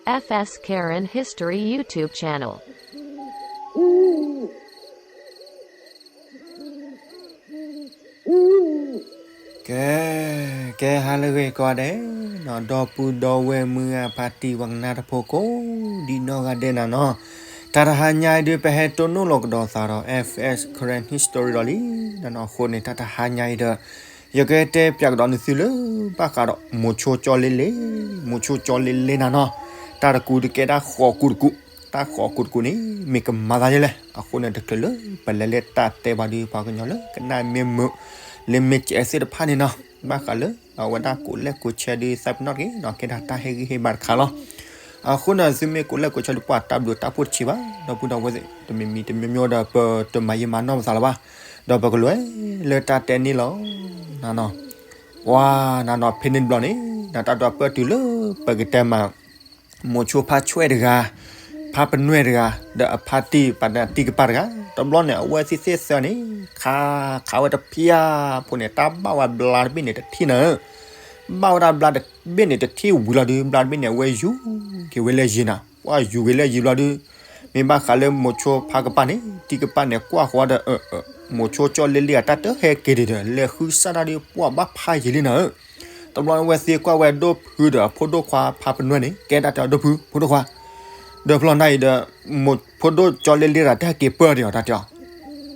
F S Karen History YouTube channel. ကဲ, ကဲ ဟါလၢအဂ့ၤကိးဂၤဒဲးနီၤ, ဒီပုၢ်ဒီဝဲၢ်မုၢ်ဂၤဖါတံၢ် ပှၤကနၣ်တၢ်ဖိကိးဒံနီၢ်ဂၤဒဲးနၤနီၤ, တၢ်တဟါညါအံၤဒုး ပဟဲတိၢ်နီၣ်လီၤကဒီးသးဒီး F S Karen History ဒီးလံနၤနီၤ, အဃိန့ၣ် တၢ်တဟါညါအံၤဒီး ယကတဲပၠးကဒီးနသုလၢ ဘၣ်ဃးဒီးမိၤဆိကၠီလ့လ့, မိၤဆိကၠီလ့လ့နၤနီၤ, တၢ်တကူဒုးကဲတၢ်ဃီးကူတကူ, တၢ်ဃီးကူတကူန့ၣ် မ့ၢ်ကမၤသးဒ်လဲၣ်, အဃိန့ၣ် တချုးလၢပလဲၤလၢတၢ်တဲဘၣ်ဒီး ပှၤကညီလၢကနၣ်မ့ၢ်မုာ် လၢမ့ၢ်ကဲးစ့ၢ်တဖၣ်န့ၣ်နီၤ, ဘၣ်ဃးလၢအဝဲဒၣ်ကိးလဲၣ်ကိးဆဲဒုး သးပ့ၤနီၣ်တဂ့ၤနီၤ, ကဲဒၣ်တၢ်ဟ့ၣ်ဂံၢ်ဟ့ၣ်ဘါတခါလီၤ. အဃိန့ၣ် သုမ့ၢ်ကိးလဲၣ်ကိးဆဲဒုး ပှၤတၢ်ဘျုးတၢ်ဖှိၣ်တဆံးဘၣ်, ဒီပုၢ်ဒီဝဲၢ်သ့ၣ် တမံၤမံၤတမံၤမံၤဒီး ပတမၤယံာ်မၤနီၢ်ပသးလၢၤဘၣ်, ဒီးပကလဲၤလၢတၢ်တဲန့ၣ်လီၤနၤနီၤ, ပှၤနၤနီၤ ဖဲန့ၣ်တဘျီန့ၣ် နတၢ်ဒွးပၢၢ်တုၤလၢပကတဲမး မိၤဆိဖါဆွဲၣ်တဂၤ, ဖါပနွဲၣ်တဂၤ, ဒီးအဖါတံၢ်ပှၤန့ၣ်အတံၢ်ကပၢ်တဂၤ, တဘျီန့ၣ် အဝဲသ့ၣ်သ့ၣ်သၢန့ၣ် ခးခးဝဲတဖၣ်ဖိန့ၣ် တၢ်ဘၣ်ဝဲဘျါတဘ့ၣ်န့ၣ်တထံၣ်နၤဧၢ, ဘၣ်ဝဲဒၣ်ဘျါတဘ့ၣ်န့ၣ်တထံၣ်ဝံၤလီၤဒုး ဘျါတဘ့ၣ်န့ၣ် အဝဲယူၤက့ၤဝဲလၢယံၤနၤ, ပှၤယူၤက့ၤလၢယံၤဘျီဒုး မ့ၢ်ဘၣ်ဃးလၢမိၤဆိဖါကပၢ်န့ၣ် တံၢ်ကပၢ်န့ၣ် ကွၢ်ဃီဒီး မိၤဆိကၠီလ့လ့အတၢ်တဟဲက့ၤဒံးဒီး လဲၤဃုစၢ်တၢ်ဒုး ပှၤဘၣ်ဖးယံာ်လံနၤဧၢ, တဘျီန့ၣ် အဝဲသ့ၣ်ကွၢ်ဝဲဒိၣ်ဖုဒီးအဖိဒိၣ်ခွါဖါပနွဲၣ်န့ၣ် ကဲတၢ်တဲအီၤ ဒိၣ်ဖု ဖိဒိၣ်ခွါ, ဒီးဖျီနၢ်အံၤဒီး မိၤ ဖိဒိၣ်ကၠီလ့လ့တၢ်တဟဲက့ၤပၢၢ်ဒံးအီၤ တၢ်တဲအီၤ,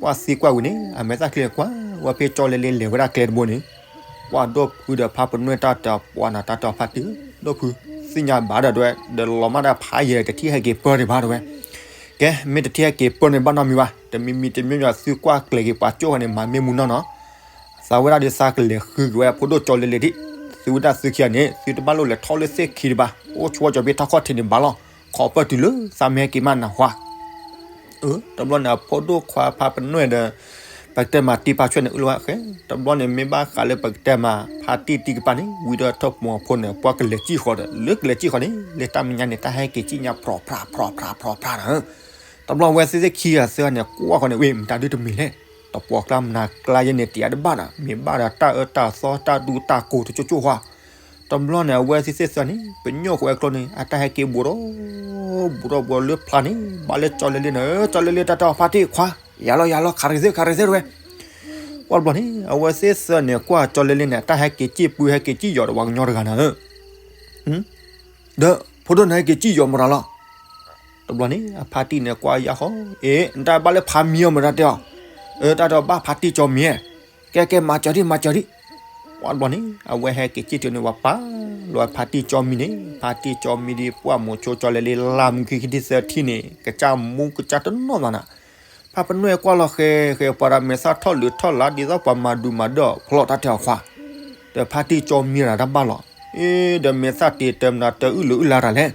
ပှၤသံကွၢ်ဝံၤန့ၣ် အမဲာ်သၣ်ချံကွၢ်ဝဲဖဲကၠီလ့လ့လဲၤဝဲဒၣ်ကျဲတဘိန့ၣ်, ပှၤဒိၣ်ဖုဒီးဖါပနွဲၣ်တၢ်တဲအီၤ ပှၤနၤတၢ်တဲအီၤဖါတံၢ်ဧၢ ဒိၣ်ဖု, သ့ၣ်ညါဘၣ်ဒီးတဲဝဲ ဒီးလီၤမၢ်ဒၣ်ဖးယံာ်တထံၣ်ဟဲက့ၤပၢၢ်ဒံးဘၣ်တဲဝဲ, ကဲ မ့ၢ်တထံၣ်ဟဲက့ၤပၢၢ်န့ၣ်ဘၣ်နီတမံၤဘၣ်, တမံၤမံၤတမံၤမံၤ သုကွၢ်ကျဲၤက့ၤပှၤကၠိၣ်ဃီန့ၣ် မၤမ့ၢ်မူနီၢ်နီၢ် သးဝဲဒၣ်ဒီးသးကလဲၤဃုက့ၤဝဲဖိဒိၣ်ကၠီလ့လ့ဒံး, သုဝဲဒၣ်သုခံဂၤန့ၣ် သုတဘၣ်လိၣ်လဲၤထီၣ်လၢသ့ၣ်ခံဒံးဘၣ်, အိၣ်ဆိးကၠီၤဖဲထီၣ်ခီၣ်ထံးန့ၣ်ဘၣ်လီၤ, ခိးပၢၢ်တုၤလၢသးမ့ၢ်ဟဲက့ၤမးနၢ်ဟူဧါ အၢ တဘျီန့ၣ် အဖိဒိၣ်ခွါဖါပနွဲၣ်ဒီး ပကတဲမးတံၢ်ဖါဆွဲၣ်န့ၣ် အုၣ်လီၤဝဲဃဲ, တဘျီန့ၣ် မ့ၢ်ဘၣ်ဃးလၢပကတဲမး ဖါတံၢ်တံၢ်ကပၢ်န့ၣ် ဝံၤဒီးထီၣ်ပူၤအဖိန့ၣ် ပှၤကလဲၤစံၣ်ဃီၤဒီး လၢကလဲၤစံၣ်ဃီၤန့ၣ် လၢတၢ်မဲာ်ညါန့ၣ် တၢ်ဟဲက့ၤစံၣ်ညါ ဖြီဖြါ ဖြီဖြါ ဖြီဖြါနၤဧၢ, တဘျီဝဲသ့ၣ်သ့ၣ်ခံဂၤသၢဂၤန့ၣ် ကွၢ်ဃီန့ၣ် ဝဲမတၤဒုတမံၤလဲၣ်, တပှီၢ်ကျါမနၤကျါယဲန့ၣ် တယါတဘၣ်နၤ, မ့ၢ်ဘၣ်ဒီးတၢ်အၢတၢ်သီတၢ်ဒူတၢ်ကိးတကၠိၣ်ကၠိၣ်ဃီ တဘျီန့ၣ် အဝဲသ့ၣ်သ့ၣ်သၢဂၤန့ၣ် ပညိၣ်ဃီဝဲကျိန့ၣ် အတၢ်ဟဲက့ၤဘူးဒီး ဘူးဒီးဘူးလၢဖျါန့ၣ် ဘၣ်လၢကၠီလ့လ့နၤဧၢ, ကၠီလ့လ့တၢ်တဲအီၤဖါတံၢ်ခွါ ယၤလီၤယၤလီၤ ခးတဂ့ၤသ့ၣ် ခးတဂ့ၤသ့ၣ်တဲဝဲ, ပှၤတဘျီန့ၣ် အဝဲသ့ၣ်သၢဂၤန့ၣ် ကွၢ်ကၠီလ့လ့န့ၣ် အတၢ်ဟဲက့ၤစံၣ်ပှံဟဲက့ၤစံၣ်ယီၤဒီးပှၤကညီတဂၤနၤဧၢ ဒီးဖိဒိၣ်န့ၣ်ဟဲက့ၤစံၣ်ယီၤမတၤလီၤ, တဘျီန့ၣ် အဖါတံၢ်န့ၣ် ကွၢ်ယၢ်ဃီ အ့ နတၢ်ဘၣ်လၢဖါမံအီၤမတၤတဲအီၤ, အၢ တၢ်တဲအီၤဘၣ်ဖါတံၢ်ကၠီမံဧါ, ကဲကဲ မၤစၢၤဒံး မၤစၢၤဒံး, ပှၤတဘျီန့ၣ် အဝဲဟဲက့ၤစံၣ်တုၤန့ၣ် ပှၤပာ်လီၤဖါတံၢ်ကၠီမံန့ၣ် ဖါတံၢ်ကၠီမံဒံး ပှၤမိၤဆိကၠီလ့လ့လၢမုၢ်ခံခံထံၣ်သၢထံၣ်န့ၣ် ကစၢ်မူကစၢ်တနီၣ်သးနၤ ဖါပနွဲၣ်ကွၢ်လီၤဃဲဃဲ ပှၤဒီးမဲာ်သၣ်ထီၣ်လုာ်ထီၣ်လၢ ဒ်သိးပှၤမၤဒုးမၤဒၢၣ်အီၤဖျီၣ်တၢ်တဲအီၤခွါ, ဒီးဖါတံၢ်ကၠီမံရၤတၢ်ဘၣ်လီၤ, အ့ ဒီးမဲာ်သၣ်တ့တၢ်မနုၤတၢ်အုၣ်လုာ်အုၣ်လါတၢ်လဲၣ်,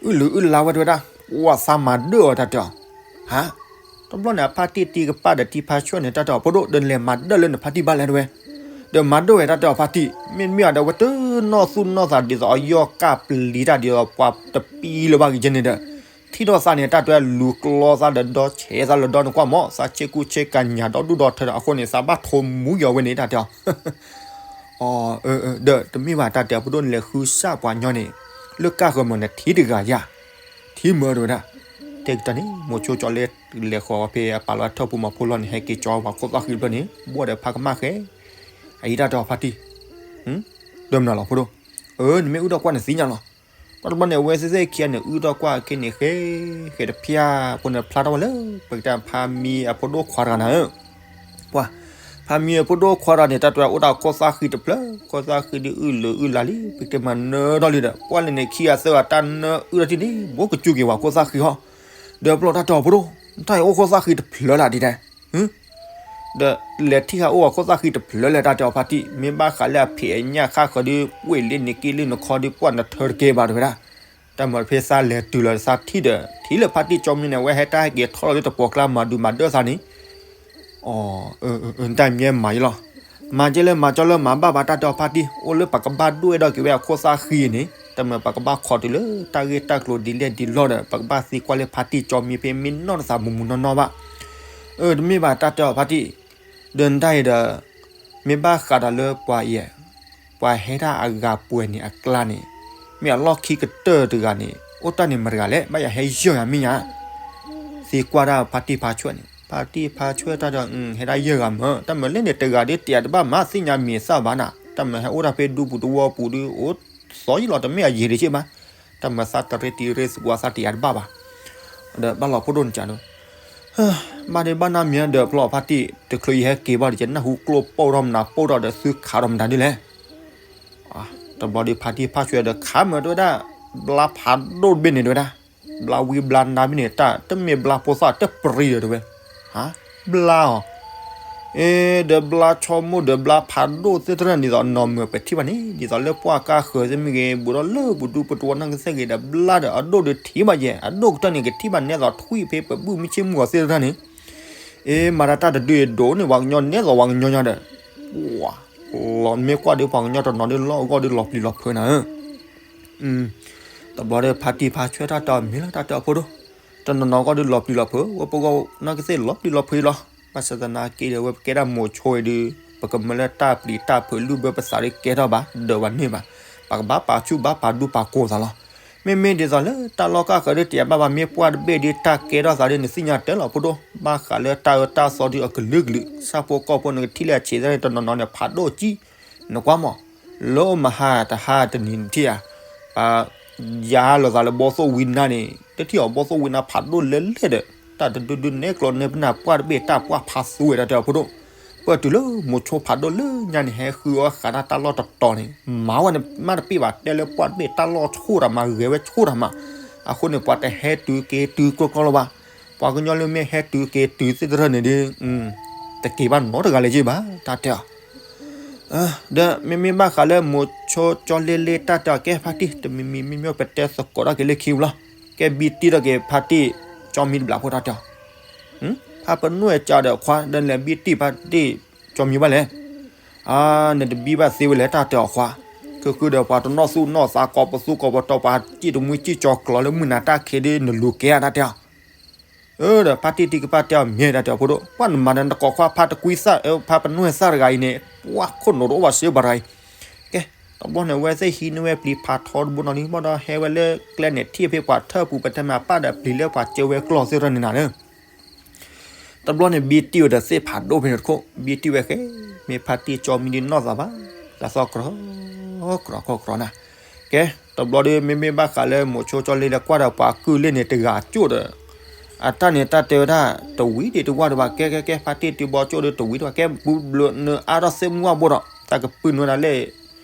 အုၣ်လုာ်အုၣ်လါဝဲတဲဝဲဒၣ်, ပှၤသးမၤဒၢၣ်အီၤတၢ်တဲအီၤ, ဟါ, တဘျီန့ၣ် အဖါတံၢ်တံၢ်ကပၢ်ဒီးတံၢ်ဖါဆွဲၣ်န့ၣ် တၢ်တဲအီၤ ဖိဒိၣ် ဒီးနလဲၤမၤဒၢၣ်လၢနဖါတံၢ်ဘၣ်လဲၣ်တဲဝဲ, ဒီးမၤဒၢၣ်ဝဲတၢ်တဲအီၤဖါတံၢ်, မ့တမ့ၢ်အဒီးဝဲတနီၣ်သူၣ်နီၣ်သးဒ်သိးအယီၢ်ကၢ်ပျံၤတၢ်ဒ်သိး ပှၤတပံလၢၤဘၣ်ကယဲန့ၣ်ဒီး ထံၣ်ဒီးသးန့ၣ် တၢ်တဲလူၤကျီသးဒီးဒီဆဲးသးလၢဒီနကွၢ်မး သးဆ့ကူဆ့ကၤညၣ်ဒီဒူၣ်ဒီထၢဒီး အဃိန့ၣ် သးဘၣ်ထိးမူယီၤဝဲန့ၣ် တၢ်တဲအီၤ, အ ဒီးတမ့ၢ်ဘၣ် တၢ်တဲအီၤ ဖိဒိၣ် နလဲၤဃုစၢ်ပှၤညီန့ၣ် လၢကၢ်ဃၢၤမၢန့ၣ် ထံတဂၤယၤ, ထံမၢတဝဲဒၣ်, တဲကတၢၢ်န့ၣ် မိၤဆိကၠီလ့ လဲၤဃီၤဖဲအပာ်လီၤအထၢၣ်ပူၤမၤဖိလီၤန့ၣ် ဟဲက့ၤကၠီပှၤခိၣ်သၣ်ဃံတဖျၢၣ်န့ၣ် ဘီၣ်ဒီးဖါကမၣ်ဃဲ, အအံၤတၢ်တဲအီၤဖါတံၢ်, ဒီးမနုၤလီၤဖိဒိၣ်, အၢ နမ့ၢ်အုၣ်ဒီးကွၢ်နသ့ၣ်ညါလီၤ, ပှၤတဘျီန့ၣ် အဝဲသ့ၣ်သ့ၣ်ခံဂၤန့ၣ် အုၣ်ဒီးကွၢ်အခ့န့ၣ် ဃဲ ဃဲတဖျၢၣ်ဖိန့ၣ် ဖျါထီၣ်ဝဲလၢ ပကတဲဖါမံအဖိဒိၣ်ခွါတဂၤနၤဧၢ, ပှၤ, ဖါမံအဖိဒိၣ်ခွါတဂၤန့ၣ် တၢ်တဲအိၣ်ဒီးခိၣ်သၣ်ဃံတဖျၢၣ်, ခိၣ်သၣ်ဃံဒုးအုၣ်လုာ်အုၣ်လါလံ ပကတဲမၤနၢၤထီၣ်လံဒီး ပှၤလဲၣ်န့ၣ် ခံဂၤသၢဂၤတၢ်နၢအုၣ်ထီၣ်တံၢ်န့ၣ် ဘိကစူၢ်က့ၤဝဲခိၣ်သၣ်ဃံဟီ, ဒီးပျီတၢ်တဲအီၤဖိဒိၣ်, တၢ်အံၤအိၣ်ခိၣ်သၣ်ဃံတဖျၢၣ်လၢဒ်တဲ ဒီးလဲၤထံၣ်ဟးအိၣ်အခိၣ်သၣ်ဃံတဖျၢၣ်လၢတၢ်တဲအီၤဖါတံၢ်, မ့ၢ်ဘၣ်ဃးလၢအဖံးအညၣ်ခါဃီဒီး ပှ့ၤလ့န့ၣ်က့လ့နခီဒီး ပှၤနထၢတကဲဘၣ်တဝဲဒၣ်, တၢ်မၤဖဲသးလဲၤတုၤလီၤသးထံၣ်ဒီး ထံၣ်လၢဖါတံၢ်ကၠီမံန့ၣ် အဝဲဟဲတၢ်ဟဲက့ၤထီၣ်လီၤလၢတပှီၤကျါမၤဒုးမၤဒၢၣ်သးန့ၣ်, အၢ တၢ်မ့ၢ်မၤယလီၤ, မၤကဲလၢမၤကၠီလၢမၤဘၣ်ဘၣ်တၢ်တဲအီၤဖါတံၢ်, အိၣ်လၢပကဘၣ်ဒွဲၣ်ဒီးက့ၤဝဲအခိၣ်သၣ်ဃံန့ၣ် တၢ်မၤပကဘၣ်ခိးတုၤလၢတၢ်ဂ့ၢ်တၢ်ကျိၤဒ်လဲၣ်ဒ်လဲၣ်ဒီး ပကဘၣ်သံကွၢ်လၢဖါတံၢ်ကၠီမံဖဲမ့ၢ်နီၢ်တသးမူးမူးနီၢ်နီၢ်ဘၣ် အၢ တမ့ၢ်ဘၣ်တၢ်တဲအီၤဖါတံၢ်, ဒီးနတၢ်အံၤဒီး မ့ၢ်ဘၣ်ဃးဒီးလၢပှၤအံၤ, ပှၤဟဲတၢ်အဂၤပှဲၤန့ၣ်အကျါန့ၣ်, မ့ၢ်အလီၢ်ခံကတၢၢ်တဂၤန့ၣ် အိၣ်တၢ်န့ၣ်မတၤတဂၤလဲၣ်, ဘၣ်ယၤဟဲယၢၢ်ယၤမ့ၢ်ညါ. သံကွၢ်တၢ်ဖါတံၢ်ဖါဆွဲၣ်န့ၣ်, ဖါတံၢ်ဖါဆွဲၣ်တၢ်ဒီး ဟဲဒၣ်ယဲၢ်ဂၤမၢ်, တၢ်မၢလဲၣ်န့ၣ်တဂၤဒ်တယၤတဘၣ်မး သ့ၣ်ညါမံၤသၣ်ဘၣ်နၤ, တၢ်မၢဟဲအိၣ်တၢ်ဖဲဒူပူၤတဝီပူၤဒုး အိၣ်သီယံလီၤ တမ့ၢ်အယံၤတက့ၢ်ဘၣ်. တၢ်မၢသးတရ့တံၤရ့သကွၢ်သးတယၤတဘၣ်ဘၣ်. ဒီးဘၣ်လီၤဖိဒိၣ်န့ၣ်ကဒီး ဘၣ်ဒ့ဘၣ်နၢ်မံၤဒီးဖျီဖါတံၢ် တချုးယဟဲက့ၤဘၣ်ဒီး ယနၢ်ဟူကျိပိၢ်ထီၣ်မနၤပိၢ်ထီၣ်ဒီး သုခးဒီးမတၤဒ်လဲၣ်. တဘျီဒီးဖါတံၢ်ဖါဆွဲၣ်ဒီးခးမၢ်တဲဝဲဒၣ်, ဘျါဖးဒိၣ်တဘ့ၣ်န့ၣ်တဲဝဲဒၣ်, ဘျါဝံဘျါနါဘ့ၣ်န့ၣ် တၢ်တမ့ၢ်ဘျါဖိသၣ်တပရံဒီးတဲဝဲ, ဟါ, ဘျါအီၤ အ့ ဒီးဘျါဆိကမိၣ်ဒီးဘျါဖးဒိၣ်သ့ၣ်တဖၣ်န့ၣ် ဒ်သိးနီၢ်မုၢ်ပထံၣ်ဘၣ်န့ၣ် ဒ်သိးလၢပှၢ်ကါဃၢၤသ့ၣ်မ့ၢ်ဂ့ၤ ဘူးဒီးလၢပဒူပတဝီနၢ်ကစၢ်ဂ့ၤဒီး ဘျါဒီးအဒိၣ်ဒီးထံၣ်ဘၣ်ယဲၢ် အဒိၣ်ကတၢၢ်န့ၣ်ကထံၣ်ဘၣ်နဲသိးထွံၣ်ဖဲပဘူၣ်မုၢ်ဆ့ၣ်မုၢ်ဂီၤသ့ၣ်တဖၣ်န့ၣ်, အ့ မၤတၢ်တၢ်တဒုအံၤဒိၣ်န့ၣ် ပှၤကညီနဲသိးပှၤကညီညါဒီး, လီၤမ့ၢ်ကွၢ်ဒီးပှၤကညီတနီၤဒ်လီၢ်အဂီၢ်ဒ်လီၤပျံၤလီၤဖုးနၤဧၢ. တဘျီဒီးဖါတံၢ်ဖါဆွဲၣ်တၢ်တဲအီၤမ့ၢ်လၢတၢ်တဲအီၤဖိဒိၣ်, တနီၤနီၤဂီၢ်ဒ်လီၤပျံၤလီၤဖုး ဝဲပဂီၢ်နီၢ်ကစၢ်လီၤပျံၤလီၤဖုးလီၤ. ဘၣ်ဆၣ်သနာ်က့ဒီး ဝဲပကဲဒၣ်မိၤဆိအံၤဒုး ပကမၢလၢတၢ်ပျံၤတၢ်ဖုးလုၢ်ဘၢပသးဒ်ကဲထီၣ်ဘၣ် ဒၢးဘၣ်န့ၢ်ဘၣ်, ပကဘၣ်ပာ်ဆူၣ်ဘၣ်ပာ်ဒူပာ်ကိးသးလီၤ. မ့မ့ၢ်ဒ်သိးလၢတၢ်လီၢ်ကါဃၢၤဒ်တယၤဘၣ်ဘၣ် မ့ၢ်ပှၢ်တဘ့ၣ်ဒ်တၢ်ကဲထီၣ်သးဒ်န့ၣ် သ့ၣ်ညါတဲလီၤဖိဒိၣ်, ဘၣ်ဃးလၢတၢ်အၢတၢ်သီဒ်အကလုာ်ကလုာ် ဆၣ်ဖိကီၢ်ဖိန့ၣ်ကထံၣ်လၢအဆံးသ့ၣ်တနီၤနီၤန့ၣ် ဖးဒိၣ်ကံ နကွၢ်မး လၢမဟါတဟါတနံၤနထံၣ်ဧါ, ပှၤယါလိာ်သးလၢဘီသိၣ်ဝံနါန့ၣ် တထံၣ်အီၤဘီသိၣ်ဝံနါဖးဒိၣ်လဲၣ်လဲၣ်ဒီး တၢ်တဒုဒုနဲကျီနဲပနၢ်ပှၢ်တဘ့ၣ်တၢ်ပှၢ်ဖးသူဝဲဒၣ်တဲအီၤဖိဒိၣ်, ပၢၢ်တုၤလၢမိၤဆိဖးဒိၣ်လၢညါန့ၣ် ဟဲဃုအီၣ်ဃးတၢ်တၢ်လီၢ်တတီၤန့ၣ် မၤဝဲန့ၣ်မ့ၢ်တပ့ၢ်ဘၣ် တဲလၢပှၢ်တဘ့ၣ်တၢ်လီၢ်ဆိတၢ်မၤဂဲၤဝဲဆိတၢ်မၤ, အဃိန့ၣ် ပှၤတဟဲတုၤက့ၤတုၤကျီကျီလၢၤဘၣ်, ပှၤကညီလၢမ့ၢ်ဟဲတုၤက့ၤတုၤသ့ၣ်တဖၣ်န့ၣ်ဒီး တက့ၤဘၣ်နီတဂၤလၢၤက့ဘၣ် တၢ်တဲအီၤ ဒီးမ့မ့ၢ်ဘၣ်ဃးလၢမိၤဆိကၠီလ့လ့တၢ်တဲအီၤ ကဲဖါတံၢ် တမံၤမံၤမ့မ့ၢ်ပတဲသကိးထီၣ်က့ၤလၢခံပူၤလီၤ, ကဲဘံတံၢ်ထီၣ်က့ၤဖါတံၢ်ကၠီမံတဘျီဖိတၢ်တဲအီၤ, ဖါပနွဲၣ်ကၠီဒီးခွါ ဒီးလဲၤဘံတံၢ်ဖါတံၢ်ကၠီမံဘၣ်လဲၣ်, နတဘံဘၣ်သ့ဝဲလဲၣ်တၢ်တဲအီၤခွါ, ခုခုဒီးပှၤတနီၣ်သူၣ်နီၣ်သးကိးပသူကိးပတီၤ ပှၤစံၣ်တမှံစံၣ်ကၠီၤကျီၤလၢမုၢ်နၤတၢ်ခံးဒီး နလူၤကဲဧါတၢ်တဲအီၤ ဒီးဖါတံၢ်တံၢ်ကပၢ်တဲအီၤမ့ၢ်တၢ်တဲအီၤဖိဒိၣ်, ပှၤနမၤဒီးနတကိးခွါဖါတကွံသၣ် ဖါပနွဲၣ်သၣ်တဂၤအံၤန့ၣ် ပှၤခိၣ်နူာ်တအိၣ်ဘၣ်စ့ဘၣ်တဂၤအံၤ, ကဲ, တဘျီန့ၣ် အဝဲသ့ၣ်ဟံးန့ၢ်ဝဲပျံၤဖးထီတဘိနီၤလံ ဘၣ်ဒီးဟဲဝဲလၢကျဲန့ၣ် ထံၣ်ဖဲပှၤထၢၣ်ပူၤ ပတဲမ့ၢ်အပၢ်ဒီးပျံၤလၢပှၤစၢဝဲကျီၢ်သ့ၣ်တဖၣ်န့ၣ်နၤလၢ တဘျီန့ၣ် ဘံတံၢ်ဝဲဒီးသ့ၣ်ဖးဒိၣ်ဖဲန့ၣ်တခိၣ်, ဘံတံၢ်ဝဲဃဲ, မ့ၢ်ဖါတံၢ်ကၠီမံဒ်နီၢ်သးဘၣ်, သးသီကြီ, ကြီကြီကြီနၤ, ကဲ, တဘျီဒီး မ့မ့ၢ်ဘၣ်ဃးလၢမိၤဆိကၠီလ့လ့ကွၢ်ဒီးပှၤကုၢ်လ့န့ၣ်တဂၤအကၠိၣ်ဒီး, အတၢ်န့ၣ်တၢ်တဲဝဲဒၣ်, တဝံၤဒံးတဝၢ်ဒံးဘၣ်, ကဲကဲကဲ ဖါတံၢ်တုၤဘီကၠိၣ်ဒီးတဝံၤဒံးဘၣ်, ကဲ ဘျုးနၤအါထီၣ်သ့ၣ်မုၢ်ဝၣ်ဘိဒီး တၢ်ကပုၢ်နုာ်ဝဲဒၣ်လၢ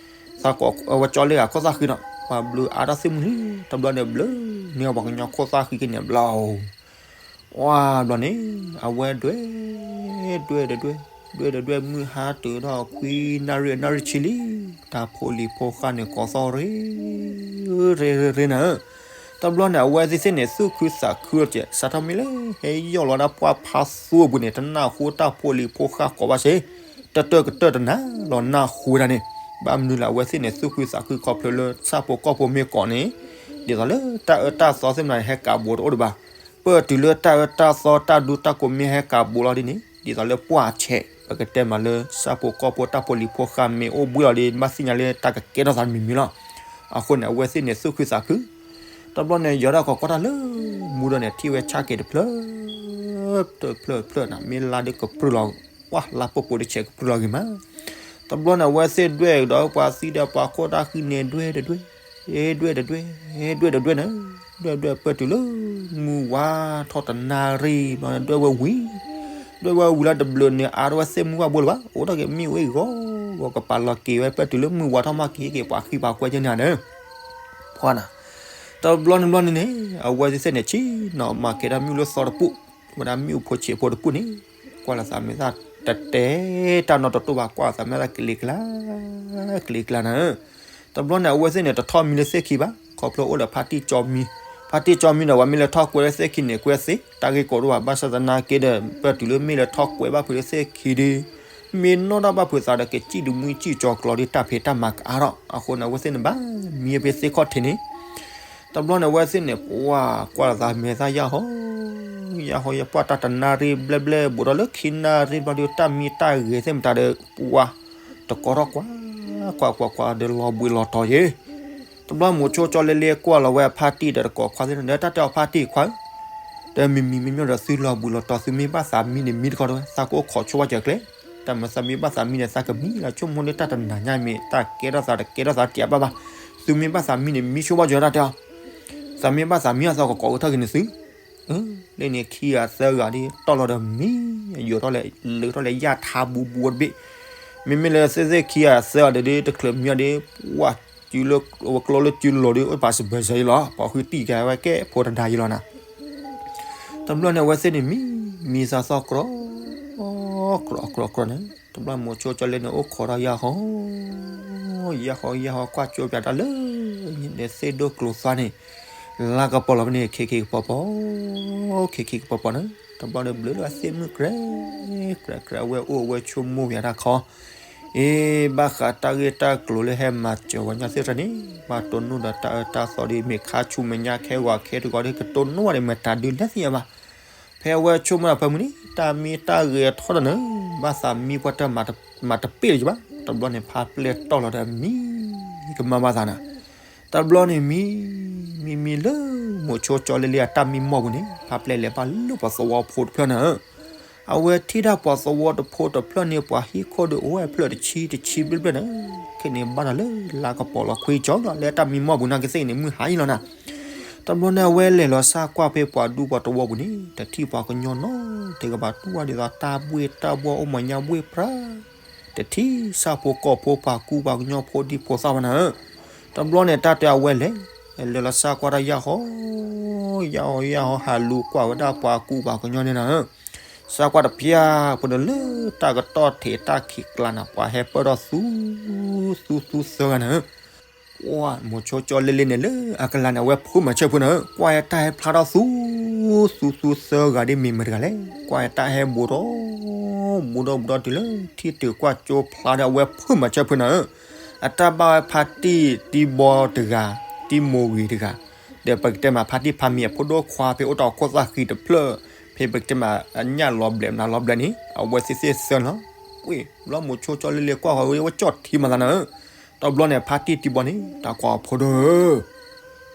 သးကိးဝဲကၠီလ့ဂၤခိၣ်သၣ်ဃံဒီး, ပှၤဘျုးအါထီၣ်သ့ၣ်မုၢ်လံ, တဘျီန့ၣ်ဘျုးန့ၢ်ပှၤကညီခိၣ်သၣ်ဃံက့ၤန့ၣ်ဘျီ ဝါဘျီန့ၣ်, အဝဲဒွဲၣ်, ဒွဲၣ်ဒွဲၣ်ဒွဲၣ်, ဒွဲၣ်ဒွဲၣ်ဒွဲၣ်မုၢ်ဟါတုၤဒီးခွံနၣ်ရံၣ်အနၣ်ရံၣ်ဆံလံ, တၢ်ဖိလံၤဖိဃၢ်န့ၣ်ကိးသီၣ်ရ့, ရ့ရ့ရ့နၤဧၢ, တဘျီန့ၣ် အဝဲသ့ၣ်သ့ၣ်န့ၣ် သူၣ်ခုသးခုလီၤကဲး စးထီၣ်မ့ၢ်လၢ ဟဲယီၢ်လီၤဒၣ်ပှၢ်ဖးသူအပူၤန့ၣ် တနၢ်ဟူတၢ်ဖိလံၤဖိဃၢ်ကိးဘၣ်စ့ၢ်, တတၢၢ်ကတၢၢ်တနၤလီၤနၢ်ဟူဝဲဒၣ်န့ၣ်, ဘၣ်မနုၤလဲၣ် အဝဲသ့ၣ်န့ၣ် သူၣ်ခုသးခုခီဖျိလၢ ဆၣ်ဖိကီၢ်ဖိမ့ၢ်ကိးန့ၣ်, ဒ်သိးလၢတၢ်အၢတၢ်သီသ့ၣ်မနၤန့ၣ် ဟဲကးဘူးတအိၣ်ဒံးဘၣ်, ပၢၢ်တုၤလၢတၢ်အၢတၢ်သီတၢ်ဒူတၢ်ကိးမ့ၢ်ဟဲကးဘူးလီၤဒ်န့ၣ် ဒ်သိးလၢပှၢ်ဆဲး ပကတဲမးလၢ ဆၣ်ဖိကီၢ်ဖိတၢ်ဖိလံၤဖိဃၢ်မ့ၢ်အိၣ်ဘှံးလီၤဒီး ဘၣ်သ့ၣ်ညါလၢတၢ်ကကဲထီၣ်သးတမံၤမံၤလီၤ. အဃိန့ၣ် အဝဲသ့ၣ်န့ၣ် သူၣ်ခုသးခု, တဘျီန့ၣ် ယီၤဒၣ်ကီးကွၢ်တၢ်လၢ မူဒီးန့ၣ် ထံၣ်ဝဲဆၣ်က့ၤတဖျၢၣ် တဖျၢၣ်တဖျၢၣ်နၤ မ့ၢ်လါဒီးကပြုၢ်လီၤ, ပှၢ်လါပိာ်ပိာ်တဆဲးကပြုၢ်လီၤဂ့ၤမး, တဘျီန့ၣ် အဝဲသ့ၣ်ဒွဲၣ်ဒီးပှၤသံဒီးပှၤခိၣ်တၢ်ဃံန့ၣ် ဒွဲၣ်တဒွဲၣ်, ဒွဲၣ်တဒွဲၣ်, ဒွဲၣ်တဒွဲၣ်န့ၣ်, ဒွဲၣ်ဒွဲၣ်ပၢၢ်တုၤလၢ မုၢ်ဝါထီၣ်တနၣ်ရံၣ်ဘျီန့ၣ် ဒွဲၣ်ဝဲဝံၤ, ဒွဲၣ်ဝဲဝံၤလၢတဘျုးန့ၣ် အါထီၣ်ဝဲသ့ၣ်မုၢ်ဝၣ်ဘိလၢၤဘၣ်, အိၣ်ထီၣ်က့ၤမ့ၣ်အူအ့ၣ်ဂီၤဂီၤ ကပာ်လီၤက့ၤဝဲပၢၢ်တုၤလၢမုၢ်ဝါထီၣ်မးက့ၤက့ၤပှၤဃံပှၤကွဲက့ၤန့ၣ်ဧါန့ၣ်, ပှၤနၤ တဘျီန့ၣ်ဘျီန့ၣ်န့ၣ် အဝဲသ့ၣ်သ့ၣ်န့ၣ်ဆ့ၣ်နီၤမၤကဲၤတၢ်မ့ၣ်အူလၢသီတပူၤ, ဝဲဒၣ်မ့ၣ်အူဖိဆံးဖိတပူၤန့ၣ်, ကွၢ်လီၤသးမဲာ်သၣ်တတဲတၢ်နီတတိၢ်ဘၣ် ကွၢ်လီၤသးမဲာ်သၣ်ကလံၤကျါ, ကလံၤကျါနၤဧၢ, တဘျီန့ၣ် အဝဲသ့ၣ်န့ၣ် တထီၣ်မံလၢသ့ၣ်ခံဘၣ် ခီဖျိအိၣ်ဒီးဖါတံၢ်ကၠီမံ, ဖါတံၢ်ကၠီမံဒီး ပှၤမ့ၢ်လဲၤထီၣ်ကွဲးလၢသ့ၣ်ခံန့ၣ် ကွဲးသ့ တၢ်ဂ့ၢ်ကိးဒိၣ်ဘၣ် ဘၣ်ဆၣ်သနာ်က့ဒီး ပၢၢ်တုၤလၢမ့ၢ်လဲၤထီၣ်ကွဲးဘၣ်ဖုးလၢသ့ၣ်ခံဒီး မ့ၢ်နီၣ်တၢ်ဘၣ်ဖုးသးဒီးကစံၣ်တမှံစံၣ်ကၠီၤကျီၤဒီးတၢ်ဖံးတၢ်မၤကအါထီၣ် အဃိန့ၣ် အဝဲသ့ၣ်န့ၣ်ဘၣ်မံဖဲသ့ၣ်ခီၣ်ထံးန့ၣ်, တဘျီန့ၣ် အဝဲသ့ၣ်န့ၣ် ပှၤကွၢ်လီၤသးမဲာ်သၣ်ယၢ်ဟီ, ယၢ်ဟီယပှၢ်တၢ်တနၣ်ရံၣ်ဘျဲၣ်ဘျဲၣ် ဘူးဒီးလၢခံနၣ်ရံၣ်ဘျီဒီး တၢ်မံတၢ်ဂဲၤသ့ၣ်မတၤဒီး ပှၤတကီထီၣ်ကွၢ်, ကွၢ်ကွၢ်ကွၢ်ဒီးလီၤဘှံးလီၤတီၤယဲၢ် တဘျီမိၤဆိကၠီလ့လ့ကွၢ်လီၤဝဲအဖါတံၢ်ဒီးတကိးခွါသ့ၣ်န့ၣ် ဒီးတၢ်တဲအီၤဖါတံၢ်ခွါဧၢ, ဒီးမံၤမံၤမ့မ့ၢ်ဒီးသုလီၤဘှံးလီၤတီၤ သုမ့ၢ်ဘၣ်သးမံန့ၣ် မံတခီတဝဲ သးကအိၣ်ခိးဆိဘၣ်စၢၤကျဲ, တၢ်မ့ၢ်သးမ့ၢ်ဘၣ်သးမံန့ၣ် သးကမံလီၤ ဆိကမိၣ်န့ၣ် တၢ်တနၤညါမ့ၢ် တၢ်ကဲထီၣ်သးတကဲထီၣ်သးတဘၣ်ဘၣ်, သုမ့ၢ်ဘၣ်သးမံန့ၣ် မံဆိဘၣ်စၢၤတၢ်တဲအီၤ, သးမ့ၢ်ဘၣ်သးမံအသးကကိးကထၢၣ်က့ၤန့ၣ်သု လၢန့ၣ်ခံဂၤသၢဂၤဒ်တီၢ်လီၤဒီးမံ, ယိာ်ထီၣ်လဲၤလၢထီၣ်လဲၤယၢ်ထါဘူးဘူးတဘ့ၣ်, မ့မ့ၢ်လၢသ့ၣ်သ့ၣ်ခံဂၤသၢဂၤဒီး တချုးမံအီၤဒီး ပှၤစုလၢကျိလၢစုလိၤဒီး အိၣ်ပာ်စဘၢၣ်စၢၤအံၤလီၤ ပှၤဃုတံၢ်ကဝဲကဲဖိတဒါအံၤလီၤနၤ, တဘျီန့ၣ် အဝဲသ့ၣ်န့ၣ်မံ, မံသးသီၣ်ကြီ, ကြီကြီကြီန့ၣ် တဘျီမိၤဆိကၠီလ့န့ၣ် အိၣ်ခိးထီၣ်ယၢ်ဟီ, ယၢ်ဟီယၢ်ဟီကွၢ်ကၠိပၠးတၢ်လၢ သ့ၣ်ဒိၣ်ကျိၤသွါန့ၣ် လါကပီၤလီၤဖဲန့ၣ် ခံခံကပီၤပီၤ, ခံခံကပီၤပီၤန့ၣ် တဘျီန့ၣ်ဘျုးလၢအသ့ၣ်မုၣ်ကြဲ, ကြဲကြဲအဝဲအိၣ်အဝဲဆိကမိၣ်ပၠးတၢ်ခီ, အ့ ဘၣ်ဃးတၢ်ဂ့ၢ်တၢ်ကျိၤလၢဟဲမၤစၢၤပှၤကညီသ့ၣ်တဖၣ်န့ၣ် ဘၣ်တိၢ်နီၣ်ဒီးတၢ်အၢတၢ်သီဒီး မ့ၢ်ခါဆူမဲာ်ညါခဲဂီၤခဲတဂီၤဒီး ကတိၢ်နီၣ်ဝဲဒီးမ့ၢ်တၢ်ဒုးလဲၣ်သ့ၣ်ညါဘၣ်, ဖဲအဝဲဆိကမိၣ်ဒီးဖဲမုၢ်နံၤ တၢ်မံတၢ်ဂဲၤထီၣ်ဒီးန့ၣ် ဘၣ်သးမံပှၢ်တၢ်မၤတပ့ၢ်လၢၤဘၣ်, တဘျီန့ၣ် ဖါပျဲၢ်တီၢ်လီၤဒီးမံ ကမၤဘၣ်သးနၤ, တဘျီန့ၣ်မံ, မံမံလၢ မိၤဆိကၠီလ့လ့အတၢ်မံမီၢ်ပူၤန့ၣ် ဖါပျဲၢ်လဲၤဘၣ်လၢပှၤသဝီဖိတဖျၢၣ်န့ၣ်, အဝဲထံၣ်ဒၣ်ပှၤသဝီတဖိတဖျၢၣ်န့ၣ် ပှၤဟံၣ်ခိၣ်ဒီးအိၣ်ဝဲဖျၢၣ်တဆံတဆံဘျဲၣ်ဘျဲၣ်န့ၣ်, ခဲန့ၣ်ဘၣ်ဒီးလၢလါကပီၤလီၤခွံကၠီလီၤ လၢတၢ်မံမီၢ်ပူၤန့ၣ်ကသ့ၣ်န့ၣ် မုၢ်ဟါအံၤလီၤနၤ တဘျီန့ၣ် အဝဲလဲၤလီၤစၢ်ကွၢ်ဖဲပှၤဒူပှၤသဝီပူၤန့ၣ် တထံၣ်ပှၤကညီနီတဂၤဘၣ် တူၢ်ဝဲဒ်သိးတၢ်ဘှ့ၣ်တၢ်ဘှီၣ်အိၣ်မၤညါဘှ့ၣ်ပြၢ, တထံၣ်ဆၣ်ဖိကီၢ်ဖိပှၤကူပှၤကညီဖိဒံဖိသၣ်ဝဲနၤဧၢ, တဘျီန့ၣ် တၢ်တဲအဝဲလဲၤ, လဲၤလီၤစၢ်ကွၢ်တၢ်ယၢ်ဟီ, ယၢ်ဟီယၢ်ဟီ ဟးလူၤကွၢ်ဝဲဒၣ်ပှၤကူပှၤကညီန့ၣ်နၤဧၢ, စၢ်ကွၢ်တဖၠၣ်ဖိဒီးလၢတၢ်ကတီၢ်ထံးတၢ်ခံးကျါန့ၣ် ပှၤဟဲပၢၢ်ထီၣ်သူ, သူသူသၢဂၤနၤဧၢ ကွၢ်မိၤဆိကၠီလ့လ့န့ၣ်လၢအကလၤန့ၣ် အဝဲဖိမၤဆၢဖုနၤဧၢ, ကွၢ်ဟဲတၢ်ဟဲဖျါထီၣ်သူ, သူသူသၢဂၤဒ်မ့ၢ်မတၤတဂၤလဲၣ်, ကွၢ်ဟဲတၢ်ဟဲဘူးထီၣ်, ဘူးထီၣ်ဘူးထီၣ်တုၤလၢထံၣ်တုၤကွၢ်ကၠိဖျါဒီးအဝဲဖိမၤဆၢဖုနၤဧၢ, အတၢ်ဘၣ်ဝဲဖါတံၢ်တံဘီတဂၤ, တံမိၤဂ့ၤတဂၤ, ဒီးပကတဲမးဖါတံၢ်ဖါမံၤအဖိဒိၣ်ခွါ ဖဲအိၣ်တ့ၢ်ခိၣ်သၣ်ဃံတဖျၢၣ်, ဖဲပကတဲမးအညၣ်လီၤဘျဲးမနုၤလီၤဘျဲးန့ၣ် အဝဲသ့ၣ်သ့ၣ်သၢလီၤ, ကွၢ်ဘျီမိၤဆိကၠီလ့လ့ကွၢ်ဃီဝဲကၠီၣ်ထံမၤသးနၤဧၢ တဘျီန့ၣ် ဖါတံၢ်တံဘီန့ၣ် တၢ်ကွၢ်အဖိဒိၣ်ဧၢ,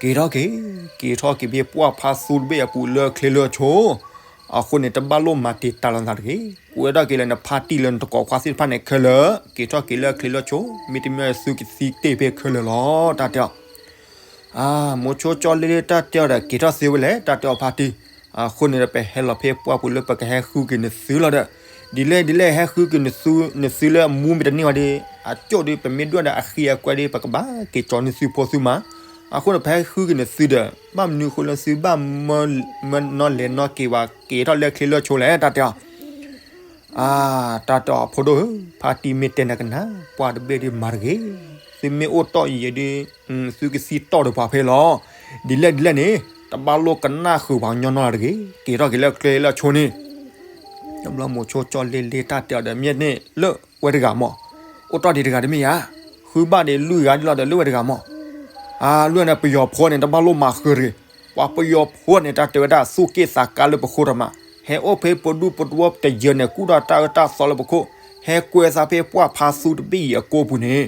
က့ၤထီၣ်က့ၤ, က့ၤထီၣ်က့ၤဖဲပှၢ်ဖါသူတဘ့ၣ်အပူၤလၢချ့လၢဆိ, အဃိန့ၣ် တဘၣ်လိၣ်မၤတံာ်တာ်လီၤနသးတဂ့ၤ, ပဝဲဒၣ်က့ၤလၢနဖါတံၢ်လၢနတကိးခွါသ့ၣ်တဖၣ်န့ၣ်ခဲလၢာ်, က့ၤထီၣ်က့ၤလၢချ့လၢဆိ, မ့တမ့ၢ်သုကသံတ့ၢ်ဖဲခဲလၢာ်လီၤ တၢ်တဲအီၤ အၢ မိၤဆိကၠီလ့လ့တၢ်တဲအီၤဒီး က့ၤထီၣ်သ့ဝဲလဲၣ် တၢ်တဲအီၤဖါတံၢ်, အဃိန့ၣ်ဒီး ပဟဲလီၤဖဲပှၢ်ပူၤလၢပကဟဲဃုက့ၤနသုလီၤဒီး, ဒ်လဲၣ်ဒ်လဲၣ်ဟဲဃုက့ၤနသုလၢအမူမ့ၢ်တန့ၢ်ဝဲဒီး, အကၠိၣ်ဒီး ပမ့ၢ်ဒွဲၣ်ဒီးအဃံအကွဲဒီး ပကဘၣ်က့ၤကၠီနသုဖိသုမး, အဃိန့ၣ် ပဟဲဃုက့ၤနသုဒီး ဘၣ်မနုၤဃိလၢသုဘၣ်မၢနီၢ်လဲၤနီၢ်က့ၤဝဲ က့ၤထီၣ်လၢချ့လၢဆိလဲၣ် တၢ်တဲအီၤ အၢ တၢ်တဲအီၤအဖိဒိၣ်ဧၢ, ဖါတံၢ်မ့ၢ်တဲနၤကနၣ်, ပှၢ်တဘ့ၣ်ဒီးမၤတဂ့ၤ, သုမ့ၢ်အိၣ်တီၢ်ယံာ်ဒီး, သုကသံတီၢ်ဒီးပှၤဖဲလီၤ, ဒ်လဲၣ်ဒ်လဲၣ်န့ၣ်, တဘၣ်လိၣ်ကနၣ်ဃုာ်ပှၤကညီနီတဂ့ၤ, က့ၤထီၣ်က့ၤလၢချ့လၢဆိန့ၣ်, တဘျီမိၤဆိကၠီလ့လ့တၢ်တဲအီၤဒီး မ့ၢ်န့ၣ်လၢဝဲတဂၤမး, အိၣ်တီၢ်ဒံးတဂၤတမ့ၢ်ဧါ, ဃုဘၣ်ဒံးလွံၢ်ဂၤဒ်လီၤဒီးလၢဝဲတဂၤမး, အၢ လွံၢ်ဂၤန့ၣ် ပယီၤဖိန့ၣ် တဘၣ်လိၣ်မၤဃုာ်တဂ့ၤ, ပှၤပယီၤဖိန့ၣ် တၢ်တဲဝဲဒၣ်သူၣ်က့ၣ်သးကါလၢပခိၣ်တမး, ဟဲအိၣ်ဖဲပဒူၣ်ပဒဝီပတယၢၤန့ၣ် ကူၣ်ဒီးတၢ်အၢတၢ်သီလၢပခိၣ်, ဟဲကွဲသးဖဲပှၢ်ဖါသူတဘ့ၣ်အံၤအကိပူၤန့ၣ်,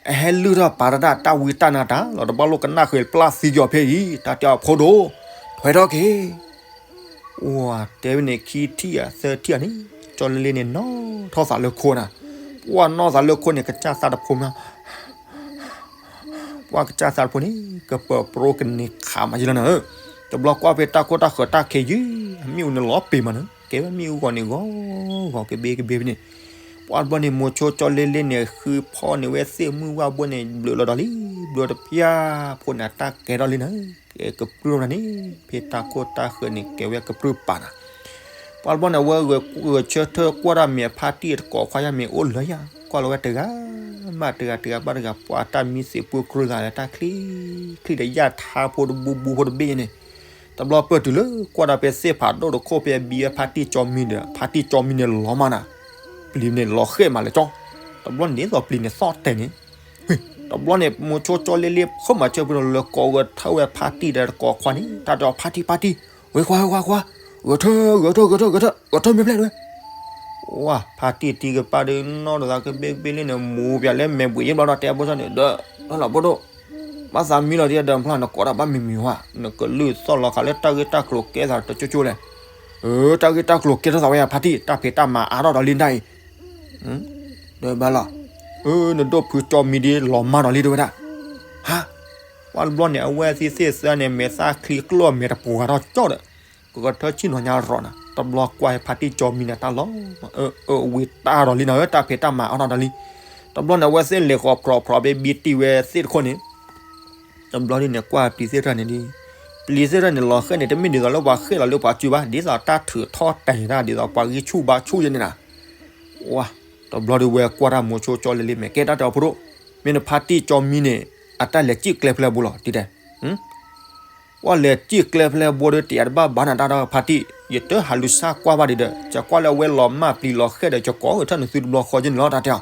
အဟဲလုၢ်ထီၣ်ပာ်တၢ်တၢ်ဝံတၢ်နါတၢ်လီၤ, တဘၣ်လိၣ်ကနၣ်ဃုာ်ပျၢ်သံက့ၤအီၤဖဲအံၤ, တၢ်တဲအီၤဖိဒိၣ်, ထွဲထီၣ်က့ၤ အိၣ်တဲဝဲန့ၣ် ခံထံၣ်ဧါသၢထံၣ်ဧါန့ၣ်, ကၠီလ့လ့န့ၣ် နီၣ်ထီၣ်သးလၢခိၣ်နၤ, ပှၢ်နီၣ်သးလၢခိၣ်န့ၣ် ကစၢ်သးတဖိမး, ပှၢ်ကစၢ်သးတဖိန့ၣ် ကပၢၤပြိကန့ၢ်ခးမးယလီၤနၤဧၢ, တဘျီကွၢ်ဖဲတၢ်ခိၣ်တၢ်ဃၢၤတၢ်ခံးယုၢ်, မ့ၣ်အူန့ၣ်လီၤပ့ၤမးန့ၣ်, ကဲဝဲမ့ၣ်အူဂီၤန့ၣ်ဂီၤ, ဂီၤကဘ့ကဘ့ဖဲန့ၣ်, ပှၢ်တဘျီန့ၣ် မိၤဆိကၠီလ့လ့န့ၣ် ဃုဖီန့ၢ်ဝဲသ့ၣ်မုၢ်ဝၣ်ဘိန့ၣ် ဘျုးလီၤဒီးလံ, ဘျုးတဖၠၣ်ဖိန့ၣ် တၢ်ကဲထီၣ်လံနၤဧၢ ကဲကပြုၢ်မးန့ၣ်, ဖဲတၢ်ခိၣ်တၢ်ဃၢၤန့ၣ် ကဲဝဲကပြုၢ်ပာ်နၤ, ပှၢ်တဘျီန့ၣ် အဝဲဂဲၤဆၢထၢၣ်ကွၢ်တၢ်မ့ၢ်အဖါတံၢ်အတကိးခွါယါမ့ၢ်အိၣ်လၢယါ, ကွၢ်လီၤဝဲတဂၤမးတဂၤ တဂၤဘၣ်တဂၤ ပှၢ်တၢ်မံသ့ၣ်ပူၤကြၢးဂၤလၢတၢ်ချံ, ချံဒီးယၢ်ထါဖိတဘူဘူဖိတဘ့ၣ်န့ၣ်, တဘျီပၢၢ်တုၤလၢကွၢ်ဒီးဖဲသ့ၣ်ဖးဒိၣ်တခိၣ်ဖဲအဘံဝဲဖါတံၢ်ကၠီမံဒီး ဖါတံၢ်ကၠီမံန့ၣ်လီၤမးနၤ, ပျံၤန့ၣ်လီၤဃဲၣ်မးလၢကၠီ, တဘျီန့ၣ်ဒ်သိးပျံၤန့ၣ်သီၣ်တဲာ်န့ၣ် တဘျီန့ၣ် မိၤဆိကၠီလ့လ့ ဖၢၣ်မၤဆၢဖုန့ၣ် လဲၤကိးဂဲၤထၢၣ်ဝဲဖါတံၢ်ဒီးတကိးခွါန့ၣ် တၢ်တဲအီၤ ဖါတံၢ် ဖါတံၢ် ဝဲၤခွါဝဲၤခွါခွါ, ဂဲၤထၢၣ် ဂဲၤထၢၣ် ဂဲၤထၢၣ် ဂဲၤထၢၣ်မ့ၢ်ဖျဲၣ်ဝဲ, ဝဲ ဖါတံၢ်တံၢ်ကပၤဒီး နီၣ်ဒီးသးကဘ့ကဘ့လံန့ၣ် မူၤပၠးလၢမဲာ်ဘှံးယဲၢ်ဘျီဒီး တဲအဖိဆီန့ၣ် ဒီး လီၤလီၤဖိဒိၣ်, ဘၣ်သးမံလီၤဒ်ဒီးဖျါ နကိးတၢ်ဘၣ်မံၤမံၤဝဲ, နကလုၢ်သီၣ်လီၤဃာ်လၢတၢ်ဂ့ၢ်တၢ်ကျိၤကဲသးတကၠိကၠိလဲၣ်. အၢ တၢ်ဂ့ၢ်တၢ်ကျိၤကဲထီၣ်သးဝဲယၤဖါတံၢ်, တၢ်ဖံးတၢ်မၤအါထီၣ်ဒီးလံဒၣ်အံၤ ဒီးဘၣ်လီၤ, အၢ နဒိၣ်ဖုကၠီမံၤဒ်လီၤမၢ်ဒီးလံတဝဲဒၣ်. ဟါ, ပှၢ်တဘျီန့ၣ် အဝဲသ့ၣ်သ့ၣ်သၢန့ၣ် မဲာ်သၣ်ချံကျိၣ်မဲာ်တပှၤထီၣ်ကၠီဒီး ကကထၢဆ့ၣ်နီၤညါရီၤနၤ, တဘျီကွၢ်ဖါတံၢ်ကၠီမံၤန့ၣ် တၢ်လီၤ အၢ အၢ ဝံၤတၢ်ဒီးလံနၤဧၢ, တၢ်ဖံးတၢ်မၤအါထီၣ်ဒီးလံ. တဘျီန့ၣ် အဝဲသ့ၣ်လဲၤဃီၤဖြီဖြီဘ့ဘံတံၢ်ဝဲသ့ၣ်တခိၣ်န့ၣ် တဘျီဒ်န့ၣ် ကွၢ်ပျံၤသ့ၣ်တဖၣ်န့ၣ်ဒ်, ပျံၤသ့ၣ်တဖၣ်န့ၣ် လီၤဃဲန့ၣ် တမ့ၢ်ဒ်သိးလၢပှၤဃဲလီၤလၢပှၤစုဘၣ်, ဒ်သိးတၢ်ထုးထီၣ်တဲာ်တၢ် ဒ်သိးပှၤဂံၢ်ဆူၣ်ဘါဆူၣ်ယဲန့ၣ်နၤ. ဝါ, တဘျီဒ်ဝဲကွၢ်တၢ်မိၤဆိကၠီလ့လ့မဲာ် ကဲတၢ်တဲအီၤဖိဒိၣ်, မ့ၢ်နဖါတံၢ်ကၠီမံၤန့ၣ် အတၢ်လဲၤစံၣ်ကျဲဖဲလဲၣ်ဘိလီၤ တံၤတဲ ပှၢ်လဲၤစံၣ်ကျဲဖဲလဲၣ်ဘိဒီးတယးတဘၣ်ဘၣ်နၤတၢ်ဒီးဖါတံၢ်, ယတဟးလူၤဆါကွၢ်ဘၣ်ဒံးဒီး ယကွၢ်လၢအဝဲလီၤမၢ်ပျံၤလီၤဃဲဒီး ယကိးဂဲၤထၢၣ်နသုတဘျီဃီယဲန့ၣ်လီၤ တၢ်တဲအီၤ.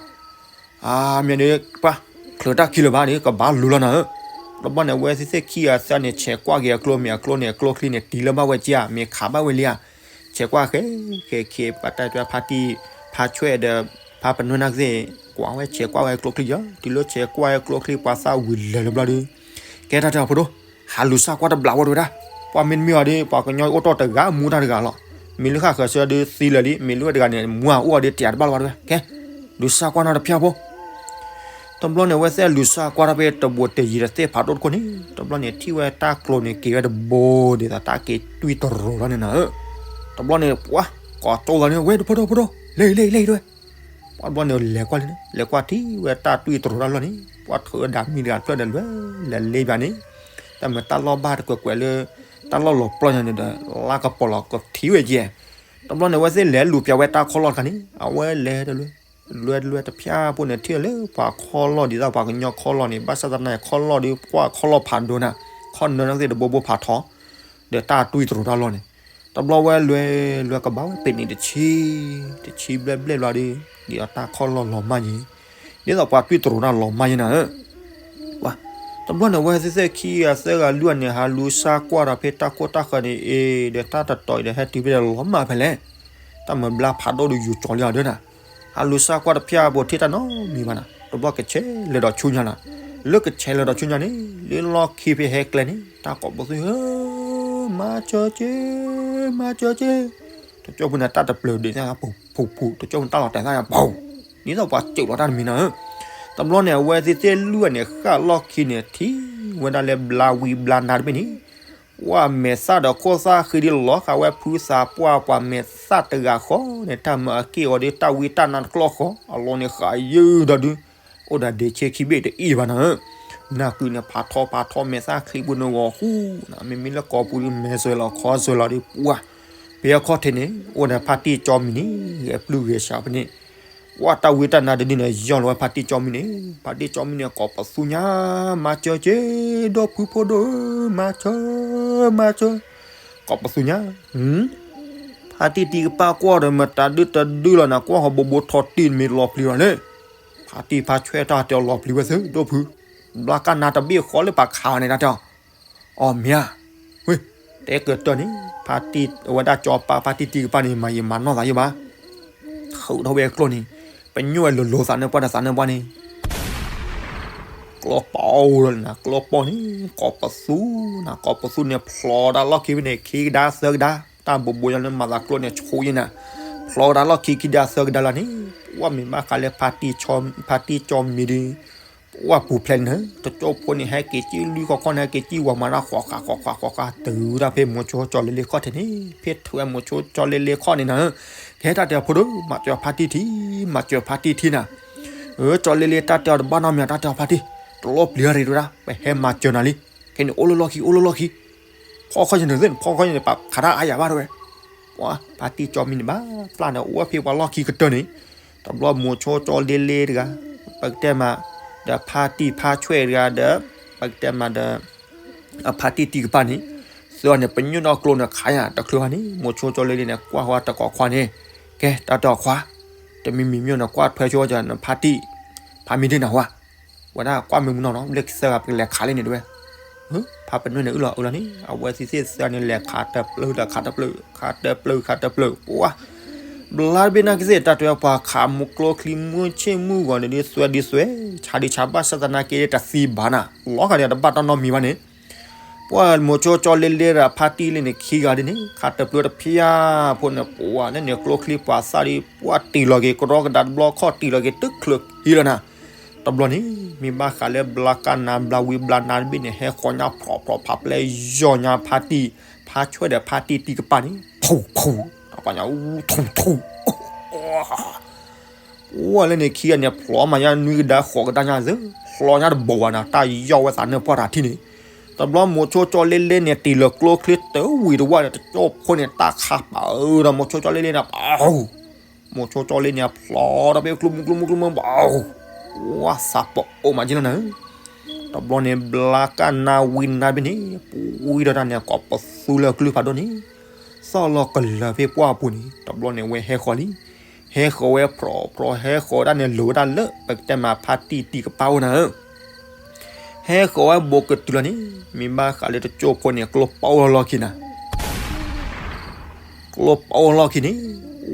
အါ မ့ၢ်ဒ်ပှၢ်, ချုးတၢ်ခံလၢၤဘၣ်န့ၣ် ကဘၣ်လူၤလီၤနၤဧၢ. တဘျီန့ၣ် အဝဲသ့ၣ်သ့ၣ်ခံဂၤသၢန့ၣ် ဆဲးကွၢ်က့ၤအကျိမ့ၢ်အကျိန့ၣ် အကျိချံန့ၣ် တံၤလၢဘၣ်ဝဲက့ဧါ မ့ၢ်ခးဘၣ်ဝဲလံဧါ. ဆဲးကွၢ်ဃဲဃဲဃဲ ပှၤတဲဖါတံၢ် ဖါဆွဲၣ်ဒီး ဖါပနွဲၢ်နၢ်ကသ့ၣ် ကွၢ်ဝဲဆဲးကွၢ်ဝဲကျိချံယီၤ တုၤလၢဆဲးကွၢ်ဝဲကျိချံ ပှၤသၣ်ဝံၤလၢာ်လၢဘျီဒီး ကဲတၢ်တဲအီၤဖိဒိၣ်, ဟးလူၤစၢ်ကွၢ်တဘျီဝဲတဝဲဒၣ်. ပှၢ်မ့တမ့ၢ်အီၤဒီး ပှၤကညီအိၣ်တီၢ်တဂၤမူတၢ်တဂၤလီၤ. မ့ၢ်လၢဃၣ်ဃၢၤဆၢဒီးသံလၢာ်လံ, မ့ၢ်လၢဝဲတဂၤန့ၣ် မူအအိၣ်အီၤဒီးတယးတဘၣ်လၢၤဘၣ်တဝဲ. ကဲ, လူၤစၢ်ကွၢ်နီတဖၠၣ်ဖိ တဘျီန့ၣ် အဝဲသ့ၣ်လူၤစၢ်ကွၢ်ထီၣ်ဖဲတဘူးတယံၤတသ့ၣ်ဖးဒိၣ်တခိၣ်န့ၣ် တဘျီန့ၣ် ထံၣ်ဝဲတၢ်ကျိၤန့ၣ် က့ၤဝဲတဘိဒ်သိးတၢ်က့ၤတွံၢ်တရိၤထီၣ်န့ၣ်နၤဧၢ. တဘျီန့ၣ် ပှၢ်, ကိးကၠိသးန့ၣ် ဝဲတဖိဒိၣ်ဖိဒိၣ်, လဲၤအံၤ လဲၤအံၤ လဲၤအံၤတဝဲ. ပှၢ်တဘျီန့ၣ် လဲၤကွၢ်လံန့ၣ် လဲၤကွၢ်ထံၣ်ဝဲတၢ်တွံၢ်တရိၤတၢ်လီၢ်န့ၣ် ပှၢ်ထုးဝဲဒၣ်မံၤတဂၤတဖျၢၣ်ဒီးလဲၤ လဲၤလ့ပၠးန့ၣ် တၢ်မ့ၢ်တၢ်လီၢ်ဘၣ်တကွဲးကွဲးလၢ တၢ်လီၢ်လီၤပျီညါန့ၣ်ဒီး လါကပီၤလီၤကထံၣ်ဝဲကဲ. တဘျီန့ၣ် အဝဲသ့ၣ်လဲၤလူၤပၠးဝဲတၢ်ခီၣ်လီၢ်တခါန့ၣ် အဝဲလဲၤတလွဲ လွဲတလွဲတဖၠၣ်ဖိန့ၣ် ထံၣ်လၢပှၤခီၣ်လီၢ်ဒ်သိးပှၤကညီခီၣ်လီၢ်န့ၣ် ဘၣ်ဆၣ်သနာ်က့ခီၣ်လီၢ်ဒီး ပှၢ်ခီၣ်လီၢ်ဖးဒိၣ်နၤ, ခီၣ်နၢနၢ်ကသ့ၣ်တဘိဘိဖးထီ ဒီးတၢ်တွံၢ်တရိၤတၢ်လီၢ်န့ၣ် တဘျီဝဲလွဲ လွဲကဘၣ်ဝဲပ့ၤနံးတဆံ တဆံဘျဲၣ်ဘျဲၣ်ဘျီဒီး ဒ်သိးတၢ်ခီၣ်လီၢ်လီၤမၢ်ယဲ ဒ်သိးပှၤတွံၢ်တရိၤတၢ်လီၤမၢ်ယဲနၤဧၢ. ပှၢ်, တဘျီန့ၣ် အဝဲသ့ၣ်သ့ၣ်ခံဂၤသၢဂၤလွံၢ်ဂၤန့ၣ် ဟးလူၤစၢ်ကွၢ်ဒီးဖဲတၢ်ခိၣ်တၢ်ဃၢၤန့ၣ်အံၤ ဒီးတၢ်တတီၤအံၤဒီးဟဲတုၤဖဲဒီးလီၤမၢ်ဖဲလဲၣ်. တၢ်မၤဘျါဖးဒိၣ်ဒီးယူၤကၠီၤလံအီၤဒၢနၤ. ဟးလူၤစၢ်ကွၢ်တဖၠၣ်ဖိထံၣ်တၢ်နီတမံၤဘၣ်နၤ. တဘျီကဆဲးလၢာ်ဒီးဆူညါနၤ. လၢကဆဲးလၢာ်ဒီးဆူညါန့ၣ် လၢလီၢ်ခံဖဲဟဲကျဲန့ၣ် တၢ်ကိးပသူ ဧၢ, မၤစၢၤက့ၤ, မၤစၢၤက့ၤ. တကၠိဖိန့ၣ် တၢ်တပျၢၤဒံးညါ ဖူးဖူး, တကၠိဖိန့ၣ် တၢ်လီၤတဲာ်သၣ်ညါ ပူး, ဒ်သိးပှၤစၢၤလီၤတၢ်တမံၤနၤဧၢ. တဘျီန့ၣ် အဝဲသ့ၣ်သ့ၣ်လွံၢ်ဂၤန့ၣ် ဃၣ်လီၢ်ခံန့ၣ် ထံၣ်ဝဲဒၣ်လၢဘျါဝံၤဘျါနါတဘ့ၣ်န့ၣ် ပှၢ်မဲာ်သၣ်ဒီးခိၣ်သၣ်ဃံဒီးလီၤဃာ်ဝဲဖုသးပှၢ် ပှၤမဲာ်သၣ်တဂၤဃီန့ၣ် တၢ်မၤအက့ၢ်အီၤဒီးတၢ်ဝံတၢ်နါတကျီၢ်ဃီ အလီၢ်န့ၣ်ဃာ်ယုၢ်ဒီးဒုး အိၣ်ဒီးဒ့ဆ့ခံဘ့ၣ်တအံၣ်ဘၣ်နၤဧၢ. နၢ်ကုန့ၣ် ဖးထီဖးထီ မဲာ်သၣ်ချံပူၤန့ၣ်ဂီၤဃူ, မ့မ့ၢ်လၢကိာ်ပူၤဒီး မဲာ်စၢၤလီၤခီစၢၤလီၤဒီး ပှၢ်, ဖဲအခီၣ်ထံးန့ၣ် အိၣ်ဒီးဖါတံၢ်ကၠီမံၤန့ၣ် ဂဲၤပျုၢ်ဂဲၤဆှးဖဲန့ၣ် ပှၢ်တၢ်ဝံတၢ်နါတဒုန့ၣ် ယီၢ်လီၤဝဲဖါတံၢ်ကၠီမံၤန့ၣ်, ဖါတံၢ်ကၠီမံၤန့ၣ် ကိးပသူညါ, မၤစၢၤက့ၤ ဒီပုၢ်ဖိဒိၣ်ဧၢ, မၤစၢၤ, မၤစၢၤ, ကိးပသူညါ, ဖါတံၢ်တံၢ်ကပၢ်ကွၢ်ဒီး မတၤဒုတဒုလီၤနၤ, ကွၢ်ဃီဘိဘိထီၣ်တံၢ်မ့ၢ်လီၤပျံၤဘၣ်လဲၣ်. ဖါတံၢ်ဖါဆွဲၣ်တၢ်တဲအီၤလီၤပျံၤဝဲသ့ ဒီပုၢ်, ဘျါကၢ်နါတဘ့ၣ်ဃီလၢပှၤခးအီၤန့ၣ် တၢ်တဲအီၤ အီၤမ့ၢ်ဧါ, ဝ့ၢ်, တဲကတၢၢ်န့ၣ် ဖါတံၢ်အဝဲဒၣ်ကၠီပၢ် ဖါတံၢ်တံၢ်ကပၢ်န့ၣ် မၤယံာ်မၤနီၢ်သးယိၣ်ဘၣ်, ထုးထီၣ်ဝဲအကျိၣ်န့ၣ်, ပညိၣ်ဝဲလိၤလိၤသးနၢၣ်ပှၢ်ဒီးသးနၢၣ်ပှၢ်န့ၣ်, ကျီၢ်ပီၣ်လီၤနၤ, ကျီၢ်ပီၣ်န့ၣ် ကိးပသူနၤ, ကိးပသူန့ၣ် ဖျိးဒၣ်လီၢ်ခံဖဲန့ၣ် ခံကဒါသၢကဒါ, တၢ်ဘိးဘိယီၤလၢမၤသးကျိၣ်န့ၣ် ဆူယဲနၤ, ဖျိးကဒါလီၢ်ခံ ခံကဒါသၢကဒါလီၤန့ၣ်, ပှၢ်မ့ၢ်ဘၣ်ဃးလၢ ဖါတံၢ်ကၠီမံၤဒီး ပှၢ်ပူၤဖျဲးန့ၣ်, တကၠိဖိန့ၣ် ဟဲက့ၤကံၣ်လွံၢ်ခီခီန့ၣ် ဟဲက့ၤကံၣ်ဝၤမၤတၢ်ဃီးဃးဃီးဃးဃီးဃး တုၤဒၣ်ဖဲမိၤဆိကၠီလ့လ့ခီၣ်ထံးန့ၣ်, ဖဲထုးဝဲမိၤဆိကၠီလ့လ့ခီၣ်န့ၣ်နၤ, ကဟဲတၢ်တဲအီၤဖိဒိၣ်, မၤစၢၤဖါတံၢ်ထံ, မၤစၢၤဖါတံၢ်ထံနၤ, အၢ ကၠီလ့လ့တၢ်တဲအီၤတဘၣ်နီတမံၤ တၢ်တဲအီၤဖါတံၢ်, တလီၤပျံၤရ့ၣ်တဝဲဒၣ်, ပဟဲမၤစၢၤနၤလံ, ခဲန့ၣ်အိၣ်လၢလီၢ်ခံ အိၣ်လၢလီၢ်ခံ ဖီခီၣ်ယဲန့ၣ်သ့ၣ်န့ၣ် ဖီခီၣ်ယဲန့ၣ် ပခးတၢ်အါယၤဘၣ်တဝဲ, ပှၤဖါတံၢ်ကၠီမံၤန့ၣ်ဘၣ်ပျၢ်န့ၣ် အိၣ်ဝဲဖဲပှၤလီၢ်ခံကတၢၢ်န့ၣ်, တဘျီမိၤဆိကၠီလ့လ့တဂၤ, ပကတဲမး, ဒီးဖါတံၢ်ဖါဆွဲၣ်တဂၤဒီး, ပကတဲမးဒီး, အဖါတံၢ်တံၢ်ကပၢ်န့ၣ်, သၢဂၤန့ၣ် ပညိၣ်ဒီးကျိန့ၣ်ခးယၤတချုးဘၣ်န့ၣ် မိၤဆိကၠီလ့လ့န့ၣ် ကွၢ်ဝဲတကိးခွါန့ၣ်, ကဲတၢ်တဲအီၤခွါ, တမံၤမံၤမ့ၢ်န့ၣ် ကွၢ်ထွဲဆိကၠီနဖါတံၢ်, ဖါမံၤဒ့နၤဝဲ ဝဲဒၣ်ကွၢ်မ့ၢ်မနီၤနီၤ လၢသၢဂၤပကလဲၤခးလံန့ၣ်တဝဲ, ဖါပနွဲၣ်န့ၣ်အုၣ်လီၤအုၣ်လီၤန့ၣ် အဝဲသ့ၣ်သ့ၣ်သၢန့ၣ် လဲၤခးတပျၢၢ်ဒီးခးတပျၢၢ် ခးတပျၢၢ်ခးတပျၢၢ် ပှၤ, ဘျါတဘ့ၣ်နာ်က့သ့ၣ် တၢ်တဲပှၤခးမူကျိချံမုၢ်ဆ့ၣ်မုၢ်ဂီၤန့ၣ် ဒ်သွဲဒ်သွဲ, ဆါဒ်ဆါ ဘၣ်ဆၣ်သနာ်က့တသံဘၣ်နၤ, လီၤဂာ်န့ၣ်တဘၣ်တၢ်နီတမံၤဘၣ်န့ၣ်, ပှၢ်မိၤဆိကၠီလ့လ့ဒီးဖါတံၢ်လ့န့ၣ် ခံဂၤဒ်န့ၣ် ခးတပျုာ်တဖျၢၣ်ဖိန့ၣ် ပှၢ်လၢန့ၣ်ကျိချံပှၤသၣ်ဒ် ပှၢ်တံၢ်လီၤက့ၤကရီကဒါတဘျီခီၣ် တံၢ်လီၤက့ၤတုၤချုးခံလၢနၤ, တဘျီန့ၣ် မ့ၢ်ဘၣ်ဃးလၢဘျါကၣ်နါဘျါဝံဘျါနါတဘ့ၣ်န့ၣ် ဟဲဃီၤညါဖြီဖြီ ဖးပျဲၢ်ယီၢ်ညါဖါတံၢ်, ဖါဆွဲဒီးဖါတံၢ်တံၢ်ကပၤန့ၣ် ထူၣ်ထူၣ်, ထူၣ်ထူၣ်, ပှၢ်လၢန့ၣ်ခံဂၤန့ၣ် ဖျီမၤညါနွံကဒါဃိးကဒါညါသၢ, ဖျီညါတဘိးဘၣ်နၤ တၢ်ယီၢ်ဝဲသးနၢၢ်ပှၢ်တၢ်ထံၣ်န့ၣ်, တဘျီမိၤဆိကၠီလ့လ့န့ၣ် တံၢ်လီၤကျိချံတဝံၤတဝၢ်န့ၣ် တကၠိၢ်ဖိန့ၣ် တၢ်ခးပာ်အၢဒီးမိၤဆိကၠီလ့လ့န့ၣ် ပ မိၤဆိကၠီလ့န့ၣ် ဖျီဒီးဖဲကျူမူကျူမူကျူမူ ဘၣ်, ဝါသးပအိၣ်မးက့လီၤနၤဧၢ, တဘျီန့ၣ် ဘျါကၣ်နါဝံနါတဘ့ၣ်န့ၣ် ပှံဒီးတၢ်န့ၣ် ကိးပသူလၢအကလုၢ်ဖးဒိၣ်န့ၣ်, သီၣ်လီၤကလၢၤဖဲပှၢ်အပူၤန့ၣ် တဘျီန့ၣ်ဝဲဟဲဃီၤလံ, ဟဲဃီၤဝဲဖြီဖြီ ဟဲဃီၤဝဲဒၣ်န့ၣ် လိၤဝဲဒၣ်လၢ ပကတဲမးဖါတံၢ်တံၢ်ကပၤအိၣ်နၤဧၢ ဟဲဃီၤဝဲဘူးကတုၤလီၤန့ၣ် မ့ၢ်ဘၣ်ဃးလၢတကၠိၢ်ဖိန့ၣ် ကျိပအိၣ်လီၢ်ခံနၤ ကျိပအိၣ်လီၢ်ခံန့ၣ်,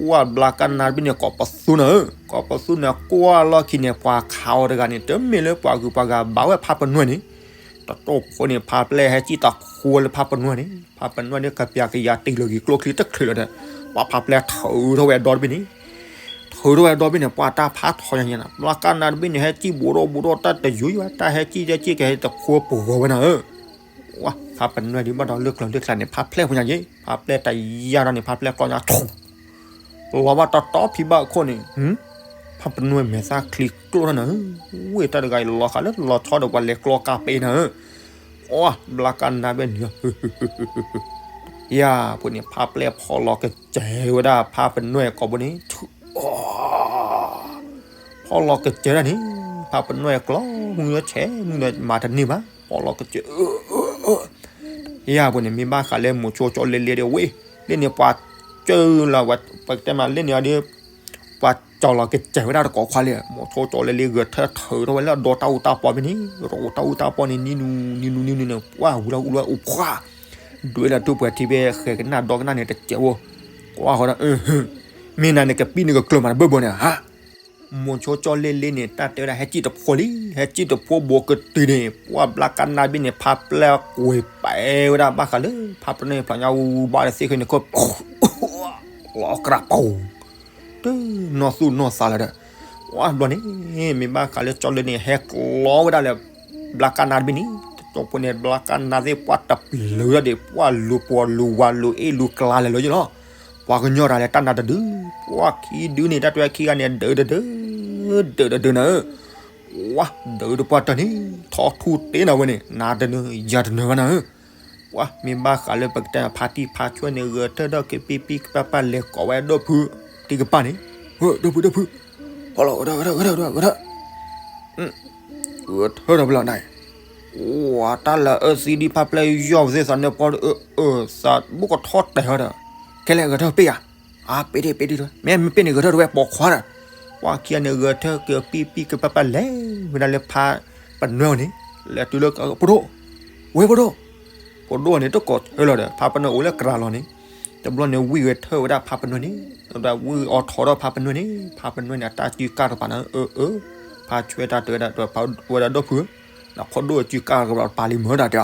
ဝဲဘျါကၣ်နါတဘ့ၣ်န့ၣ် ကိးပသူနၤဧၢ, ကိးပသူန့ၣ် ကွၢ်လီၢ်ခံန့ၣ် ပှၤခးအီၤတဂၤန့ၣ် တမ့ၢ်လၢပှၤဂုၤပှၤဂၤဘၣ်ဝဲဖါပနွဲၢ်န့ၣ်, တကၠိၢ်ဖိန့ၣ် ဖးပျဲၢ်ဟဲစံၣ်တခူဝဲလၢဖါပနွဲၢ်န့ၣ်, ဖါပနွဲၢ်န့ၣ် ကပျးကယၤတံၢ်လီၤက့ၤကျိချံတချုးလီၤဒီး, ပှၤဖးပျဲၢ်ထုးထီၣ်ဝဲဒီတဘ့ၣ်န့ၣ် ထုးထီၣ်ဝဲဒီဘ့ၣ်န့ၣ် ပှၤတၢ်ဖးထီညါညါနၤ, ဘျါကၣ်နါတဘ့ၣ်န့ၣ် ဟဲစံၣ်ဘူးဒီးဘူးဒီးတၢ်တယုၢ်ယွၤ တၢ်ဟဲစံၣ်ဟဲစံၣ်ကဟဲတခူပဂီၤဝဲနၤဧၢ, ဝါ ဖါပနွဲၢ်ဒ်ဘၣ်ဒီးလၢကျၢၤလၢကျါန့ၣ် ဖးပျဲၢ်ဖိညါက့ၤ ဖးပျဲၢ်တယာ်ဒီးန့ၣ် ဖးပျဲၢ်ကျီညါထူၣ်, လီၤဘၣ်တီတီဖံးဘၣ်အခိၣ်န့ၣ်, ဖါပနွဲၢ်မဲာ်သၣ်ချံကျိထီၣ်နၤဧၢ, ဝ့ၢ်တၢ်တဂၤအံၤလီၤဃးလၢလီၤဆီဒီးပှၤလဲၤကျီကါပ့ၤနၤဧၢ, အီ ဘျါကၣ်နါဘ့ၣ်န့ၣ် ယၤ ဖိန့ၣ် ဖးပျဲၢ်ဖီလီၤကစဲၤဝဲဒၣ်ဖါပနွဲၢ်ကိာ်ဘိန့ၣ်, ဖီလီၤကစဲၤဒၣ်န့ၣ်, ဖါပနွဲၢ်ကျီ မုၢ်လၢဆဲး မုၢ်လၢမၤတန့ၢ်ဘၣ်, ဖီလီၤကစဲၤ, ယၤ ဖိန့ၣ် မ့ၢ်ဘၣ်ဃးလၢမိၤဆိကၠီလ့လ့ဒီးဝဲ, လ့န့ၣ်ပှၤစၢလီၤဝဲ ပကတဲမးလ့န့ၣ်အီၤဒီး ပှၤကၠီလီၤကစဲၤဝဲဒၣ်တကိးခွါလံ, မိၤဆိကၠီလ့လ့ဂဲၤထၢၣ်ထုးထီၣ်ဝဲလၢအဒီတၢ်အူတၢ်ပီဖဲန့ၣ်, ဒီးအူတၢ်အူတၢ်ပီန့ၣ် နံၤနူၤ နံၤနူၤ နံၤနူၤ နံၤနူၤန့ၣ် ပှၢ်ဝံၤလီၤအူလီၤအူဖှၣ်, ဒွဲလၢတူၢ်ပှဲၤထံဖဲဃဲၤကနၣ်ဒီကနၣ်န့ၣ် တစဲးဖိ, ကွၢ်ဃီဒီး မ့ၢ်နၤန့ၣ် ကပံၣ်န့ၣ်ကကျၢၤမးတဘၢၣ်ဘၢၣ်န့ၣ်ဧါ, မိၤဆိကၠီလ့လ့န့ၣ် တၢ်တဲဝဲဒၣ်ဟဲစံၣ်တဖိလံ, ဟဲစံၣ်တဖိဘူးကတုၤန့ၣ် ပှၢ်ဘျါကၣ်နါတဘ့ၣ်န့ၣ် ဖးပျဲၢ်ကွံာ်ပဲဝဲဒၣ်ဘၣ်ဃးလၢ ဖါပနွဲၢ်ဖျိညါဝူဘၣ်ဒီးသ့ၣ်ဃ့န့ၣ်ခိၣ် လီၤကြးပူၤ တနီၢ်သူၣ်နီၢ်သးလၢၤဒီး, ဝါဘျီန့ၣ် မ့ၢ်ဘၣ်ဃးလၢကၠီလ့န့ၣ် ဟဲကျီဝဲဒၣ်လၢ ဘျါကၣ်နါတဘ့ၣ်န့ၣ်, တကၠိဖိန့ၣ် ဘျါကၣ်နါသ့ၣ်ပှၢ်တပျုၤဒီး ပှၢ်လူၤပိာ်လူၤဝၤလူၤအ့ၣ်လူၤကျါလဲၤလၢယလီၤ, ပှၤကညီတၢ်လဲၤတၢ်နါတဒု, ပှၢ်ခံဒုန့ၣ် တၢ်တဲခံဂၤန့ၣ် ဒုးတဒု, ဒုးတဒုနၤဧၢ, ဝါ ဒုးတပှၢ်တၢၢ်န့ၣ် ထီထူၣ်တ့နၤဝဲန့ၣ် နၤတနၢၤယၤတနၢၤဘၣ်နၤဧၢ ပှၤမ့ၢ်ဘၣ်ဃးလၢပကတဲဖါတံၢ်ဖါဆွဲၣ်န့ၣ် ဂဲၤထၢၣ်ဒီးကပံၣ်ပံၣ်ကပၤပၤလဲၤကိးဝဲဒိၣ်ဖုတံၢ်ကပၤန့ၣ်, ဒိၣ်ဖု ဒိၣ်ဖု, ဟီလီၤ ဂဲၤထၢၣ် ဂဲၤထၢၣ် ဂဲၤထၢၣ် ဂဲၤထၢၣ်, ဂဲၤထၢၣ်ဒီးဖဲလီၤနၤ, ဝါ တၢ်လၢအၢသံဒံးဖးပျဲၢ်ယီၢ်ပသ့ၣ်သးန့ၣ်ပီၢ်, သးဘူးကထီၣ်တဲာ်ဝဲဒီး, ခဲလၢာ်ဂဲၤထၢၣ်ပ့ၢ်ယၤ, အါ ပ့ၢ်တ့ၢ်ပ့ၢ်တ့ၢ်တဝဲ မ့ၢ်မ့ၢ်ပ့ၢ်န့ၣ်ဂဲၤထၢၣ်တဝဲပိာ်ခွါဒီး, ပှၤခံဂၤန့ၣ်ဂဲၤထၢၣ်ကပံၣ်ပံၣ်ကပၤပၤလဲၤဝဲဒၣ်လၢဖါပနွဲၢ်န့ၣ်, လဲၤတုၤလၢဖိဒိၣ်, ဝဲဖိဒိၣ်, ဖိဒိၣ်န့ၣ်တကိးထၢလီၤဒီး ဖါပနွဲၢ်အိၣ်လၢကြၢးလီၤန့ၣ်, တဘျီန့ၣ်ဝံၢ်ဂဲၤထၢၣ်ဝဲဒၣ်ဖါပနွဲၢ်န့ၣ်, ဒီးဝံၢ်အိးထီၣ်ဒီးဖါပနွဲၢ်န့ၣ်, ဖါပနွဲၢ်န့ၣ် အတၢ်စုကၢ်တပၤန့ၣ်, အၢ အၢ, ဖါဆွဲၣ်တၢ်တဲဝဲဒၣ်, ဝဲဒၣ်ဒိၣ်ဖုဧၢ, နဖိဒိၣ်စုကၢ်တပၤလံမ့ၢ်ဒၣ်တဲအီၤ,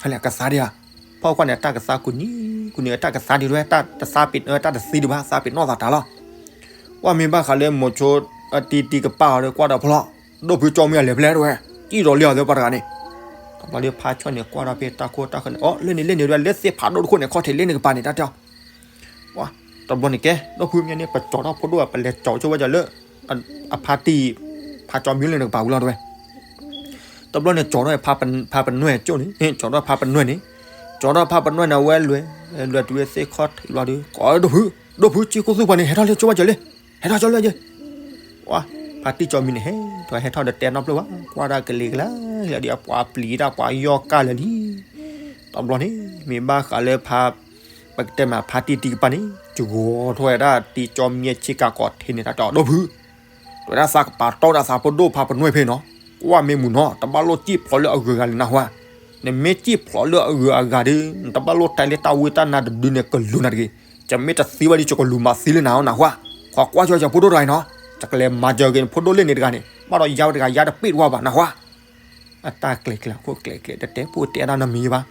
ဟဲလၢကသါဒံးဧါ, ဖီၣ်ကွၢ်န့ၣ် တၢ်ကသါကူၣ်နံၤ, ကူၣ်နံၤတၢ်ကသါဒံးတဝဲ, တၢ်တသါပ့ၤ, တၢ်တသံဒံးဘၣ် သါပ့ၤနီၣ်သးတၢ်လီၤ ကွၢ်မ့ၢ်ဘၣ်ဃးလၢမိၤဆိအတံၢ်တံၢ်ကပၤအီၤဒီး ကွၢ်ဒီးဖီလီၤ, ဒိၣ်ဖုကၠီမ့ၢ်အလဲၤဖဲလဲၣ်တဝဲ, စံၣ်ဒီးလံအီၤသ့ပှၤတဂၤန့ၣ်, တဘျီဒီးဖါဆွဲၣ်န့ၣ် ကွၢ်ဒီးဖဲတၢ်ခိၣ်တၢ်ဃၢၤန့ၣ်, အီ လၢန့ၣ်လၢန့ၣ်ဝဲ လၢသ့ၣ်ဖးဒိၣ်တခိၣ်န့ၣ် ခီၣ်ထံးလၢန့ၣ်ကပၤန့ၣ် တၢ်တဲအီၤ, တဘျီန့ၣ်ကဲ ဒိၣ်ဖုမ့ၢ်န့ၣ် ပကၠီထီၣ်ဖိဒိၣ် ပလဲၤကၠီဆိဝဲဒၣ်လၢ အဖါတံၢ် ဖါကၠီမံလၢန့ၣ်ကပၤဝံၤလီၤတဝဲ တဘျီန့ၣ် ကၠီထီၣ်ဖါပနွဲၣ်ကၠိန့ၣ်, ကၠီထီၣ်ဖါပနွဲၣ်န့ၣ်, ကၠီထီၣ်ဖါပနွဲၣ်န့ၣ် အဝဲလဲၤ, လဲၤတုၤဝဲသ့ၣ်ခီၣ်ထံးလီၤဒီး ကိးဒိၣ်ဖု, ဒိၣ်ဖု ကၠံၣ်ခိၣ်သူၣ်ပှၤန့ၣ် ဟဲထီၣ်လၢကၠိဝဲကၠီလံ, ဟဲထီၣ်ကၠီလၢကၠီ, ဝါ, ဖါတံၢ်ကၠီမံန့ၣ် ဟဲထီၣ် ဟဲထီၣ်ဒီးတဲနီတဖျၢၣ်ဘၣ်, ကွၢ်ဒၣ်ကလံၤကလါ, လၢဒ်အပှၤပျံၤတၢ်ပှၤယီၢ်ကၢ်လၢာ်လံ, တဘျီန့ၣ် မ့ၢ်ဘၣ်ဃးလၢဖါ ပကတဲမးဖါတံၢ်တံၢ်ကပၤန့ၣ် ကဂီၤထီၣ်ဝဲဒၣ်တံၢ်ကၠီမံဆ့ကၤကိးထံးန့ၣ် တၢ်တဲအီၤ ဒိၣ်ဖု, တဝဲဒၣ်သးကပၤတီၢ်ဒၣ်သးဖိဒိၣ်ဖါပနွဲၣ်ဖဲနီၤ, ကွၢ်မ့ၢ်မုာ်နီၤ တဘၣ်လိၣ်စံၣ်ဖျိးလၢအဂုၤအဂၤလဲၣ်နၢ်ဟူဧါ, နမ့ၢ်စံၣ်ဖျိးလၢအဂုၤအဂၤဒီး နတဘၣ်လိၣ်တဲလၢတၢ်ဝံတၢ်နါတဒုန့ၣ် ကလူၤနၤတဂ့ၤ, ယမ့ၢ်တသံဘၣ်ဒီး ယကလူၤမၤသံလၢနၤနီၤ နၢ်ဟူဧါ. ကွၢ်ကွၢ် ယဖိဒိၣ်တဂၤအံၤနီၤ, ယကလဲၤမၤစၢၤက့ၤနဖိဒိၣ်လၢန့ၣ်တဂၤန့ၣ်, ဘၣ်ဒီးယၤဝဲတဂၤ ယၤတပ့ၢ်တဝါဘၣ် နၢ်ဟူဧါ. အတၢ်ကျဲၤကျဲၤအခိၣ်ကျဲၤကျဲၤ တတဲဖိတဲအတၢ်နီတမံၤဘၣ်.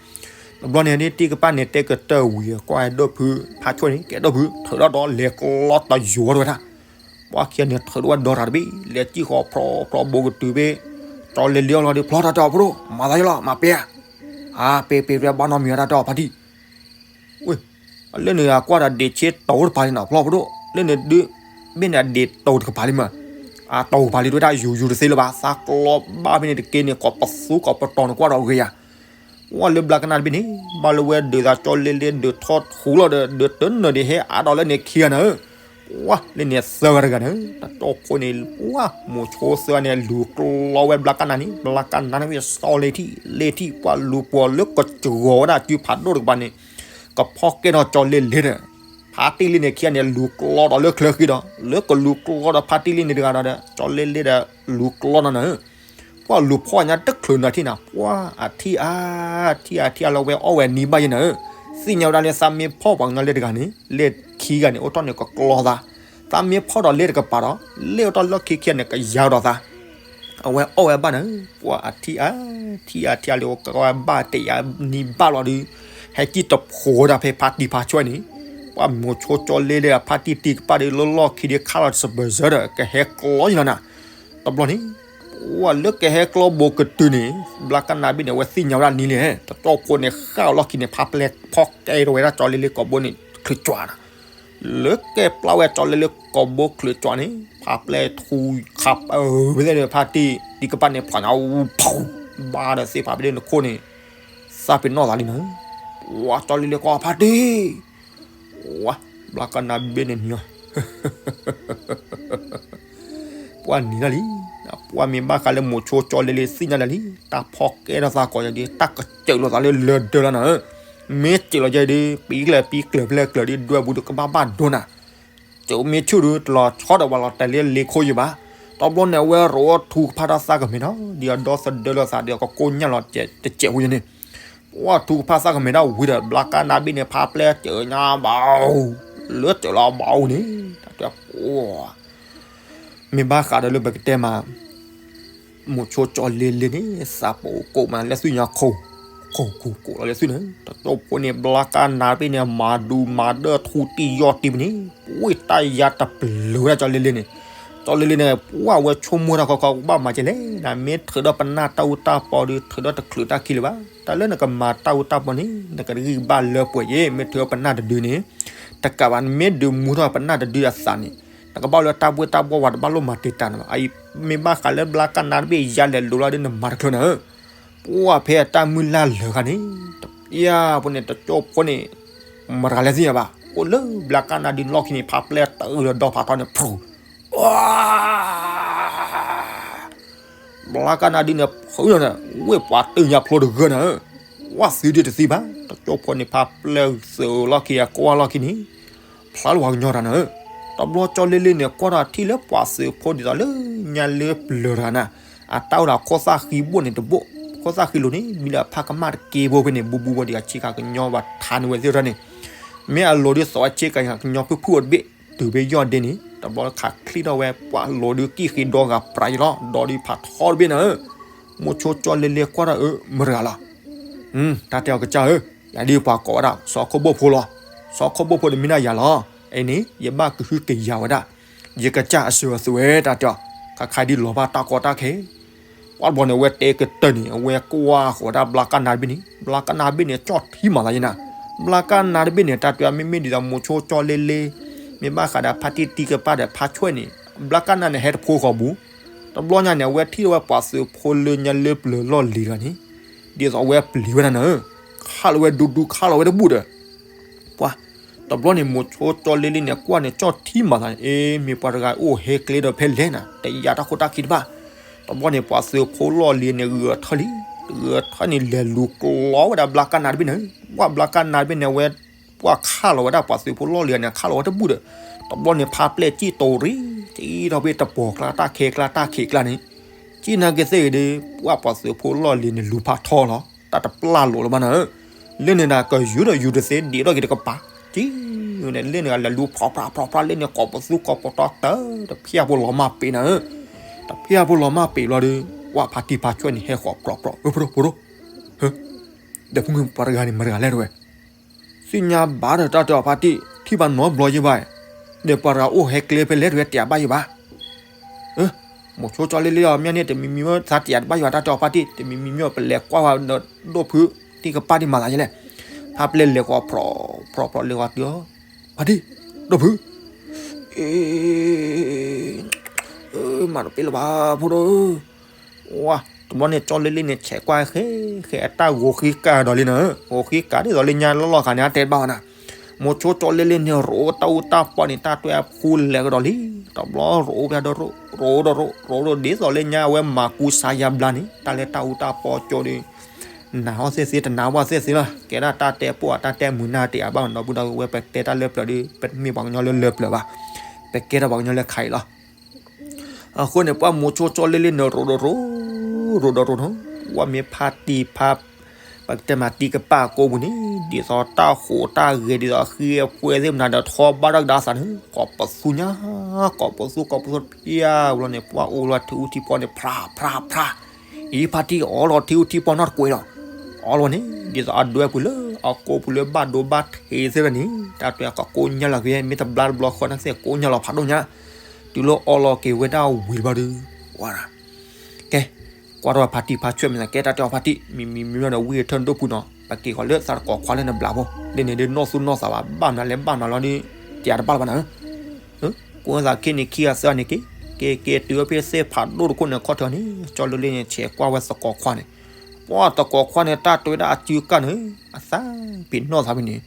တဘျီန့ၣ် တံၢ်ကပၣ်န့ၣ် တဲကတၢၢ်ဝံၤ ကွၢ်အဲၣ်ဒိၣ်ဖု ဖါဆွဲၣ်န့ၣ် ကအဲၣ်ဒိၣ်ဖု ထုးထီၣ်ဒီးလဲၤကျီတယိၤဝဲဒၣ်. ပှၤခံဂၤန့ၣ် ထုးထီၣ်ဝဲဒီးတၢ်တဘ့ၣ် လဲၤစံၣ်ဃီၤဖျိဖျိဘိကတုၤဘ့ၣ် ကၠီလ့လ့အလီၤဒီး ဖျီတၢ်တဲအီၤဖိဒိၣ် မၤသးယလီၤ မၤပဲဧါ. အါ ပဲပဲပဲ ဘၣ်နီတမံၤတၢ်တဲအီၤဖါတံၢ် ဝ့ၢ် လၢန့ၣ်အကွၢ်ဒီးဒ့ဆ့တိၤတကပၤလံနီၤ ဖျီဖိဒိၣ် လၢန့ၣ်ဒုး ဘ့ၣ်န့ၣ်အဒ့တိၤတကပၤလံမး, အတိၤကပၤလံ တဝဲဒၣ်ယူၤယူၤတသ့လၢၤဘၣ် သးကျီဘၣ်ဖဲန့ၣ်တက့ၢ်န့ၣ် ကိးပသူကိးပတီၤန့ၣ်ကွၢ်ဒီးဂ့ၤယၤ. ဝဲလၢဘျါကနၣ်တဘ့ၣ်န့ၣ် ဘၣ်လၢဝဲဒုးသးကၠီလ့လ့ဒုးထီၣ်ထူလီၤဒီး ဒုးတနၢၤဒံးဟဲအါဒီးလၢန့ၣ်ခံဂၤနၤဧၢ. ဝဲလၢန့ၣ်သၢဂၤတဂၤနၤဧၢ တကၠီဖိန့ၣ် ဝဲမိၤဆိသၢဂၤန့ၣ် လူၤကျီဝဲဘျါကနၣ်န့ၣ် ဘျါကနၣ်န့ၣ်ဝဲစီၤလ့ထံၣ် လ့ထံၣ် ပှၤလူၤပှီၤလၢကစှီၤဝဲဒၣ်စုဖးဒိၣ်တကပၤန့ၣ် ကဖီၣ်ကဲထီၣ်ကၠီလ့လ့ဒီး ဖါတံၢ်လံန့ၣ်ခံဂၤန့ၣ် လူၤကျီဒီးလၢချၢဃံဒီး လၢကလူၤကျီဒီးဖါတံၢ်လံန့ၣ်တဂၤဒီး ကၠီလ့လ့ဒီး လူၤကျီနီၤနၤဧၢ. ပှၤလူၤဖီၣ်ညါတချုးနၤထံၣ်နၤ ပှၤအထံၣ်အါ ထံၣ်အါထံၣ်အါလၢဝဲအီၣ်ဝဲနံၤဘၣ်ယဲနၤဧၢ. သ့ၣ်ညါဝဲဒၣ်လၢသးမ့ၢ်ဖီၣ်ပှၤကညီလ့တဂၤန့ၣ် လ့ခံဂၤန့ၣ် အိၣ်ထီၣ်န့ၣ်ကကျီသး, သးမ့ၢ်ဖီၣ်ဒီးလ့တကပၤဒီး လ့အိၣ်ထီၣ်လၢခံခံန့ၣ် ကယါဒီးသး အဝဲအီၣ်ဝဲဘၣ်နၤဧၢ. ပှၤအထံၣ်အါ ထံၣ်အါထံၣ်အါလၢကဝဲဘၣ်တယါနံၤဘၣ်လီၤဒီး ဟဲကံၣ်တဖိးဝဲဒၣ်ဖဲဖါတံၢ်ဖါဆွဲၣ်န့ၣ် ပှၤမိၤဆိကၠီလ့လ့ဒီးဖါတံၢ်တံၢ်ကပၣ်ဒီးလၢလီၢ်ခံဒီးခါလီၤစပၢၤစၢၤဒီး ကဟဲကျီယလီၤနၤ. တဘျီန့ၣ် ပှၤလၢကဟဲကျီဘိကတုၤန့ၣ် ဘျါကနၣ်ဘ့ၣ်န့ၣ် အဝဲသ့ၣ်ညါဝဲဒၣ်နံၤလံ တကၠီဖိန့ၣ် ဃၣ်အီၤလီၢ်ခံန့ၣ် ဖါပျဲၢ်ဖီၣ်ကဲထီၣ်ဝဲဒၣ်ကၠီလ့လ့ကိာ်ဘိန့ၣ် ချုးကွၢ်နၤ လၢကဲပျၢ်ဝဲကၠီလ့လ့ကိာ်ဘိချုးကွၢ်န့ၣ် ဖါပျဲၢ်ထူခးပၢဝဲသ့ၣ်န့ၣ် ဖါတံၢ်တံၢ်ကပၣ်န့ၣ် ဖျါညါ ဖီၣ် ဘါဒီးသ့ၣ်ဖးပဒ့ၣ်နခိၣ်န့ၣ် သးပ့ၤနီၣ်သးလံနၤ. ဝဲကၠီလ့လ့ကွၢ်ဖါတံၢ် ဝဲ ဘျါကနၣ်ဘ့ၣ်န့ၣ်နံၤလီၤ ပှၤနံၤဒၣ်လံ, ပှၤမ့ၢ်ဘၣ်ဃးလၢမိၤဆိကၠီလ့လ့သ့ၣ်ညါဒၣ်လံ, တၢ်ဖီၣ်ကဲထီၣ်သးကိးယၤဒီး တၢ်ကစၢးလိာ်သးလၢလၢဒၢလီၤနၤဧၢ, မ့ၢ်စၢးလီၤယဲဒီး ပံၤကျၢၤပံၤကျၢၤဖဲလဲၣ်ကျၢၤဒီး ဒွဲၣ်ဘူးဒီးကဘၣ်ဘၣ်ဒိနၤ, ကၠိမ့ၢ်ဆူၣ်ဒီး တလီၤဆီဒီးပှၤလီၤတဲာ်လၢလ့ခိၣ်ယံၤဘၣ်, တဘျီန့ၣ် အဝဲရိးထူကဖၣ်တၢ်သးကမဲာ်ဒီး ဒ်အဒီသဒၢလိာ်သးဒီး ကကိၢ်ညၣ်လီၤတစဲးဝံၤန့ၣ် ပှၤထူကဖၣ်သးကမဲာ်ဒၣ်ဝံၤဒီး ဘျါကနၣ်ဘ့ၣ်န့ၣ် ဖါပျဲၢ်စၢးညါဘၣ်, လၢစၢးလီၤဘၣ်န့ၣ် တၢ်တဲပှၤ မ့ၢ်ဘၣ်ဃးဒီးလၢပကတဲမး မိၤဆိကၠီလ့လ့န့ၣ် သးပအိၣ်ကိးမးလၢသွံၣ်ညါခိၣ်, ခိၣ်ခိၣ်ကိးလီၤလၢသွံၣ်န့ၣ် တကၠိဖိန့ၣ် ဘျါကနၣ်ဘ့ၣ်န့ၣ် မၤဒူမၤဒၢထူတံၢ်ယီၢ်တံၢ်ပန့ၣ် ပှ့ၢ်တၢ်ယါတပျုၤဝဲဒၣ်ကၠီလ့လ့န့ၣ်, ကၠီလ့လ့န့ၣ် ပှၤဝဲဆိကမိၣ်တၢ်ခီခီ ကဘၣ်မၤကဲလဲၣ်, နမ့ၢ်ထုးဒီးပနၢ်တၢ်အူတၢ်ပီဒီး ထုးဒီးတချုးတၢ်ခံလၢၤဘၣ်, တၢ်လၢနကမၤတၢ်အူတၢ်ပီန့ၣ် နကဂံၢ်ဘါလၢပှဲၤယဲၢ်, မ့ၢ်ထုးဒီးပနၢ်တဒုန့ၣ် တကးဘၣ် နမ့ၢ်ဒုးမူထီၣ်ပနၢ်တဒုအသးန့ၣ် နကဘၣ်လၢတၢ်ဘှ့ၣ်တၢ်ဘှီၣ်ဝဲတဘၣ်လိၣ်မၤတံာ်တာ်န့ၣ်ဘၣ်, အအံၤမ့ၢ်ဘၣ်ဃးလၢဘျါကနၣ်တဘ့ၣ်ယါလဲၤလိၤလီၤဒီးနမၤတချုးနၤဧၢ, ပှၤဖဲအတၢ်မုၢ်လၢ်လၢာ်ခါန့ၣ် တပျၢ်ဖိန့ၣ် တကၠိဖိန့ၣ် မတၤလဲၣ်သ့ၣ်ညါဘၣ်, အိၣ်လၢဘျါကနၣ်ဒုလီၢ်ခံန့ၣ် ဖါပျဲၢ်တအုးဒီးဒီဖးထီန့ၣ် ဖျိ ဘျါကနၣ်ဒုန့ၣ် ဖုလီၤန့ၣ် ဝ့ၢ်ပှၤတုၤညါဖျိတဂၢၢ်နၤဧၢ, ဝဲသံဒုတသံဘၣ်, တကၠိဖိန့ၣ် ဖါပျဲၢ်သုးလီၢ်ခံအကွၢ်လီၢ်ခံန့ၣ် ဖျါလၢပှၤကညီတၢ်နၤဧၢ, တဘျီကၠီလ့လ့န့ၣ် ကွၢ်ထီၣ်ထံၣ်လၢပှၤသုးဖိဒ်သိးလၢညါလၢပျၢၤတဂၤနၤ, အတၢ်အိၣ်ဒီးခိၣ်သၣ်ဃံဘိၣ်န့ၣ်တဘိၣ်, ခိၣ်သၣ်ဃံလိၤန့ၣ် မံလၢအဖးကမၣ်တက့ၢ်ဖိဖဲန့ၣ် ဘူးဘူးဝဲဒ်အဆ့ကၤကညီဘၣ်ထါန့ၢ်ဝဲသ့ၣ်ထီၣ်န့ၣ်, မ့ၢ်အလိၤဒ်သိးဝဲဆ့ကၤကညီဖုၣ်ဖုၣ်အိၣ်တဘ့ၣ် တုၤဖဲယီၢ်ဒ့န့ၣ် တဘျီခးချံထီၣ်ဝဲ ပှၤလိၤဒုးကံၣ်ဃ့ဒီဂၤပြးယလီၤ, ဒီးဒုးဖးထီတဘ့ၣ်နၤဧၢ, မိၤဆိကၠီလ့လ့ကွၢ်ထီၣ်အၢ မတၤတဂၤလီၤ, တၢ်တဲအီၤကစၢ်ဧၢ, ယၤဒ်ပှၤကိးဝဲဒၣ် စီၤခိၣ်ဘိၣ်ဖိလီၤ, စီၤခိၣ်ဘိၣ်ဖိန့ၣ်မ့ၢ်ဒၣ်ယၤလီၤ, အအံၤန့ၣ် ယဘၣ်ကဟုကယာ်ဝဲဒၣ်, ယကစၢ်အစၢၤအသွဲၣ်တၢ်တဲအီၤ, ခါခါဒ်လီၤဘၣ်တၢ်ကီတၢ်ခဲ ပှၤတဘျီန့ၣ် အဝဲတဲကတၢၢ်န့ၣ် အဝဲကွၢ်ဃီၤဒၣ်ဘျါကနၣ်တဘ့ၣ်န့ၣ် ဘျါကနၣ်တဘ့ၣ်န့ၣ် ကၠီၣ်ထံမးသးယဲနၤ, ဘျါကနၣ်တဘ့ၣ်န့ၣ် တၢ်တဲမ့မ့ၢ်ဒ်သိးမိၤဆိကၠီလ့လ့, မ့ၢ်ဘၣ်ဃးဒီးဖါတံၢ်တံၢ်ကပၣ်ဒီးဖါဆွဲၣ်န့ၣ် ဘျါကနၣ်န့ၣ် ဟဲတဖိဃီၤဘူး, တဘျီညါန့ၣ် အဝဲထံၣ်လီၤဝဲပှၤသုးဖိလၢညါလၢပျၢၤလီၢ်လံၤတဂၤန့ၣ်, ဒ်သိးအဝဲပျံၤဝဲဒၣ်နၤဧၢ, ခးလီၤဝဲဒူဒူခးလီၤဝဲတဘူၣ်ဒီး ပှၤ, တဘျီန့ၣ် မိၤဆိကၠီလ့လ့န့ၣ် ကွၢ်န့ၣ်ကၠီၣ်ထံမးသးန့ၣ် အ့ မ့ၢ်ပှၤတဂၤအိၣ်ဟဲကျဲဒီးဖဲလဲၣ်နၤ တယာ်တၢ်ခိၣ်တၢ်ခံတဘၣ်, တဘျီန့ၣ် ပှၤသုးဖိလီၢ်လံၤန့ၣ် ဂဲၤထၢၣ်လံ, ဂဲၤထၢၣ်န့ၣ် လဲၤလူၤကျီဝဲဒၣ်ဘျါကနၣ်တဘ့ၣ်န့ၣ်, ပှၤဘျါကနၣ်တဘ့ၣ်န့ၣ် အဝဲ ပှၤခးလီၤဝဲဒၣ်ပှၤသုးဖိလီၢ်လံၤန့ၣ် ခးလီၤဝဲတဘူၣ်ဒီး, တဘျီန့ၣ် ဖါပျဲၢ်ကံၣ်တိၤရံ, ကံၣ်ထီၣ်ဖဲတပီၤကျါတၢ်ခဲကျါတၢ်ခံးကျါန့ၣ်, ကံၣ်နာ်က့ၤသ့ၣ်ဂ့ၤဒီး ပှၤပှၤသုးဖိလီၢ်လံၤန့ၣ် လူၤဖးထီလီၤ, တၢ်တပျၢ်လိာ်လၢၤဘၣ်နၤဧၢ, လၢန့ၣ်ဒၣ်ကယူၤဒီးယူၤတသ့ ဒံးထီၣ်က့ၤတကပၤ, ကံၣ် လ့န့ၣ်ဂၤလဲၤလူၤ ဖြီဖြါဖြီဖြါ လ့န့ၣ် ကိးပသူကိးပတီၢ်တၢ် တဖၠၣ်ဖိလီၤမၢ်ပ့ၤနၤဧၢ, တဖၠၣ်ဖိလီၤမၢ်ပ့ၤဘျီဒီး ပှၤဖါတံၢ်ဖါဆွဲၣ်န့ၣ် ဟဲဃီၤပြီပြီ အၢဖိဒိၣ်ဖိဒိၣ်, ဒီးဖုမုၢ်ပှၤတဂၤန့ၣ် မတၤတဂၤလဲၣ်တဝဲ သ့ၣ်ညါဘၣ်ဒီးတၢ်တဲအီၤဖါတံၢ် ထံၣ်ဘၣ်နီတဘျီယံၤဘၣ်, ဒီးပှၤတဂၤအိၣ်ဟဲကျဲဖဲလဲၣ်တဝဲ တဲအဘၣ်ယံၤဘၣ်. မိၤဆိကၠီလ့လ့အီၤ မ့ၢ်န့ၣ် တမံၤမံၤမ့ၢ်သးတဲအဘၣ်ယံၤဘၣ် တၢ်တဲအီၤဖါတံၢ် တမံၤမံၤမ့ၢ် ပလဲၤကွၢ်ဝဲဒီးဒိၣ်ဖု တံၢ်ကပၢ်ဒံးမၤသးယလဲၣ်. ဖါပလဲလဲၤဃီၤဖြီဖြီ လဲၤဃီၤတုၤအီၤ ဖါတံၢ် ဒိၣ်ဖု အ့ မၤတပ့ၢ်လၢၤဘၣ်ဖိဒိၣ်ဧၢ, ဝါ တဘျီန့ၣ် ကၠီလ့လ့န့ၣ် ဆဲးကွၢ်ဃဲ ဃဲအတၢ်ဂီၤဃံကၤဒီးလံနၤ, ဂီၤဃံကၤဒ်သိးလၢညါလီၢ်လီၢ်ခါန့ၣ် အတဲတဘၣ်ဘၣ်နၤ, မိၤဆိကၠီလ့လ့န့ၣ် ရိးတၢ်အူတၢ်ပီန့ၣ် တၢ်တွဲအဖူလဲၤကဒီးလံ, တဘျီရိးဖဲဒီးရိး ရိးဒီးရိး ရိးဒီးဒ်သိးလၢညါအဝဲမၤကူစါယါဘျါန့ၣ် တၢ်လၢတၢ်အူတၢ်ပီကၠီဒီး နာ်အီၤသ့ၣ်သ့ၣ် တနာ်ဘၣ်သ့ၣ်သ့ၣ်လီၤ, ကဲဒၣ်တၢ်တဲပိာ်အတၢ်တဲမုာ်နၢ်တ့ၢ်အဘၣ်နီၤ ပဒီးဝဲပတဲတၢ်လၢပျၢၤဒီး ပမ့ၢ်ပှၤကညီလၢလၢပျၢၤဘၣ်, ပကဲထီၣ်ပှၤကညီလၢခါအံၤလီၤ. အဃိန့ၣ် ပှၤမိၤဆိကၠီလ့လ့န့ၣ် ရိးဒီးရိး ရိးဒီးရိးနီၤ, ဝဲမ့ၢ်ဖါတံၢ်ဖါ ပကတဲမးတံၢ်ကပၢ်ကိးပူၤန့ၣ် ဒ်သိးတၢ်ဟူးတၢ်ဂဲၤ ဒ်သိးအဃံအပှဲၤသ့ၣ်မနုၤဒီး ထီဘၣ်တၢ်ကဒါသးန့ၣ် ကိးပသူညါ ကိးပသူ ကိးပသူတဖၠၣ်ဘျီန့ၣ် ပှၤအိၣ်လီၤထံအူထံပီန့ၣ် ဖြါဖြါဖြါ အံၤဖါတံၢ်အီလီၤထံအူထံပီနီတကွဲးဒီး အီလီၤန့ၣ် ဒ်သိးအဒွဲပူၤလၢအကိးပူၤလၢဘၣ်ဒိဘၣ်ထံးသ့ၣ်န့ၣ် တၢ်တဲကိးကိးညါလီၤက့ၤ မ့ၢ်တဘျါတဘျီဃီန့ၣ်သ့ၣ်ကိးညါလီၤဖးဒိၣ်ညါ တုၤလၢအီလီၤက့ၤဝဲဒၣ်ဝံၤဘျီဒီး ဝါ ကဲ ကွၢ်ထီၣ်ဖါတံၢ်ဖါဆွဲၣ်မ့ၢ်သးကဲတၢ်တဲအီၤဖါတံၢ် မံၤမံၤမံၤဒီးဝံၤထၢၣ်ဒိၣ်ပူၤနီၤ ပက့ၤဃီၤလၢသးတကိးခွါလၢနဘျးဖိ ဒ်န့ၣ်ဒ်နီၢ်သူၣ်နီၢ်သးဘၣ် ဘၣ်နၤလဲၣ်ဘၣ်နၤလီၤဒီး တယၤတဘၣ်လၢၤဘၣ်နၤဧၢ ကိးသးခံန့ၣ်ခံဂၤသၢဂၤန့ၣ်က့ၤ က့ၤက့ၤတုၤဝဲဖဲသ့ၣ်ဖးဒိၣ်တခိၣ်န့ၣ်ခီၣ်ထၢၣ်န့ၣ် ကၠီလ့လ့န့ၣ် ဆဲးကွၢ်ဝဲသကိးခွါန့ၣ် ပှၤသကိးခွါန့ၣ် တၢ်တဲဝဲဒၣ်အစုကၢ်န့ၣ် အသးပ့ၤနီၣ်သးဖဲန့ၣ်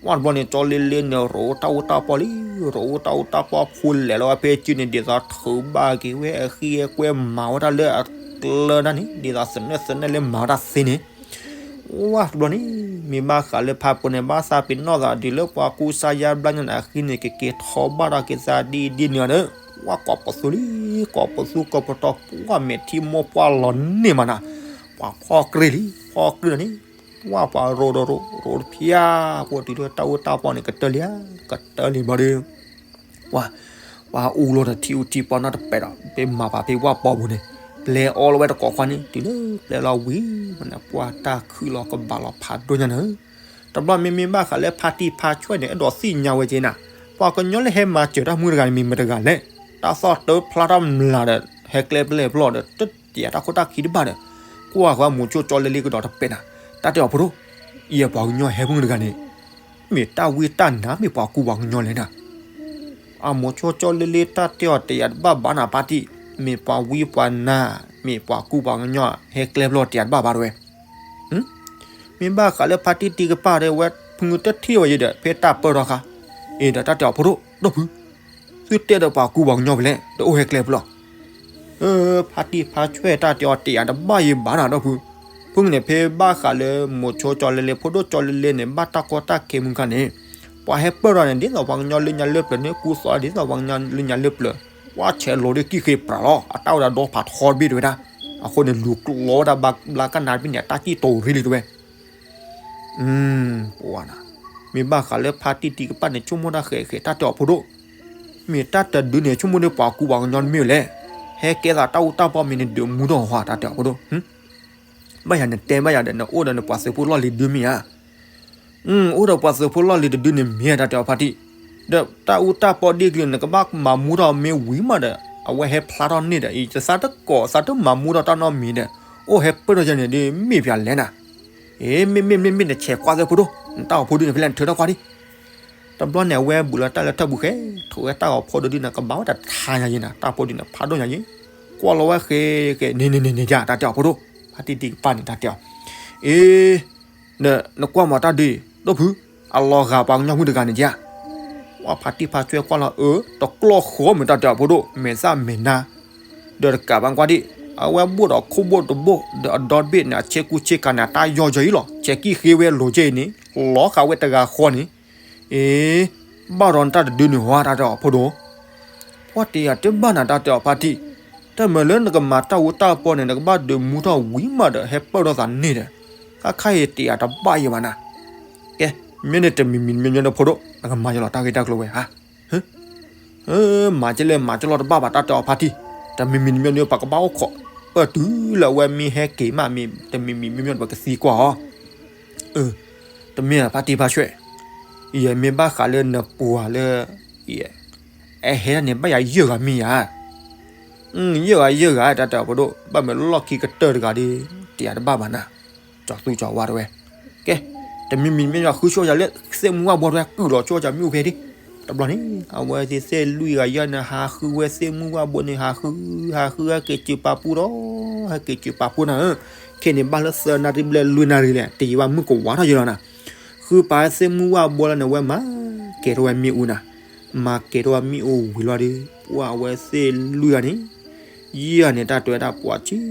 ကွၢ်တဘျီန့ၣ် ကၠီလ့လ့န့ၣ် ရိးတၢ်အူတၢ်ပီလံ ရိးတၢ်အူတၢ်ပီဖူလဲၤလီၤဝဲဖဲစုန့ၣ် ဒ်သိးထုးဘၣ်က့ၤဝဲအဃံအကွဲမၤဝဲဒၣ်လၢအကျၢၤဒၣ်န့ၣ် ဒ်သိးသနၢၣ်သနၢၣ်လၢမၤဝဲဒၣ်သ့န့ၣ် ဝါတဘျီန့ၣ် မ့ၢ်ဘၣ်ဃးလၢဖါပူၤန့ၣ် ဘၣ်သးပ့ၤနီၣ်သးဒ်လၢပှၤကူစါယါဘျါညါန့ၣ် အဃံန့ၣ် ကက့ၤထီဘၣ်ထီၣ်က့ၤသးဒ်ဒ်န့ၣ်ဒီး ဝါကိးပသူလံ ကိးပသူကိးပတီၢ် ပှၤမဲာ်ထံမိၢ်ပှၢ်လီၤန့ၢ်မးနၤ ပှၤဖီၣ်ကြ့ၢ်လံ ဖီၣ်ကြ့ၢ်လီၤန့ၣ် ဝါပှၤရိးဒီးရိး ရိးတဖၠၣ် ပှၤတုၤလၢတၢ်အူတၢ်ပီန့ၣ် ကတၢၢ်လံဧါ ကတၢၢ်လံဘျီဒီး ပှၤ ပှၤအူလီၤဒီးထံအူထံပီနီတပဲာ်ဒီး ပမၤပာ်ဖဲဝါပီပူၤန့ၣ် ပျဲအီလီၤဝဲတကိးခွါန့ၣ် တုၤလၢပျဲလီၤဝံၤမးန့ၣ် ပှၤတၢ်ခုၣ်လီၤကဘၣ်လီၤဖးဒိၣ်ညါန့ၣ် တဘျီမ့မ့ၢ်ဘၣ်ဃးလၢဖါတံၢ်ဖါဆွဲၣ်န့ၣ် အဲၣ်ဒိးသ့ၣ်ညါဝဲက့ၤနၤ ပှၤကညီလၢဟဲမၤစၢၤတၢ်မုၢ်တဂၤန့ၣ် မ့ၢ်မတၤတဂၤလဲၣ် တၢ်သီၣ်တဖျါထီၣ်မျးဒီး ဟဲကျဲပျဲၢ်ပျီဒီး တတယၤတၢ်ခိၣ်တၢ်ခံတဘၣ်ဒီး ကွၢ်ဃီမိၤဆိကၠီလ့လ့ကဒီးတပဲာ်နၤ တၢ်တဲအီၤဖိဒိၣ် အံၤပှၤကညီဟဲမုၢ်တဂၤန့ၣ် မ့ၢ်တၢ်ဝံတၢ်နါ မ့ၢ်ပှၤကူပှၤကညီလဲၣ်နၤ အမိၤဆိကၠီလ့လ့တၢ်တဲအီၤတယၤတဘၣ်ဘၣ်နၤဖါတံၢ် မ့ၢ်ပှၤဝံပှၤနါ မ့ၢ်ပှၤကူပှၤကညီ ဟဲကျဲပျီတယၤတဘၣ်ဘၣ်တဝဲ မ့ၢ်ဘၣ်ဃးလၢဖါတံၢ်တံၢ်ကပၢ်ဒီး ဝဲဖုတထံၣ်ဝဲယဲဒီး ဖဲတၢ်ပၢၢ်ထီၣ်ခါ အ့ဒီးတၢ်တဲအီၤဖိဒိၣ် ဒိၣ်ဖု သုတဲဒီးပှၤကူပှၤကညီဖဲလဲၣ် တအိၣ်ဟဲကျဲပျီ ဖါတံၢ်ဖါဆွဲၣ်တၢ်တဲအီၤတယၤတဘၣ်ယံၤဘၣ်နၤဒိၣ်ဖု ဖုန့ၣ်ဖဲဘၣ်ဃးလၢမိၤဆိကၠီလ့လ့ ဖိဒိၣ်ကၠီလ့လ့န့ၣ် ဘၣ်တၢ်ကီတၢ်ခဲမုၢ်ခါန့ၣ် ပှၤဟဲပၢၢ်ထီၣ်န့ၣ် ဒ်သိးပှၤကညီလၢညါလၢပျၢၤန့ၣ် ကူသိးဒ်သိးပှၤကညီလၢညါလၢပျၢၤ ကွၢ်ဆဲးလိာ်ဒီးကံၣ်ဃ့ပြးလီၤ အတၢ်အိၣ်ဒီးဒီဖးထီတဘ့ၣ်တဝဲဒၣ် အဃိန့ၣ် လူၤကျိးဝဲဒၣ်ဘျါကနၣ်တဘ့ၣ်န့ၣ် အတၢ်စံၣ်တိၤရ့လံတဝဲ ပဝဲနၤ မ့ၢ်ဘၣ်ဃးလၢဖါတံၢ်တံၢ်ကပၢ်န့ၣ် ဆိကမိၣ်တၢ်ဃဲးဃဲးတၢ်တဲအီၤဖိဒိၣ် မ့ၢ်တၢ်တဒုန့ၣ် ဆိကမိၣ်ဒီးပှၤကူပှၤကညီတမ့ၢ်ဝဲလဲၣ် ဟဲကဲသးတၢ်အူတၢ်ပီမ့ၢ်နဒုးမူထီၣ်ဟီတၢ်တဲအီၤဖိဒိၣ် ဘၣ်ယၤနတဲဘၣ်ယၤဒီး နအိၣ်ဒီးနပှၤသုးဖိလီၢ်လံၤဒုမ့ၢ်ဧါ အိၣ်ဒီးပှၤသုးဖိလီၢ်လံၤတဒုန့ၣ်မ့ၢ်ဧါ တၢ်တဲအီၤဖါတံၢ် ဒီးတၢ်အူတၢ်ပီဒ်ကျၢၤန့ၣ် ကဘၣ်မၤမူထီၣ်မ့ၢ်ဝံၤမးဒီး အဝဲဟဲဖျါထီၣ်န့ၢ်ဒီး အံၤတသးတကိးသးတမၤမူထီၣ်တၢ်နီတမံၤဒီး အိၣ်ဟဲပၢၢ်ထီၣ်ယဲန့ၣ်ဒီး မ့ၢ်ပှၤလဲၣ်နၤ အ့ မ့မ့ၢ်မ့မ့ၢ်နဆဲးကွၢ်သ့ၣ်ဖိဒိၣ် နတၢ်အိၣ်ဖိဒုန့ၣ် ဖဲလဲၣ်နထုးထီၣ်ကွၢ်ဒံး တဘျီန့ၣ် အဝဲဘူးလီၤတၢ်လၢထၢၣ်ပူၤဃဲ ထိးဝဲတၢ်ဂီၤဖိဒိၣ်ဒုန့ၣ် ကဘၣ်ဝဲတထါညါယဲနၤ တၢ်ဖိဒုန့ၣ် ဖးဒိၣ်ညါယဲ ကွၢ်လီၤဝဲဃဲဃဲ န့ၣ်န့ၣ်န့ၣ်န့ၣ်ယါ တၢ်တဲအီၤဖိဒိၣ် ဖါတံၢ်တံၢ်ကပၢ်န့ၣ် တၢ်တဲအီၤ အ့ ဒီးနကွၢ်မၤတၢ်ဒုး ဒိၣ်ဖု အလီၤဂာ်ပှၤကညီမုၢ်တဂၤန့ၣ်ယါ ပှၤဖါတံၢ်ဖါဆွဲၣ်ကွၢ်လီၤ အၢ တကျီၢ်ဃီမ့ၢ်တၢ်တဲအီၤဖိဒိၣ် မဲာ်သၣ်မဲာ်နါ ဒီးတကးဘၣ်ကွၢ်ဒံး အဝဲဘိၣ်ဒီးခိၣ်ဘိၣ်တဘိၣ် ဒီးအဒီတဘ့ၣ်န့ၣ် အဆဲကူဆဲကၤန့ၣ် အတၢ်ယီၢ်ယီၢ်အံၤလီၤ ဆဲးကံၣ်ဃ့ဝဲလိၤကဲအံၤန့ၣ် လီၤဃာ်ဝဲတဂၤဃီန့ၣ် အ့ ဘၣ်ဒီးနတၢ်တဒုန့ၣ်ဟီ တၢ်တဲအီၤဖိဒိၣ် ပှၤတယၤတဘၣ်နၤ တၢ်တဲအီၤဖါတံၢ် တၢ်မၤလၢနကမၤတၢ်အူတၢ်ပီန့ၣ် နကဘၣ်ဒုးမူထီၣ်ဝံၤမးဒီး ဟဲပၢၢ်ထီၣ်သးန့ၢ်ဒီး ခါခါအံၤတယၤတဘၣ်ယံၤဘၣ်နၤ ကဲ မ့ၢ်န့ၣ်တမံၤမံၤတမံၤမံၤဒီးဖိဒိၣ် နကမၤယလီၤတၢ်ဂ့ၢ်တၢ်ကျိၤဝဲဧါ. မၤကလဲၣ်မၤကလီတဘၣ်ဘၣ် တၢ်တဲအီၤဖါတံၢ်, တမံၤမံၤတမံၤမံၤပကဘၣ်အိၣ်ခိး, ပၢၢ်တုၤလၢအဝဲမ့ၢ်ဟဲက့ၤမးမ့ၢ် တမံၤမံၤမံၤမံၤပကသံကွၢ်အီၤ. တမ့ၢ်ဖါတံၢ်ဖါဆွဲၣ်, ယမ့ၢ်ဘၣ်ဃးလၢနပှၤလၢ အဲၣ်ဟဲန့ၣ် ဘၣ်ယၤယဲၢ်ဂၤမ့ၢ်ယၤ ယဲၢ်ဂၤယဲၢ်ဂၤ တၢ်တဲအီၤဖိဒိၣ် ဘၣ်မ့ၢ်လီၢ်ခံကတၢၢ်တဂၤဒီး တယၤတဘၣ်ဘၣ်နၤ, ကၠီၤသူကၠီၤဝါတဝဲ, ကဲ, တမံၤမံၤမ့ၢ်ယၤဃုဆိယၤလၢ သ့ၣ်မုၢ်ဝၣ်ဘိတဝဲ ကုၢ်လီၤဆိယၤမ့ၣ်အူဖဲဒၣ်, တဘျီန့ၣ် အဝဲသ့ၣ်သ့ၣ်လွံၢ်ဂၤယဲၢ်န့ၣ် ဟးဃုဝဲသ့ၣ်မုၢ်ဝၣ်ဘိန့ၣ် ဟးဃု ဟးဃုဟဲက့ၤစုပာ်ပူၤဒီး ဟဲက့ၤစုပာ်ပူၤနၤဧၢ, ခဲန့ၣ်ဘၣ်လၢသၢနၣ်ရံၣ်ဘျဲၣ်လွံၢ်နၣ်ရံၣ်လဲၣ် တယံာ်ဘၣ်မုၢ်ကဝါထီၣ်ယလီၤနၤ, ဃုပာ်သ့ၣ်မုၢ်ဝၣ်ဘိလီၤန့ၣ် ဝဲမၤကဲၤထီၣ်ဝဲမ့ၣ်အူနၤ မၤကဲၤထီၣ်ဝဲမ့ၣ်အူဝံၤလီၤဒီး ပှၤဝဲသ့ၣ်လွံၢ်ဂၤန့ၣ် ယဲၢ်န့ၣ် တၢ်တဲဝဲဒၣ်ပှၤဆံး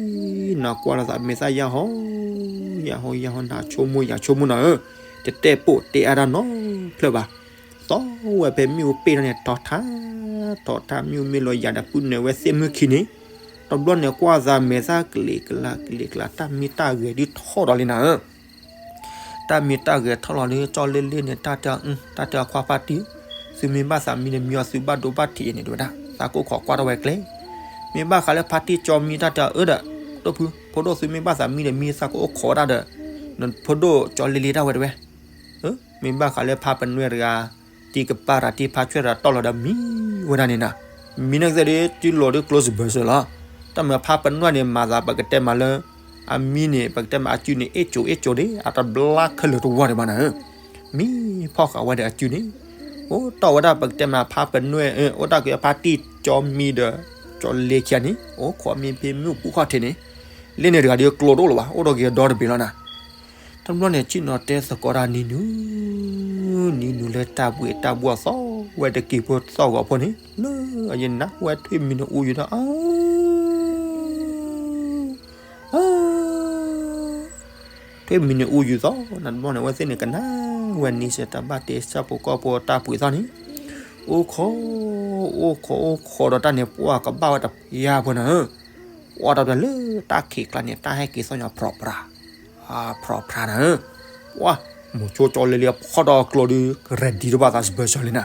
နၤကွၢ်လီၤသးမဲာ်သၣ်ယၢ်ဟီ ယၢ်ဟီယၢ်ဟီ နဆိကမိၣ်ယၤဆိကမိၣ်နၤဧၢ, တတဲပိာ်တဲအါတၢ်နီတဖျၢၣ်ဘၣ်, သီဝဲဖဲမ့ၣ်အူပ့ၢ်ထီၣ်န့ၣ် ထီထါ ထီထါမ့ၣ်အူမ့ၢ်လီၤယၤဒီးပုၢ်နုာ်ဝဲသ့ၣ်မုၢ်ခံန့ၣ်, တဘျီန့ၣ် ကွၢ်သးမဲာ်သၣ်ကလံၤကလါကလံၤကလါ တၢ်မံတၢ်ဂဲၤဒုးထီၣ်ဒီးလံနၤဧၢ တၢ်မံတၢ်ဂဲၤထီၣ်လီၤဒီး ကၠီလ့လ့န့ၣ် တၢ်တဲအီၤ တၢ်တဲအီၤခွါဖါတံၢ်, သုမ့ၢ်ဘၣ်သးမံဒီးမံအီၤ သုဘၣ်ဒိဘၣ်ထံးအံၤန့ၣ်တဲဝဲဒၣ် သးကအိၣ်ခိးကွၢ်ထီၣ်ဝဲကျဲ, မ့ၢ်ဘၣ်ဃးလၢဖါတံၢ်ကၠီမံတၢ်တဲအီၤ အၢဒီး ဒိၣ်ဖု ဖိဒိၣ်သုမ့ၢ်ဘၣ်သးမံဒီးမံ သးကအိၣ်ခိးဝဲဒၣ်ဒီး နဖိဒိၣ်ကၠီလ့လ့တၢ်ဝဲတဲဝဲ, မ့ၢ်ဘၣ်ဃးလၢဖါပနွဲၣ်တဂၤ တံၤကပၤတၢ်တံၤဖါဆွဲၣ်တၢ်တီၢ်လီၤဒီးမံဝဲဒၣ်န့ၣ်နၤ, မံနကသ့ၣ်ဒီး စုလိၤဒီးကျိစဘၢၣ်စၢၤလီၤ, တၢ်မၤဖါပနွဲၣ်န့ၣ် မၤသးပကတဲမးလၢ အမံန့ၣ် ပကတဲမးအစုန့ၣ် အ့ၣ်ကၠိအ့ၣ်ကၠိဒၣ် အတဘျါခဲလၢာ်တဝီဒံးဘၣ်နၤဧၢ, မံဖီၣ်ဃာ်ဝဲဒီးအစုန့ၣ်, အိၣ်တီၢ်ဝဲဒၣ်ပကတဲမးဖါပနွဲၣ် အိၣ်တၢ်က့ၤဖါတံၢ်ကၠီမံဒီး ကၠီလ့ခံဂၤန့ၣ် အိၣ်ခိးမံဖဲမ့ၣ်အူပူၤခီၣ်ထံးန့ၣ်, လ့န့ၣ်တဂၤဒီးကျိတအိၣ်လၢၤဘၣ် အိၣ်ဒီးက့ၤဒီတဘ့ၣ်လီၤနၤ တဘျီန့ၣ် ဆ့ၣ်နီၤတဲသကိးတၢ်နံၤနုၤ, နံၤနုၤလၢတၢ်ဘှံးတၢ်ဘှီၣ်သီဝဲတက့ၤဖိသီၣ်ဂီၤဖိန့ၣ် လၢအယနၢ်ဝဲထွံၣ်မံၤန့ၣ်အူယူၤဒီး ထွံၣ်မံၤန့ၣ်အူယူၤသီၣ် နတဘျီန့ၣ် အဝဲသ့ၣ်န့ၣ်ကနၣ်ဝဲနံၤစၢၤ တၢ်ဘၣ်တ့ဆၣ်ဖိကီၢ်ဖိတၢ်ပှ့ၤသီၣ်န့ၣ်, အိၣ်ခိး, အိၣ်ခိး အိၣ်ခိးဒီးတၢ်န့ၣ် ပှၢ်ကဘၣ်ဝဲတပျၢ်ဖိနၤဧၢ, ပှၢ်တပျၢ်လၢတၢ်ခံးကျါန့ၣ် တၢ်ဟဲက့ၤသီၣ်ညီဖြီးဖြါ ဖြီးဖြါနၤဧၢ, ပှၢ် မိၤဆိကၠီလ့လ့ဖီၣ်ဒီးကျိဒီး ready တဘၣ်သးစဘၢၣ်စၢၤလံနၤ,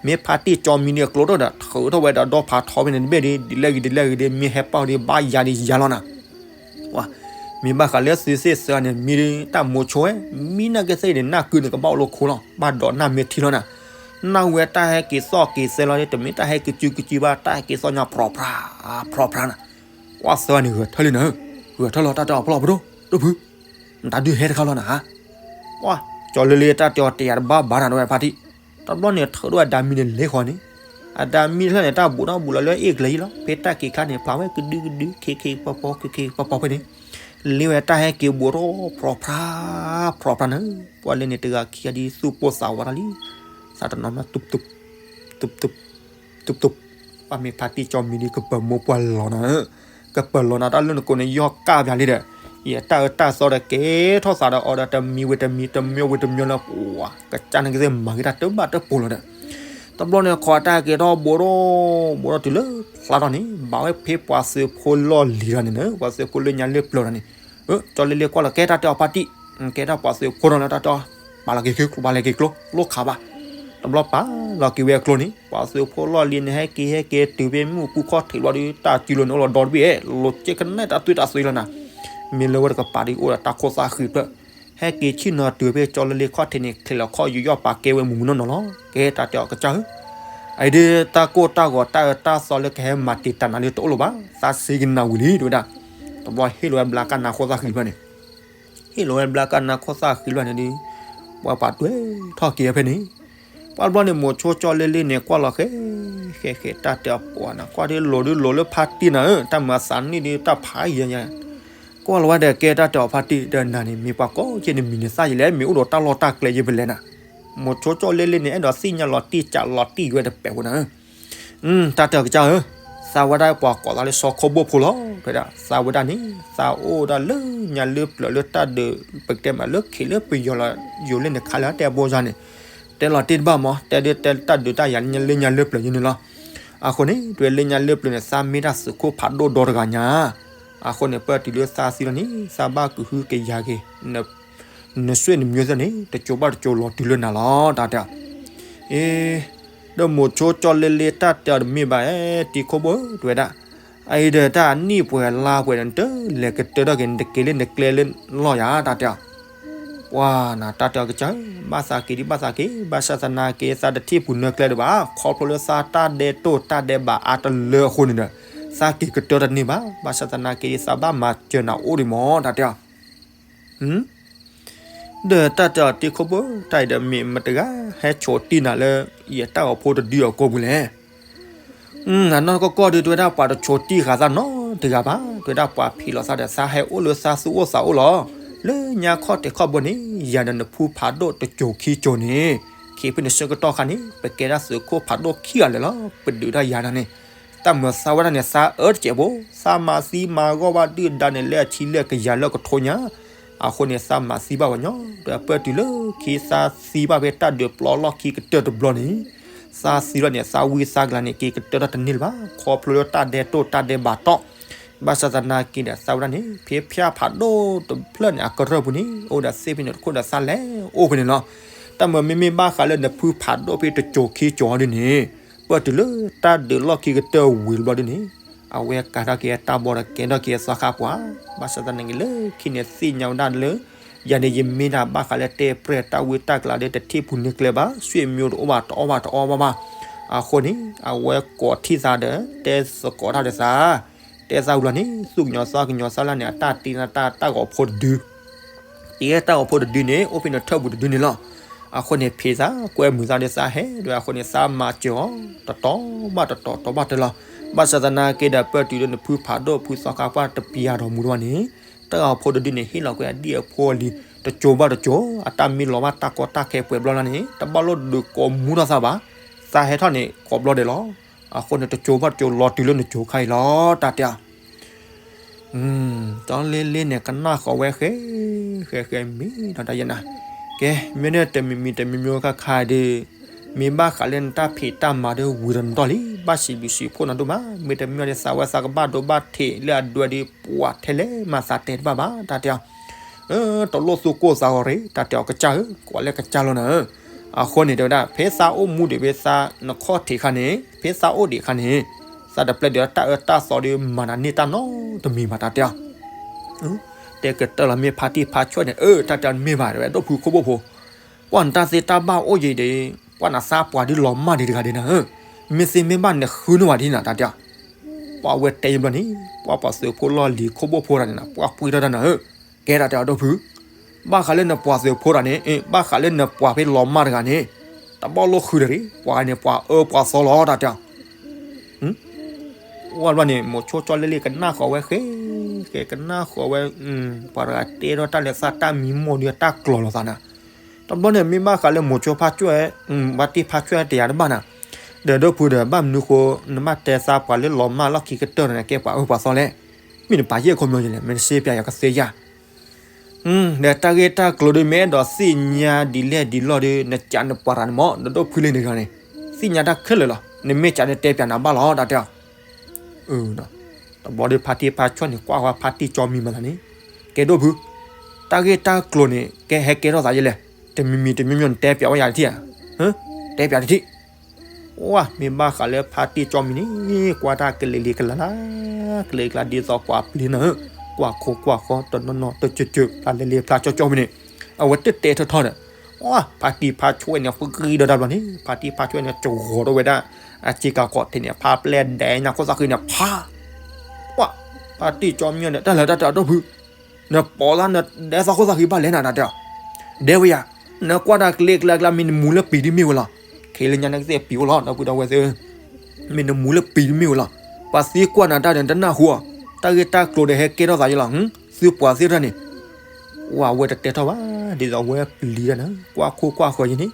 မ့ၢ်ဖါတံၢ်ကၠီမံၤန့ၣ်အကျိဒီး ထုးထီၣ်ဝဲဒီးဒီဖးထီဖဲန့ၣ်တဘ့ၣ်ဒီး ဒ်လဲၣ်ဂ့ၤဒ်လဲၣ်ဂ့ၤဒီး မ့ၢ်ဟဲပာ်ဒီး ဘၣ်ယၤဒီးယၤလီၤနၤ ပှၤ, မ့ၢ်ဘၣ်ဃးလၢသုသ့ၣ်သၢန့ၣ် မံတၢ်မိၤဆိဝဲ, မံနၢ်ကသ့ၣ်န့ၣ် နၢ်ကုန့ၣ် ကဘၣ်အိၣ်လၢခိလီၤ, ဘၣ်ဒီးနၢ်မ့ၢ်ထံလီၤနၤ, နၢ်ဝဲတၢ်ဟဲက့ၤသီၣ်က့ၤသဲလီၤဒီး တမ့ၢ်တၢ်ဟဲကစုကစုဘၣ် တၢ်ဟဲက့ၤသီၣ်ညီဖြီးဖြါ, ဖြီးဖြါနၤ, ပှၤသၢန့ၣ် ဂဲၤထၢၣ်လံနၤ, ဂဲၤထၢၣ်လီၤ တၢ်တဲအီၤဖီၣ်လီၤ ပဒိၣ်, ဒိၣ်ဖု, နတၢ်ဒုးဟဲတခါလီၤနၤ, ပှၤ, ကၠီလ့လ့တၢ်တဲအီၤတယၤတဘၣ်ဘၣ်နၤ ဒီးဝဲဖါတံၢ်, တဘျီန့ၣ် ထုးထီၣ်ဝဲဒၤမံၤန့ၣ်လဲၤဃီန့ၣ်, အဒၤမံၤတဖျၢၣ်န့ၣ် တၢ်ဘူးထီၣ်ဘူးလီၤလၢအ့ၣ်ကျဲၤယံၤလီၤ, ဖဲတၢ်ခံးကျါန့ၣ် ဖျါဝဲကဒုကဒု ခံခံပီပီ ခံခံပီပီဖဲန့ၣ်, လ့ဝဲတၢ်ဟဲက့ၤဘူးထီၣ်ဖြီးဖြါ, ဖြီးဖြါန့ၣ်, ပှၤလၢန့ၣ်တဂၤခံဂၤဒ်သူၣ်ပိၢ်သးဝးတၢ်လံ, သးတနီၤမး တူပ်တူပ်, တူပ်တူပ်, တူပ်တူပ်, ပှၤမ့ၢ်ဖါတံၢ်ကၠီမံၤဒ်ကပၢၤမိၢ်ပှၢ်လီၤနၤဧၢ, ကပၢၤလီၤနၤတၢ်လၢနကိးန့ၣ် ယီၢ်ကၢ်ပၠးလံဒီး, ယတၢ်အၢတၢ်သီဒီးကဲထီၣ်သးဒီးအီၤဒီးတမံၤဝံၤတမံၤ တမံၤဝံၤတမံၤလၢ ပှၤ, ကစၢ်န့ၣ်ကသ့ၣ်မၤဂ့ၤတၢ်တဘၣ်တပိၤလီၤဒီး, တဘျီန့ၣ် ခိးတၢ်က့ၤထီၣ်ဘူးထီၣ်, ဘူးထီၣ်တုၤလၢဖျါထီၣ်န့ၣ် ဘၣ်ဝဲဖဲပှၤသုးဖိလီၢ်လံၤလီၤန့ၣ်နၤ, ပှၤသုးဖိလၢညါလၢပျၢၤလီၤန့ၣ်, ကၠီလ့လ့ကွၢ်လီၤကဲတၢ်တဲအီၤဖါတံၢ်, ကဲတၢ်ပှၤသုးဖိလီၢ်လၢတၢ်တဲအီၤ, ပာ်လီၤက့ၤကျိ ပာ်လီၤက့ၤကျိ ကျိခးဘၣ်, တဘျီပာ်လီၤက့ၤဝဲကျိန့ၣ် ပှၤသုးဖိလီၢ်လံၤန့ၣ် ဟဲက့ၤဟဲက့ၤတုၤဖဲမ့ၣ်အူပူၤခီၣ်ထံးဘျီဒီး တၢ်စုလိၤန့ၣ်အိၣ်လီၤဒီတဘ့ၣ်, လိၤကဲကနဲတၢ်သွံၣ်တၢ်သွံၣ်လီၤနၤ, မ့ၢ်လၢဝဲတကပၤဒီးအိၣ်ဒီးတၢ်ခိၣ်သၣ်ဃံးဖျၢၣ်, ဟဲက့ၤဆ့ၣ်နီၤတုၤဖဲကၠီလ့လ့ခီၣ်ထံးန့ၣ် ချဲးလီၤခီၣ်ယူၤယီၣ်ပာ်ကဲဝဲမုၢ်မုၢ်နီၢ်နီၢ်လီၤ, ကဲတၢ်တဲအီၤကစၢ်ဧၢ, အအံၤဒ်တၢ်ကိၢ်တၢ်ဂီၤတၢ်အၢတၢ်သီလၢကဟဲမၤတံာ်တာ်နၤလၢတအိၣ်လၢၤဘၣ်, သးစ့ကနၣ်ဝံၤလံ တဲဝဲဒၣ်, တဘျီဟ့ၣ်လီၤဝဲဘျါကၢ်နါခိၣ်သၣ်ဃံးဖျၢၣ်န့ၣ် ဟ့ၣ်လီၤဝဲဘျါကၢ်နါခိၣ်သၣ်ဃံးဖျၢၣ်န့ၣ်ဒီး, ပှၤပာ်တွဲထီၣ်က့ၤဖဲန့ၣ်, ပှၤတဘျီန့ၣ် မိၤဆိကၠီလ့လ့န့ၣ် ကွၢ်လီၤဃဲ, ဃဲဃဲ တၢ်တဲအီၤပှၤနၤ ကွၢ်ဒ်လိၤဒ်လိၤလၢဖါတံၢ်နၤဧၢ, တၢ်မၤသးနံၣ်ဒ်တၢ်ဖးယံၤညါ, ကွၢ်လီၤဝဲဒီးကဲတၢ်တဲအီၤဖါတံၢ် ဒီးနၤန့ၣ် မ့ၢ်ပှၤကိးက့ၤနမံၤန့ၣ်သၣ်ယံၤလဲၣ်, မ့ၢ်အိၣ်ဒီးတၢ်လီၢ်တၢ်ကျဲယံၤဖဲလဲၣ်နၤ, မိၤဆိကၠီလ့လ့န့ၣ် အဲၣ်ဒိးသ့ၣ်ညါလီၤတံၢ်ကးလီၤတံၢ်ဝဲတပဲာ်ဃိနၤဧၢ တၢ်တဲအီၤကစၢ်ဧၢ, သးဝဲဒၣ်ပှၤကိးသးလၢစီၤခိၣ်ဘိၣ်ဖိလီၤ, တဲဝဲဒၣ် သးဝဲဒၣ်န့ၣ် သးအိၣ်ဒၣ်လၢညါလၢပျၢၤလၢတၢ်ဒုး ပကတဲမးလၢခံးလၢပယီၤလီၤ ယိၤလၢန့ၣ်ခါလၢတဲဘိယၤန့ၣ်, တဲလီၤတံၢ်တဘၣ်မး တဲဒ်တဲတၢ်ဒုးတၢ်ယၤလၢညါလၢပျၢၤယံၤန့ၣ်လီၤ, အဃိန့ၣ် တဲလၢညါလၢပျၢၤန့ၣ် သးမ့ၢ်တၢ်သုးခိၣ်ဖးဒိၣ်ဒီတဂၤညါ, အဃိန့ၣ် ပၢၢ်တုၤလၢသးသံလီၤန့ၣ် သးဘၣ်ကဟုကယာ်က့ၤ န နဆွေနမျိုးသ့ၣ်န့ၣ် တစိၤဘၣ်တစိၤလီၤတုၤလၢနၤလီၤ တၢ်တဲအီၤ. အ့ ဒီးမိၤဆိကၠီလ့လ့တၢ်တဲအီၤတမ့ၢ်ဘၣ် အဲ တံၤခိၣ်ဘိ တဲဝဲဒၣ်, အအံၤဒီးတၢ်နံၣ်ပှဲၤလါပှဲၤဒီး နတလဲၤကတၢၢ်ထီၣ်က့ၤ နတက့ၤလၢနကျဲလၢလီၢ်ယၤ တၢ်တဲအီၤ. ပှၤနၤ တၢ်တဲအီၤကစၢ်ဧၢ, ဘၣ်သးက့ၤဒံး ဘၣ်သးက့ၤ, ဘၣ်ဆၣ်သနာ်က့ သးတထံၣ်ပူၤနၢကျဲဒံးဘၣ်, ခီဖျိလၢသးတၢ်ဒဲးတိၢ်တၢ်ဒဲးဘးအါတလၢအဃိန့ၣ်ဒီး သးက့ၤကတၢၢ်တန့ၢ်ဘၣ်, ဘၣ်ဆၣ်သနာ်က့ သးဘၣ်မၤစၢၤနၤအိၣ်ဒံးမး တၢ်တဲအီၤ. ဒီးတၢ်တဲအီၤတံၤခိၣ်ဘိ တၢ်အံၤဒီးမ့ၢ်မတဂၤဟဲဆိးတံၢ်နၤလၢ ယတၢ်ဂီၤဖိတဒုအကိာ်ပူၤလဲၣ်. အနီၢ်ကီၢ်ကီၢ်ဒုး တဲဝဲဒၣ်ပှၤတဆိးတံၢ်ဃာ်သးနီတဂၤဘၣ်, တဲဝဲဒၣ်ပှၤဖံးလီၤသးဒီး သးဟဲအိၣ်လၢသးသူၣ်အိၣ်သးအိၣ်လီၤ. လၢညါခီၣ်ထံးခီၣ်ဘိန့ၣ် ယၤဒီးနဖုဖးဒိၣ်တစိၤခံစိၤန့ၣ် ခံဖုန့ၣ်ဆၢကတီၢ်ခါန့ၣ် ပကဲဒၣ်သုးခိၣ်ဖးဒိၣ်ခံဂၤလၢာ်လီၤ. ပဒုးတၢ်ယၤတၢ်န့ၣ် တၢ်မၤသးဝဲဒၣ်န့ၣ် သးအၢတစဲးဖိ, သးမၤသံမၤဂီၢ်ဘၣ်ဒုၣ်ဒါန့ၣ် လၢအဆံလၢကယၤလၢကထိညါ, အဃိန့ၣ် သးမၤသံဘၣ်ဝဲညီ, ဒီးပၢၢ်တုၤလၢခံသးသံဘၣ်ဖဲတၢ်ဒုးပျီလီၢ်ခံကတၢၢ်တဘျီန့ၣ်, သးသံလီၤန့ၣ် သးဝံသးကလၤန့ၣ် က့ၤကတၢၢ်ထီၣ်တန့ၢ်လၢၤဘၣ်, ခီဖျိလၢတၢ်ဒဲးတိၢ်တၢ်ဒဲးဘးတီၢ်, ဘၣ်ဆၣ်သနာ်က့ဒီး သးဝဲဒၣ်န့ၣ် ဖဲဖၠၣ်ဖးဒိၣ်တဖျၢၣ်န့ၣ် အကရၢၢ်ပူၤန့ၣ် အိၣ်ဒီးသ့ၣ်ဖဲန့ၣ်တခိၣ်ဒီး သးလဲၤအိၣ်ဖဲန့ၣ်လီၤ. တၢ်မၤမ့မ့ၢ်ဘၣ်ဃးလၢနဖုဖးဒိၣ်ဖဲတစိၤခံစိၤအီၤဒုန့ၣ်, ပၢၢ်တုၤလၢတၢ်ဒုးလီၢ်ခံကတၢၢ်ဝံၤတဘျီဒုန့ၣ်, အဝဲကၤထီၣ်က့ၤတၢ်ဘီဒီးကဲထီၣ်က့ၤသီခါပှၤ, ဘၣ်ဆၣ်သနာ်က့လၢခံန့ၣ်သ့ၣ်ညါဝဲဒၣ်လၢ ယၤန့ၣ် ယမ့ၢ်ဒၣ်ဘၣ်ဃးလၢတဲပြဲၢ်တၢ်ဝံတၢ်ကလၤဒီး တထံၣ်ပူၤနၢကျဲဘၣ်, ဆွေမျိုးတအိၣ်ဘၣ် တအီၣ်ဘၣ်တအီဘၣ်ဘၣ်. အဃိန့ၣ် အဝဲကိးထံၣ်သးဒီး တဲသကိးတၢ်ဒီးသး, တဲသးဝံၤလီၤန့ၣ် သူၣ်ကညီၤသးကညီၤသးလၢန့ၣ် အတၢ်တ့နတၢ်ဂီၤဖိတဒု တ့တၢ်ဂီၤဖိတဒုန့ၣ် အိၣ်ဖဲန့ၣ်ထၢၣ်ပူၤတဒုန့ၣ်လီၤ. အဃိန့ၣ် ဖံးသးကွဲမုာ်သးဒီး သးဟဲဒီးအဃိန့ၣ် သးမၤစၢၤအီၤ တတီၤဘၣ်တတီၤ တီၤဘၣ်တတီၤလီၤ. ဘၣ်ဆၣ်သနာ်က့ဒီး ပၢၢ်တုၤလၢနဖုဖးဒိၣ်ဖုသီခါပှၢ်တပျၢ်ဒီးမူတဘၣ်န့ၣ်, တၢ်ဂီၤဖိတဒုန့ၣ် ဟ့ၣ်လီၤကွံာ်အဒံၣ်အဖိအလံၤ တစိၤဘၣ်တစိၤ, အတၢ်မ့ၢ်လီၤဘၣ်တၢ်ကီတၢ်ခဲပှဲၤဘျီလၢ်န့ၣ် တဘၣ်လိၣ်ဒုးကိးမူထီၣ်သးဘၣ်, သးဟဲထီၣ်န့ၣ် ကိးဘျီဒဲးလီၤ. အဃိန့ၣ် တစိၤဘၣ်တစိၤလီၤတုၤလၢနစိၤခါအံၤလီၤ တၢ်တဲအီၤ. ကၠီလ့လ့န့ၣ် ကနၣ်ဃီၤဝဲဃဲ ဃဲဃဲမံၤဒီးတၢ်ယဲနၤ, ကဲ မ့ၢ်န့ၣ်တမံၤမံၤတမံၤမံၤခါခါဒီး မ့ၢ်ဘၣ်ဃးလၢနတၢ်ဖံးတၢ်မၤဒီးဝံၤဒီးနတီၢ်လံ, ဘၣ်စံးဘျုးစံးဖှိၣ်နၤဒိၣ်မး, မ့ၢ်တမ့ၢ်အီၤဒီး သးဝဲသးကဘၣ်ဒိဘၣ်ထံးလၢအဒွဲဒီး ပှၤထဲလဲၣ်မၤသးတဲတဘၣ်ဘၣ် တၢ်တဲအီၤ. တလိၣ်သူၣ်ကိၢ်သးဂီၤရ့ၣ် တၢ်တဲအီၤကစၢ်ဧၢ, ကွၢ်လၢကစၢ်လီၤနၤဧၢ. အဃိန့ၣ် တဲဝဲဒၣ် ဖဲသးအိၣ်မူဒံးဖဲသးနခီၣ်ထံးခါန့ၣ် ဖဲသးအိၣ်ဒံးခါန့ၣ် သးတပျဲဒုးတၢ်အၢတၢ်သီဒီးမၤနၤန့ၢ်တၢ်နီတမံၤဘၣ် တၢ်တဲအီၤ. တဲကတၢၢ်လီၤမ့ၢ်ဖါတံၢ်ဖါဆွဲၣ်န့ၣ် အၢ တၢ်တဲအီၤတမ့ၢ်ဘၣ် တဲဝဲဒိၣ်ဖုခိၣ်ဘိၣ်ဖိ, ကွၢ်နတၢ်သ့တၢ်ဘၣ်အိၣ်ယံၤဒီး ကွၢ်နသးပှၤဒုးလီၤမၢ်ဒံးတဂၤဒံးနၤဧၢ, မ့ၢ်သ့မ့ၢ်ဘၣ်နဃုန့ၢ်ဝဲဒံးနၤ တၢ်တဲအီၤ. ပှၤဝဲတဲယဘျီန့ၣ် ပှၤပှၤသုးဖိလီၢ်လံၤခိၣ်ဘိၣ်ဖိတဂၤန့ၣ် ပှၤပှ့ၤထီၣ်တၢ်နၤဧၢ, ကဲတၢ်တဲအီၤဒိၣ်ဖု, ဘၣ်ဃးလၢနပှၤသုးဖိတဂၤန့ၣ် ဘၣ်ဃးလၢနပှၤဖဲလီၤမၢ်တဂၤန့ၣ် တဘၣ်လိၣ်ဃုတရံး, ပှၤန့ၣ်ပှၤအၢပှၤသီလီၤ တၢ်တဲအီၤ. ဝဲဘျီန့ၣ် မိၤဆိကၠီလ့လ့ကနၣ်ဃီၤဝဲဃဲ ဃဲကနၣ်ဃီၤဝဲ, ပှၤတဂၤတဲထီၣ်တၢ်လၢသးတၢ်မံမီၢ်ဒုးတၢ်ကျိၤလီၤသးနၤ. တဘျီန့ၣ် မ့ၢ်ဘၣ်ဃးလၢမိၤဆိဖါဆွဲၣ်, ဖါတံၢ်ဖါဆွဲၣ်တယၤတဘၣ်နၤ, ဒီးဒိၣ်ဖုဒီး ဘၣ်မနုၤဃိ နဘၣ်တဲသးပှၤလၢလီၤမၢ်လီၢ်ခံကတၢၢ်န့ၣ် ကဲပှၤအၢပှၤသီလဲၣ်, မ့ၢ်နပာ်ယဲၢ်ခီပညီယလဲၣ် မ့ၢ်နစ့ပျးယၤကသ့ယၤ ဒီးတၢ်ဂ့ၢ်တၢ်ကျိၤဒုး မ့ၢ်အဲၣ်ဒိးသ့ၣ်ညါဒ်လဲၣ်ဒ်လဲၣ်ဒီး နကးနပှၤတဂၤန့ၣ်မ့ၢ် ဒီးဒိၣ်ဖုလံန့ၣ်တဂၤန့ၣ် သ့ၣ်ညါတၢ်ခဲလၢာ်လီၤ, နမ့ၢ်ကးန့ၣ်တဲပျးနၤဘၣ်လီၤ တၢ်တဲအီၤ. တဘျီဒီးဖါတံၢ်ဖါဆွဲၣ်န့ၣ် ကွၢ်ဃီဖါတံၢ်ကၠီမံၤမၤသးန့ၣ်, ကဲဒိၣ်ဖု, တၢ်ဂ့ၢ်တၢ်ကျိၤန့ၣ် ကဲဟဲကဲထီၣ်သးယဲလဲၣ်, တမံၤမံၤတမံၤမံၤန့ၣ် တဲပျးဝဲယၤတထံၣ်ဧါ, တဲပျးတထံၣ် ဝါ မ့ၢ်ဘၣ်ဃးလၢဖါတံၢ်ကၠီမံၤန့ၣ် ကွၢ်တၢ်ကလဲၤလံၤကလၤလၢ်, ကလဲၤလံၤကလၤဒ်သိးပှၤပျံၤနၤဧၢ, ကွၢ်ခိကွၢ်ဃီ တနီၤနီၤတစၢၢ်စၢၢ် ဖျါလဲၤလံၤဖျါကၠီကၠီမံၤန့ၣ်, အဝဲတတဲထီၣ်ထီၣ်ဒီး, ဝါ ဖါတံၢ်ဖါဆွဲၣ်န့ၣ် ပဂံၢ်ဒီးတၢ်ဘျီန့ၣ် ဖါတံၢ်ဖါဆွဲၣ်န့ၣ် ကဂီၤထီၣ်ဝဲဒၣ် အစ့ကၤကီးထံးန့ၣ် ဖါပျဲၢ်ဒဲးညါခိၣ်သၣ်ဃံန့ၣ် ဖး ဝါ ဖါတံၢ်ကၠီမံၤန့ၣ် တၢ်လၢတၢ်တဲအီၤဒိၣ်ဖု, နပိာ်သးနဒဲသီခိၣ်သၣ်ဃံဘၣ်လဲၣ်နၤ တၢ်တဲအီၤ, ဒဲဝဲယၤ, နကွၢ်တၢ်ကလဲၤကလၤကလၤ မ့ၢ်နမူလၢပံၤဒ်မ့ၢ်ဝဲလီၤ, ခဲလၢညါနကသ့ၣ်ပံၤအိၣ်လီၤ ဒီပုၢ်ဒီဝဲၢ်သ့ၣ်ဧၢ, မ့ၢ်နမူလၢပံၤဒ်မ့ၢ်ဝဲလီၤ, ပှၤသံကွၢ်နၤတၢ်ဒီးနတနၢ်ဟူဧါ, တၢ်ဂ့ၢ်တၢ်ကျိၤဒီးဟဲကဲထီၣ်သးယဲလီၤ, သုပှၤသ့ၣ်တဖၣ်န့ၣ် ဝါဝဲတတဲထီၣ်ဘၣ် ဒ်သိးဝဲပျံၤတၢ်န့ၣ် ကွၢ်ခိၣ်ကွၢ်ဃၢၤယဲန့ၣ်,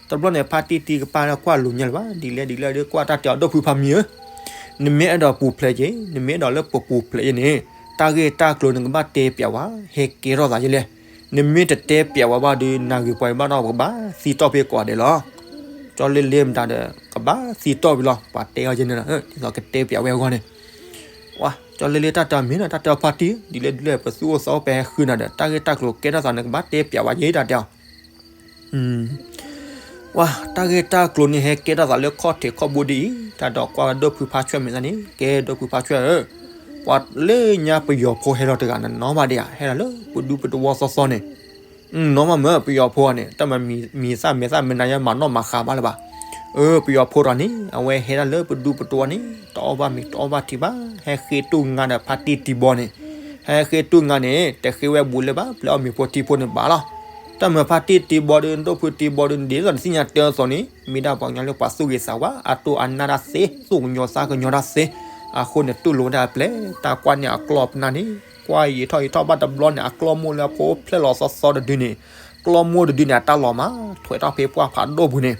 တဘျီန့ၣ် ဖါတံၢ်တံၢ်ကပၢ်လၢကွၢ်လိာ်ညါလၢၤဘၣ် ဒ်လဲၣ်ဒ်လဲၣ်ဒီး ကွၢ်တၢ်တဲအီၤဒိၣ်ဖုဖါမံၤဧၢ, နမ့ၢ်အဲၣ်ဒိးပူၤဖျဲးက့ၤ နမ့ၢ်အဲၣ်ဒိးလၢပပူၤဖျဲးယဲန့ၣ်, တၢ်ဂ့ၢ်တၢ်ကျိၤနကဘၣ်တဲပျးဝဲ ဟဲကဲထီၣ်သးယဲလဲၣ်, နမ့ၢ်တတဲပျးဝဲဘၣ်ဒီး နဂ့ၤပှၤဘၣ်ဒီးပကဘၣ်သံတီၢ်ဖဲကိးဂၤဒဲးလီၤ, ကၠီလ့လ့မတၤဒီး ကဘၣ်သံတီၢ်ဖဲလီၤ ပှၤတဲအီၤယဲန့ၣ်လီၤ, ဒ်သိးကတဲပျးဝဲအဂီၢ်န့ၣ်, ဝါ ကၠီလ့လ့တၢ်တဲအီၤမ့ၢ်နီၤ တၢ်တဲအီၤဖါတံၢ် ဒ်လဲၣ်ဒ်လဲၣ် ပသူၣ်အိၣ်သးအိၣ် ပဟဲဃုနၤဒီး တၢ်ဂ့ၢ်တၢ်ကျိၤကဲထီၣ်သးန့ၣ် ကဘၣ်တဲပျးဝဲယဲတၢ်တဲအီၤ ဝါ တၢ်ဂ့ၢ်တၢ်ကျိၤန့ၣ် ဟဲကဲထီၣ်သးလၢခီၣ်ထံးခီၣ်ဘိဒ်အံၤ တၢ်ဒီးကွၢ်ဒိၣ်ဖုဖါဆွဲၣ်မဲာ်သၣ်န့ၣ် ကဲဒိၣ်ဖုဖါဆွဲၣ်ဧၢ, ပှၤလၢညါပယီၤဖိဟဲလီၤတဂၤန့ၣ်နီၤမးဒ်ဧါ ဟဲဒၣ်လၢပဒူပတဝီသီသီန့ၣ် နီၤမးမ့ၢ် ပယီၤဖိအံၤန့ၣ် တၢ်မၤမံၤသၣ်မဲာ်သၣ်မနုၤညါမၤနီၣ်မၤဃါဘၣ်လၢၤဘၣ်. အၢ ပယီၤဖိတဂၤန့ၣ် အဝဲဟဲဒၣ်လၢပဒူပတဝီန့ၣ် တအီၣ်ဘၣ်မ့ၤတအီၣ်ဘၣ်ထံဘၣ် ဟဲဃ့တူၢ်ငါဒီးဖါတံၢ်တံၤဘီန့ၣ်, ဟဲဃ့တူၢ်ငါန့ၣ် တဃ့ဝဲဘူးလၢၤဘၣ် ပျဲအီၣ်မ့ၤဖိထံဖိန့ၣ်ဘၣ်လီၤ. တၢ်မၤဖါတံၢ်တံၤဘီဒီး ဒိၣ်ဖုတံၤဘီဒီး ဒ်သိးနသ့ၣ်ညါတၢ်အသိးန့ၣ် မ့ၢ်ဒၣ်ပှၤကညီလၢပှၤသူၣ်ဂ့ၤသးဝါ အတိၢ်အနၢ်တၢ်သ့ သူၣ်ကညီၤသးကညီၤတၢ်သ့, အဃိန့ၣ် တူၢ်လိာ်ဝဲဒၣ်အပျဲၢ် တၢ်ကွၢ်န့ၢ်အကျီၢ်ပနၢ်န့ၣ် ကွၢ်ယံာ်ထီၣ်ယံာ်ထီၣ်ဘၣ်တဘျီန့ၣ် အကျီၢ်မိၢ်လၢအဖိဖျဲၣ်လီၤသီသီတဒုန့ၣ်, ကျီၢ်မိၢ်တဒုန့ၣ် အတၢ်လီၤမး ထွဲးထီၣ်ဖဲပှၢ်ဖးဒိၣ်ပူၤန့ၣ်,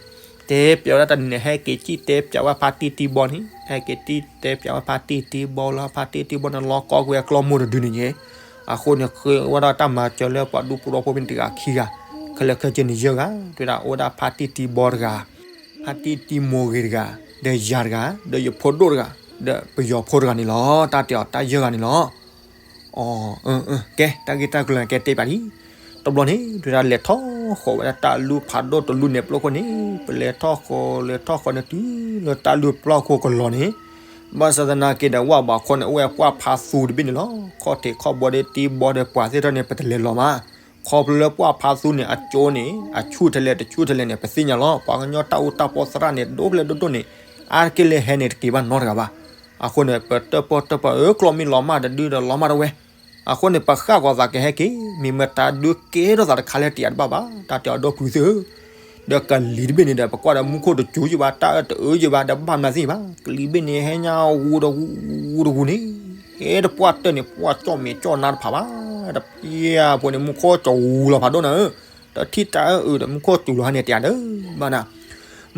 တဲပျးဝဲဒၣ်တၢ်န့ၣ်န့ၣ် ဟဲက့ၤစံၣ်တဲပျးဝဲဖါတံၢ်တံၤဘီန့ၣ် ဟဲက့ၤစံၣ်တဲပျးဝဲဖါတံၢ်တံၤဘီလၢဖါတံၢ်တံၤဘီန့ၣ် လီၤကီကွံာ်အကျီၢ်မိၢ်တဒုန့ၣ်န့ၣ်, အဃိန့ၣ် ဃ့ဝဲဒၣ်တၢ်မၤစၢၤလၢပှၤဒူပတဝီဖိဖဲန့ၣ်တဂၤခံဂၤ, ခဲလၢာ်ခဲဆ့န့ၣ်ယဲၢ်ဂၤ, တဲဝဲဒၣ်အိၣ်ဝဲဒၣ်ဖါတံၢ်တံၤဘီတဂၤ, ဖါတံၢ်တံၤမိၢ်ဂ့ၤတဂၤ, ဒီးယၤတဂၤ, ဒီးယဖိဒိၣ်တဂၤ, ဒီးပယီၤဖိတဂၤန့ၣ်လီၤ. တၢ်တဲအီၤတၢ်ယဲၢ်ဂၤန့ၣ်လီၤ. အၢ ကဲ တၢ်ဂ့ၢ်တၢ်ကျိၤန့ၣ် ကဲတဲပၠးလံ. တဘျီန့ၣ် တဲဝဲဒၣ်လဲၤထီၣ်ဃီၤဝဲဒၣ်တၢ်လူၢ်ဖးဒိၣ်တလူၢ်န့ၣ်ပျီခိၣ်န့ၣ်, ပလဲၤထီၣ်ဃီၤ လဲၤထီၣ်ဃီၤန့ၣ်တုၤလၢတၢ်လူၢ်ပျီခိၣ်ကလီၤန့ၣ်, ဘၣ်ဆၣ်သနာ်က့ဒီး ဝၣ်ဘးခီန့ၣ် အိၣ်ဝဲပှၢ်ဖးသူတဘ့ၣ်န့ၣ်လီၤ. ခီၣ်ထံးခီၣ်ဘိဒီးတံၤဘီဒီးပှၤသ့ၣ်တဖၣ်န့ၣ် ပတလဲၤလီၤမး. ခီဖျိလၢပှၢ်ဖးသူန့ၣ် အကၠိန့ၣ် အဆူၣ်ထဲလဲၣ်တဆူၣ်ထဲလဲၣ်န့ၣ် ပသ့ၣ်ညါလီၤ. ပှၤကညီတၢ်အူတၢ်ပီသရၣ်န့ၣ် ဒိၣ်ဖျဲၣ်ဒိၣ်ဒိၣ်န့ၣ် အါတက့ၢ်လၢဟဲန့ၣ် တက့ၤဘၣ်နီတဂၤဘၣ်. အဃိန့ၣ် ပတၢၣ်ပီၣ်တၢၣ်ပီၣ် အၢ ကျီၢ်မ့ၢ်လီၤမၢ်တဒုဒီးလီၤမၢ်တဝဲ, အဃိန့ၣ် ပဃၣ်ဂီၤသးကဟဲက့ၤ မ့ၢ်မတၤဒုးကဲထီၣ်သးတခါလၢတယာ်တဘၣ်ဘၣ် တၢ်တဲအီၤဒီပုၢ်ဝဲၢ်သ့ၣ်ဧၢ. ဒီးကလံၤတဘ့ၣ်န့ၣ်ဒီး ပကွၢ်ဒီးမူခိၣ်တစူၤယံာ်ဘၣ် တၢ်အၢတအၢယံာ်ဘၣ် ဒီးဘၣ်မနုၤသ့ၣ်ဘၣ် ကလံၤဘ့ၣ်န့ၣ်ဟဲညါဂူာ်တဂူာ်တဂူာ်န့ၣ်, ဟဲတပှၢ်တၢၢ်န့ၣ် ပှၢ်ကၠီၣ်မဲာ်ကၠီၣ်နါတဖၣ်ဘၣ်. တပျၢ်ဖိန့ၣ် မူခိၣ်စူၤလီၤဖးဒိၣ်နၤဧၢ, တထံၣ်တၢ်အၢအၢဒီး မူခိၣ်စူၤလီၤဟါန့ၣ်တယာ်ဒီး ဘၣ်နၤ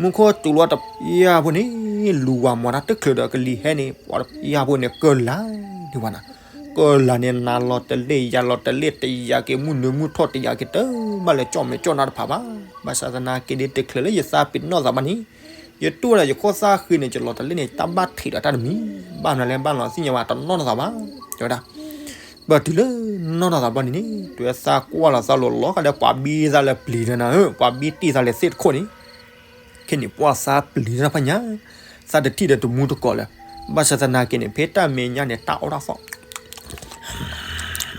မူခိၣ်စူၤလီၤတပျၢ်ဖိန့ၣ် လူၤဝၤမၤတၢ်တချုးဒီးကလံၤဟဲန့ၣ် ပှၤတပျၢ်ဖိန့ၣ် ကၢၢ်လၢ်န့ၣ်ဘၣ်နၤ, ကၢၢ်လၢ်န့ၣ် နၤလီၤတလ့ၣ်ယၤလီၤတလ့ၣ် တယာ်က့ၤမုၢ်နုာ်မုၢ်ထီၣ် တယာ်က့ၤတၢ်ဘၣ်လၢကၠီၣ်မဲာ်ကၠီၣ်နါတဖၣ်ဘၣ်. ဘၣ်ဆၣ်သနာ်က့ဒီး တချုးလၢယသးပ့ၤနီၣ်သးဘၣ်န့ၣ်, ယတူၢ်ဝဲဒၣ်ယခိၣ်သၣ်ဃံန့ၣ် ယလီၤတလ့ၣ်န့ၣ် တၢ်ဘၣ်ထံးဒီးတၢ်တမံၤ, ဘၣ်မနုၤလဲၣ်ဘၣ်လီၤသ့ၣ်ညါဘၣ်တနီၢ်နီၢ်သးဘၣ်, တဲဝဲဒၣ် ပတုၤလၢနီၢ်နီၢ်သးဘျီန့ၣ်န့ၣ် တဲဝဲသးကွၢ်လီၤသးလိၤလီၤဂာ်ဒီးပှၤဘံသးလၢပျံၤဒီးနၤဧၢ, ပှၤဘံတံၢ်သးလၢသ့ၣ်တခိၣ်န့ၣ်, ခဲန့ၣ်ပှၢ်သးပျံၤတၢ်ဖးညါ, သးတထံၣ်ဒီးတမူတကိးလၢၤ, ဘၣ်ဆၣ်သနာ်က့န့ၣ် ဖဲတၢ်မဲာ်ညါန့ၣ် တၢ်အီၣ်တၢ်သီၣ် ဒီးတၢ်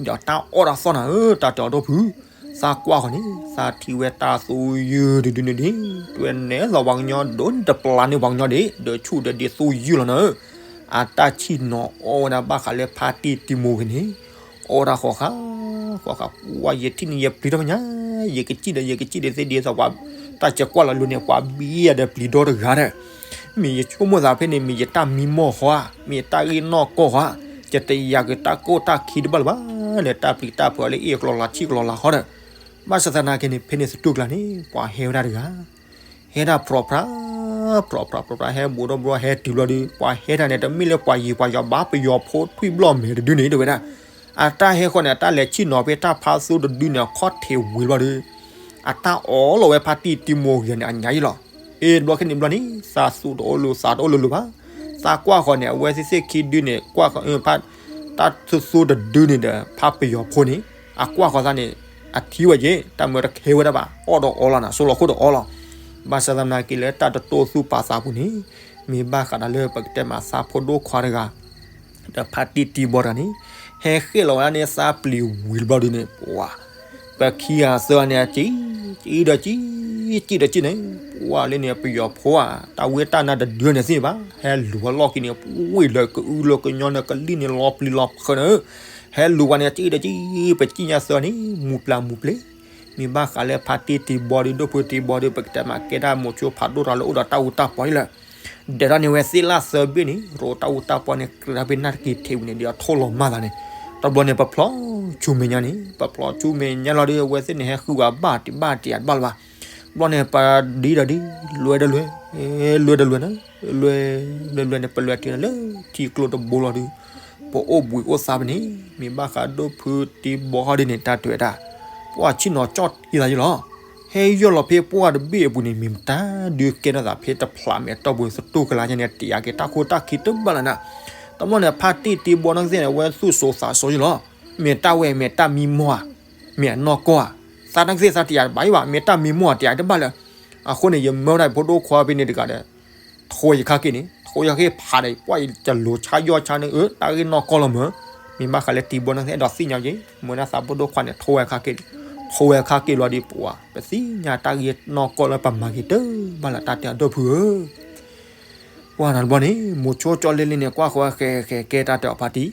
အီၣ်တၢ်သီၣ်နၤဧၢ, တၢ်တဲအီၤဒီပုၢ်, သးကွၢ်ဃီန့ၣ် သးထံၣ်ဝဲတၢ်သူယုၢ်တဒုန့ၣ်ဒံး, တဲဝဲနဲသိးပှၤကညီဒိၣ်န့ၣ်တပျၢ်န့ၢ်ပှၤကညီဒံး ဒီးဆူၣ်ဒီးဒ်သူယုၢ်လီၤနၤဧၢ, အတၢ်ဆံၣ်နီၤအီၣ်ဝဲဒၣ်ဘၣ်ဃးလၢဖါတံၢ်တံၤမိၢ်ဂ့ၤန့ၣ်, အီၣ်ဝဲဒၣ်ဃီဃာ်, ဃီဃာ်, ပှၢ်ယထံၣ်န့ၣ် ယပျံၤတၢ်ဖးညါ, ယကစံၣ်ဒီး ယကစံၣ်ဒီးသ့ဒ်သိးပှၤ, တၢ်စဲးကွၢ်လီၤလိၤန့ၣ် ပှၤဘံယၤဒီးပျံၤဒီတဂၤဒီး မ့ၢ်ယဆိကမိၣ်သးဖဲန့ၣ် မ့ၢ်ယတၢ်မံမီၢ်ဃီဧါ, မ့ၢ်ယတၢ်ဂ့ၢ်နီၢ်ကီၢ်ဃီဧါ, ယတယာ်က့ၤတၢ်ကိၢ်တၢ်ခံတဘၣ်လၢၤဘၣ်, လၢတၢ်ပျံၤတၢ်ဖုးလၢအ့ၣ်ကလီၤလၤဆံၣ်ကလီၤလၤဃီဒီး, ဘၣ်ဆၣ်သနာ်က့န့ၣ် ဖဲန့ၣ်သတူၢ်ကျါန့ၣ် ပှၤဟဲဝဲဒၣ်တဂၤ, ဟဲဒၣ်ဖြီဖြီ, ဖြီဖြီဖြီဖြီ ဟဲဘူးဒီဘျီ ဟဲတုၤဘျီဒီး ပှၤဟဲတၢ်န့ၣ် တမ့ၢ်လၢပှၤယံၤပှၤယီၤဘၣ် ပယီၤဖိထွံၣ်ဘျီၣ်မဲာ်တဒုန့ၣ် တဲဝဲဒၣ်, အတၢ်ဟဲဃီန့ၣ် အတၢ်လဲၤဆံၣ်နီၤဖဲတၢ်ဖးသူတဒုန့ၣ် အခီၣ်ထံးဝံၤဘျီဒီး အတၢ်အီၣ်လီၤဝဲဖါတံၢ်တံၤမိၢ်ဂ့ၤန့ၣ် အညါယံၤလီၤ. အ့ တဘျီခဲန့ၣ်ဘျီန့ၣ် သးသူတအိၣ်လိၤ သးတအိၣ်လိၤလိၤဘၣ်. သးကွၢ်ဃီန့ၣ် အဝဲသ့ၣ်သ့ၣ်ခံဒုန့ၣ် ကွၢ်ဃီ ဖါ တၢ်သူသူတဒုန့ၣ်ဒီး ဖါပယီၤဖိန့ၣ် အကွၢ်ဃီသးန့ၣ် အထံၣ်ဝဲက့ၤ တၢ်မၢတခဲဝဲဒၣ်ဘၣ် အီၣ်ဒီးအီလီၤနၤ စိလီၤခိၣ်ဒီးအီလီၤ. ဘၣ်ဆၣ်သနာ်က့လၢတၢ်တတိၢ်သူၣ်ပာ်သးပူၤန့ၣ် မ့ၢ်ဘၣ်ဃးဒီးလၢပကတဲမးသးဖိဒိၣ်ခွါတဂၤ ဒီးဖါတံၢ်တံၤဘီတဂၤန့ၣ် ဟဲဃ့ၣ်လီၤဝဲဒၣ်န့ၣ် သးပျံၤဝံၤတဘျီဒုန့ၣ် ပှၤ ပခံဂၤသၢဂၤန့ၣ် စံၣ် စံၣ်ဒီးစံၣ် စံၣ်ဒီးစံၣ်န့ၣ် ပှၤလၢန့ၣ် ပယီၤဖိဧါ တၢ်ဝံတၢ်နါတဒုန့ၣ်သ့ၣ်ဘၣ် ဟဲလူၤဝဲလီၢ်ခံန့ၣ် ဝ့ၢ်လၢကအုလၢကညီန့ၣ် ကလံၢ်န့ၣ်လီၤပျံၤလီၤဖုးန့ၣ် ဟဲလူၤဝဲန့ၣ် စံၣ်ဒီးစံၣ် ပစံၣ်ညါသၢဂၤန့ၣ် မူပျၢ်မူပျ့ၤ မ့ၢ်ဘၣ်ဃးလၢဖါတံၢ်တံၤဘီဒု ဒိၣ်ဖုတံၤဘီဒု ပကတဲမးကဲတၢ်မိၤဆိဖးဒိၣ်တၢ်လၢအိၣ်ဒီးတၢ်အူတၢ်ပီန့ၣ်လၢ ဒဲးထီၣ်န့ၢ်ဝဲသ့ၣ်လၢသၢဘ့ၣ်န့ၣ် ရိတၢ်အူတၢ်ပီန့ၣ် ကြၢးတၢ်ဖဲနၢ်တက့ၤထံးဝံၤန့ၣ် ဒ်အထိၣ်လီၤမၢ်သးန့ၣ် တဘျီန့ၣ် ပဖျီဆူမဲာ်ညါန့ၣ် ပဖျီဆူမဲာ်ညါလီၤဒု အဝဲသ့ၣ်န့ၣ် ဟဲဃုဝဲဘၣ်တံၢ်ဘၣ်တံၢ်အတဘၣ်လၢၤဘၣ်. ဘျီန့ၣ် ပဒံဒီးဒံ လွဲဒီးလွဲ လွဲဒီးလွဲန့ၣ် လွဲ လွဲလွဲန့ၣ် ပလွဲတုၤန့ၣ်လၢထံကျိတဘိလီၤဒု ပအိၣ်ဘှံးအိၣ်သါပန့ၣ် မ့ၢ်ဘၣ်ဃးဒိၣ်ဖုတံၤဘီဟီဒ်န့ၣ် တၢ်တဲဝဲဒၣ် ပှၢ်ဆ့ၣ်နီၤကၠီၣ်ထံသးယံၤလီၤ. ဟဲယီၢ်လီၤဖဲပှၢ်တဘ့ၣ်အပူၤန့ၣ် မ့ၢ်မတၤဒုးကဲထီၣ်သးဖဲတဖျးမဲာ်တီၢ်ပူၤသတူၢ်ကလာ်ညါန့ၣ် တယာ်က့ၤတၢ်ခိတၢ်ခံတဘၣ်လၢၤနၤ. တ တဘျီန့ၣ် ဖါတံၢ်တံၢ်ဘီနီၢ်ကသ့ၣ်န့ၣ် အဝဲသူၣ်စိသးစိယ့ၣ်လီၤ. မ့ၢ်တၢ်ဝဲ မ့ၢ်တၢ်မံမီၢ်ဧါ, မ့ၢ်အနီၢ်ကီၢ်ဧါ, သးနီၢ်ကသ့ၣ်သးတယာ်တဘၣ်ယံၤဘၣ်, မ့ၢ်တၢ်မံမီၢ်တယာ်တဘၣ်လၢၤ. အဃိန့ၣ် ယမၢဝဲဒၣ်ဖိဒိၣ်ခွါဖဲန့ၣ်တဂၤဒီး ထိယခါက့ၤန့ၣ်, ထိယခါက့ၤဖးဒီး ပှၢ်ယကလိၤဆါယီၢ်ဆါန့ၣ် အၢ တၢ်ဂ့ၢ်နီၢ်ကီၢ်လီၤမၢ်. မ့ၢ်ဘၣ်ဃးလၢတံၢ်ဘီနီၢ်ကသ့ၣ် အဲၣ်ဒိးသ့ၣ်ညါက့ၤ, မၢဝဲဒၣ်သးဖိဒိၣ်ခွါန့ၣ် ထိဝဲခါက့ၤန့ၣ်, ထိဝဲခါက့ၤလီၤဒီး ပှၤ ပသ့ၣ်ညါတၢ်ဂ့ၢ်နီၢ်ကီၢ်လၢပမၤက့ၤတၢ်ဘၣ်လၢတၢ်တဲအဒိၣ်ဖုဧၢ ပှၢ်နီတဘျီန့ၣ် မိၤဆိကၠီလ့လ့န့ၣ် ကွၢ်ဃီဝဲဃဲဃဲကဲတၢ်တဲအီၤဖါတံၢ်,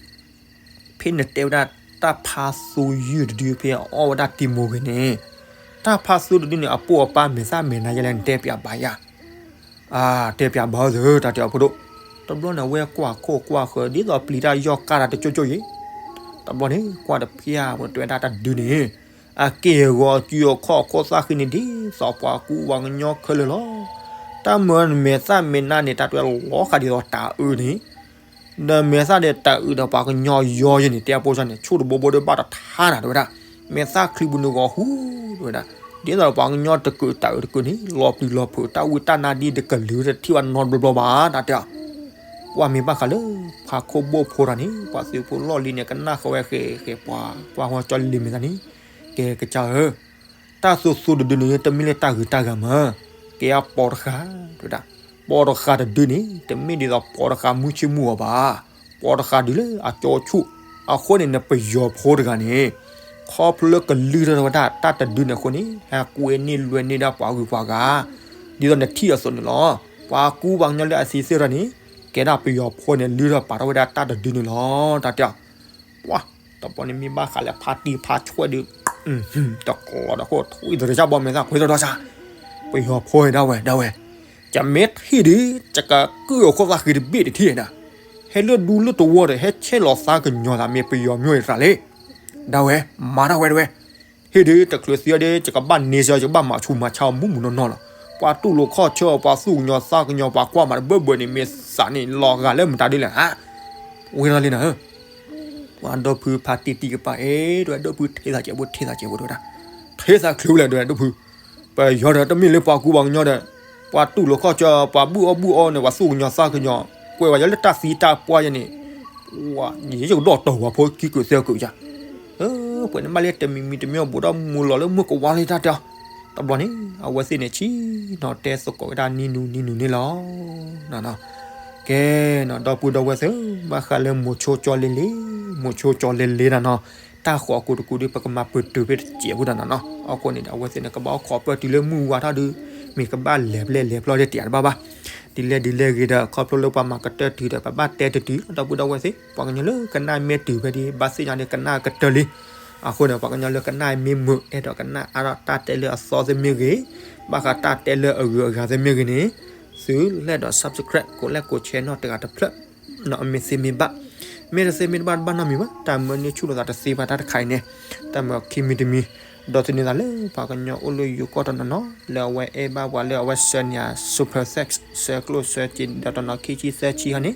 ဖဲနတဲဝဲဒၣ်တၢ်ဖါသူယုၢ်တဒု ဖဲအအီၣ်ဝဲဒၣ်တံၤမိၤဂ့ၤန့ၣ်, တၢ်ဖါသူတဒုန့ၣ် အပိၢ်အပၢ်မဲာ်သၣ်မဲာ်နါယဲလဲၣ် နတဲပျးဘၣ်ယၤ, အါ တဲပျးဘၣ်သၢ တၢ်တဲအီၤဖိဒိၣ်, တဘျီန့ၣ် အဝဲကွၢ်ခိၣ်ကွၢ်ဃၢၤ ဒ်သိးပျံၤတၢ်ယီၢ်ကၢ်တၢ်တကၠိကၠိယ့ၣ်, တဘျီန့ၣ် ကွၢ်တဖျၢၣ်ဝဲတဲဝဲဒၣ်တၢ်တဒုန့ၣ် အက့ၢ်အဂီၤအစုအခီၣ်အခိၣ်သၣ်ဃံန့ၣ် ဒ်သိးပှၤကူပှၤကညီခဲလၢာ်လီၤ. တၢ်မၢမဲာ်သၣ်မဲာ်နါန့ၣ် တၢ်တဲဝဲလီၤဃာ်ဒ်သိးတၤအုးန့ၣ်, ဒီးမဲာ်သၣ်ဒီးတၤအုးဒီးပှၤကညီယီယဲၢ်န့ၣ် တဲအဖိစၢ်န့ၣ် ဆိၣ်တဘိဘိဒီးဘၣ်တထါနၤတဲဝဲဒၣ်, မဲာ်သၣ်ချံပူၤန့ၣ်ဂီၤဟူတဲဝဲဒၣ်, ဒ်သိးပှၤကညီတကုးတၤအုးတကုးန့ၣ် လီၤပျံၤလီၤဖုး တၢ်ဝံတၢ်နါဒ်တကလုာ်တထံၣ်ဘၣ်နီတဘျီဘျီဘၣ် တၢ်တဲအီၤ ပှၢ်မ့ၢ်ဘၣ်ဃးလၢ ဖါခိၣ်ဘိၣ်ဖိတၢ်န့ၣ် ပှၤသုးဖိလီၢ်လံၤန့ၣ် ကနၣ်ဃီဝဲဃဲဃဲပှၤ ကွၢ်ဃီကၠီလ့လ့မ့ၢ်သးန့ၣ်, ကဲကစၢ်ဧၢ, တၢ်သူသူတဒုန့ၣ် တမ့ၢ်လၢတၢ်ဂ့ၤတၢ်ဂၤမး, ကဲအပိာ်တဃာ်, တဲဝဲဒၣ်, ပိာ်တဃာ်တဒုန့ၣ် တမ့ၢ်ဒ်သိးပိာ်တဃာ်မုၢ်ဆ့ၣ်မုၢ်ဂီၤဘၣ်, ပိာ်တဃာ်ဒုလၢအကၠီဆူၣ်, အဃိန့ၣ် နပယီၤဖိတဂၤန့ၣ် ခီဖျိလၢကလုၢ်ထီၣ်ဝဲဒၣ်တၢ်တဒုန့ၣ်အဃိန့ၣ် ဟဲကွဲန့ၢ်လွဲန့ၢ်ဒၣ်ပှၤဂုၤပှၤဂၤ, ဒ်သိးနထံၣ်အသိးန့ၣ်လီၤ. ပှၤကူပှၤကညီလၢအသံသ့ၣ်ထီၣ်န့ၣ် ကဲဒၣ်ပယီၤဖိန့ၣ် လုၢ်ထီၣ်ပာ်ထီၣ်ဝဲဒၣ်တၢ်တဒုန့ၣ်လီၤ တၢ်တဲအီၤ ပှၤ တဘျီန့ၣ်မ့ၢ်ဘၣ်ဃးလၢဖါတံၢ်ဖါဆွဲၣ်ဒုး, တကျီဒီးဃိ ထွံၣ်တရၢၢ်ဘီမဲာ်သၣ်ခွဲးထီၣ်ဒီးစၢ်, ပယီၤဖိဒၣ်ဝဲ ဒၣ်ဝဲ, ယမ့ၢ်ထံၣ်ဒုး ယကကုၢ်အခိၣ်သၣ်ဃံတဘ့ၣ်တထံၣ်ဒၣ်, ဟဲလၢဒူလၢတဝီဒီး ဟဲဆဲးလီၤသးကညီၤသးမ့ၢ်ပယီၤမျိၤအသးလံ, ဒၣ်ဝဲ, မၤဒၣ်ဝဲတဝဲ ဟ့ၣ်ဒုး တချုးသံအီၤဒီး ယကဘၣ်န့ၢ်စၢၤ ယကဘၣ်မၤဆူၣ်မၤဆါအီၤမူးမူးနီၢ်နီၢ်လီၤ. ပှၤတူၢ်လိာ်ခီၣ်ဆၢအီၤ ပှၤသူၣ်ကညီၤသးကညီၤ ပှၤကွၢ်မၤတဘၢဘၢန့ၣ် မ့ၢ်သးန့ၣ်လီၤဂာ်လၢမတၤဒ်လဲၣ်ဧါ, ဝဲဒၣ်လံနၤဧၢ, ပှၤဒီဖုဖါတံၢ်တံၢ်ကပၤ အဲၣ်ဒိး ဒိၣ်ဖုထဲသးကဲးဖိ ထဲသးကဲးဖိတဝဲဒၣ်, ထဲသးချုးလဲၣ် ဒိၣ်ဖု ပယီၤဒီးတမ့ၢ်လၢပှၤကူပှၤကညီဒီး ပှၤတူၢ်လိာ်ခီၣ်ဆၢ ပှၤဘုၣ်အီၣ်ဘုၣ်အီန့ၣ် ပှၤသူၣ်ကညီၤသးကညီၤ ကွဲးဝဲယၤလၢတၢ်သံတၢ်ပှၢ်ယဲန့ၣ်, ယကဒီၣ်တီၢ်ဝဲဖိခံကုာ်သၢကုာ်ယၤ, ပှဲၤန့ၣ်ဘၣ်လၢတမံၤမံၤတမံၤအဘူးဒီးမူၤလီၤလၢမုၢ်ကဝါလံတၢ်တဲအီၤ, တဘျီန့ၣ် အဝဲသ့ၣ်န့ၣ်ဆံၣ်နီၤတဲသကိးဝဲဒၣ်နံၤနူၤနံၤနူၤန့ၣ်လီၤ. ကဲနီၤ ဒီပုၢ်ဒီဝဲၢ်သ့ၣ် ဘၣ်ဃးလၢမိၤဆိကၠီလ့လ့, မိၤဆိကၠီလ့လ့တၢ်နီၤ, တၢ်ဃီၤကိးတကိးဒီး ပကမၤပတုာ်ဖဲတစဲးဖိတၢ်နီၤနီၤ, အဃိန့ၣ်ဒီး အဝဲသ့ၣ်န့ၣ် ကဘၣ်အိၣ်ခိးပၢၢ်တုၤလၢမုၢ်ဝါထီၣ်ဒုး, မ့ၢ်ကဘၣ်လဲၤပျဲလဲၤဖျီဒီးတယာ်တဘၣ်ဘၣ်, ဒ်လဲၣ်ဒ်လဲၣ်ဂ့ၤဒီး ခီဖျိလၢပှၤမၤကတၢၢ်တုၤဒီး ပဘၣ်တဲတတုၤ ဒီပုၢ်ဒီဝဲၢ်သ့ၣ်, ပှၤကညီလၢကနၣ်မ့ၢ်တုၤဖဲဒၣ် ဘၣ်သ့ၣ်ညါဒီးကနၣ်ကတၢၢ်လံ, အဃိန့ၣ် ပှၤကညီလၢကနၣ်မ့ၢ်မုာ် အဲၣ်ဒိးကနၣ်အါထီၣ်တၢ်တဲလၢအသီသ့ၣ်မ့ၢ်ဂ့ၤ, ဘၣ်ဃးတၢ်တဲလၢအဂုၤအဂၤသ့ၣ်မ့ၢ်ဂ့ၤန့ၣ်, သုလဲၤဒီး subscribe ကိးလဲၣ်ကိး share နီၢ်တဂၤတဖျၢၣ်, နီၢ်အမ့ၢ်သ့မ့ၢ်ဘၣ်, မ့ၢ်တသ့မ့ၢ်တဘၣ်တဘၣ်နီတမံၤဘၣ်, တၢ်မၢန့ၢ်ဆူၣ်လိာ်သးတသ့ဘၣ်တၢ်တခါအံၤန့ၣ်, တၢ်မၢခံမံၤတမံၤ, ဒီးသန့ၤသးလၢပှၤကညီအိၣ်လၢယိၤကီၢ်တနီၤနီၤ လၢအဝဲအဲၣ်ဘၣ်ပှၤလၢအဝဲဆှၢန့ၢ် super thanks ဆှၢကျိၣ်ဆှၢစ့ဒီးတနီၤခံဆံသၢဆံဟီန့ၣ်,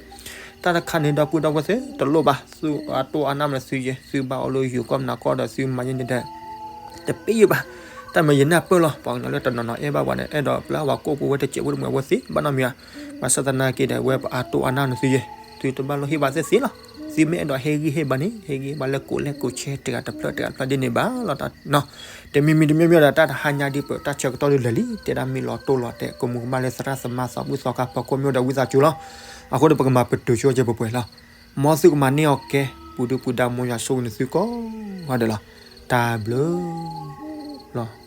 တၢ်တခါန့ၣ် ဒီပုၢ်ဒီဝဲၢ်သ့ၣ် တလိၣ်ဘၣ်, သုအတိၢ်အါနၢ်မနုၤသုယဲ, သုဘၣ်အိၣ်လၢယိၤကီၢ်မနၤကီၢ်ဒီးသုမၤယဲန့ၣ်ဒီး တပ့ၢ်ယဘၣ်, တၢ်မၢယနၢ်ပၢၢ်လီၤ, ပှၤကညီလၢတနီၤနီၤအဲၣ်ဘၣ်ပှၤန့ၣ် အဲၣ်ဒိးပျၢ်ဝဲကိၣ်ပူၤဝဲတစဲးဖိတမှဲးဝဲသ့ၣ် ဘၣ်နီတမံၤဧါ, ဘၣ်ဆၣ်သနာ်က့ဒီး အဝဲပအါတိၢ်အါနၢ်န့ၣ်သုယဲ, သုတဘၣ်လိၣ်ဟ့ၣ်ဘၣ်သ့ၣ်သ့ၣ်လီၤ, သုမ့ၢ်အဲၣ်ဒိးဟ့ၣ်ဂံၢ်ဟ့ၣ်ဘါန့ၣ် ဟ့ၣ်ဂံၢ်ဟ့ၣ်ဘါလၢကိးလဲၣ်ကိး share တဂၤတဖျၢၣ်တဂၤတဖျၢၣ်ဒ်န့ၣ်ဘၣ်လီၤ, တမံၤမံၤတမံၤမံၤဒီး တၢ်တဟါညါဒ်ပတၢ်ဆၢကတီၢ်ဒ်လဲၣ်လံ, တဲဒၣ်မ့ၢ်လီၤတိၢ်လီၤတဲာ် ကမူၤကမၣ်လၢသရၣ်သမါသးဘုၣ်သီခါဖီခိၣ်မ့ၢ်ဒီးဝံသးစူၤလီၤ, အဃိဒီးပကမၤပတုာ်ဆိကဲပှဲၤပှဲၤလီၤ. မ်သုကမၤန့ၢ်အီၤကဲ, ပူၤဒုပူၤဒါ မ်ယွၤဆိၣ်ဂ့ၤန့ၢ်သုကိးဂၤဒဲးလီၤ. တၢ်ဘျုးလီၤ.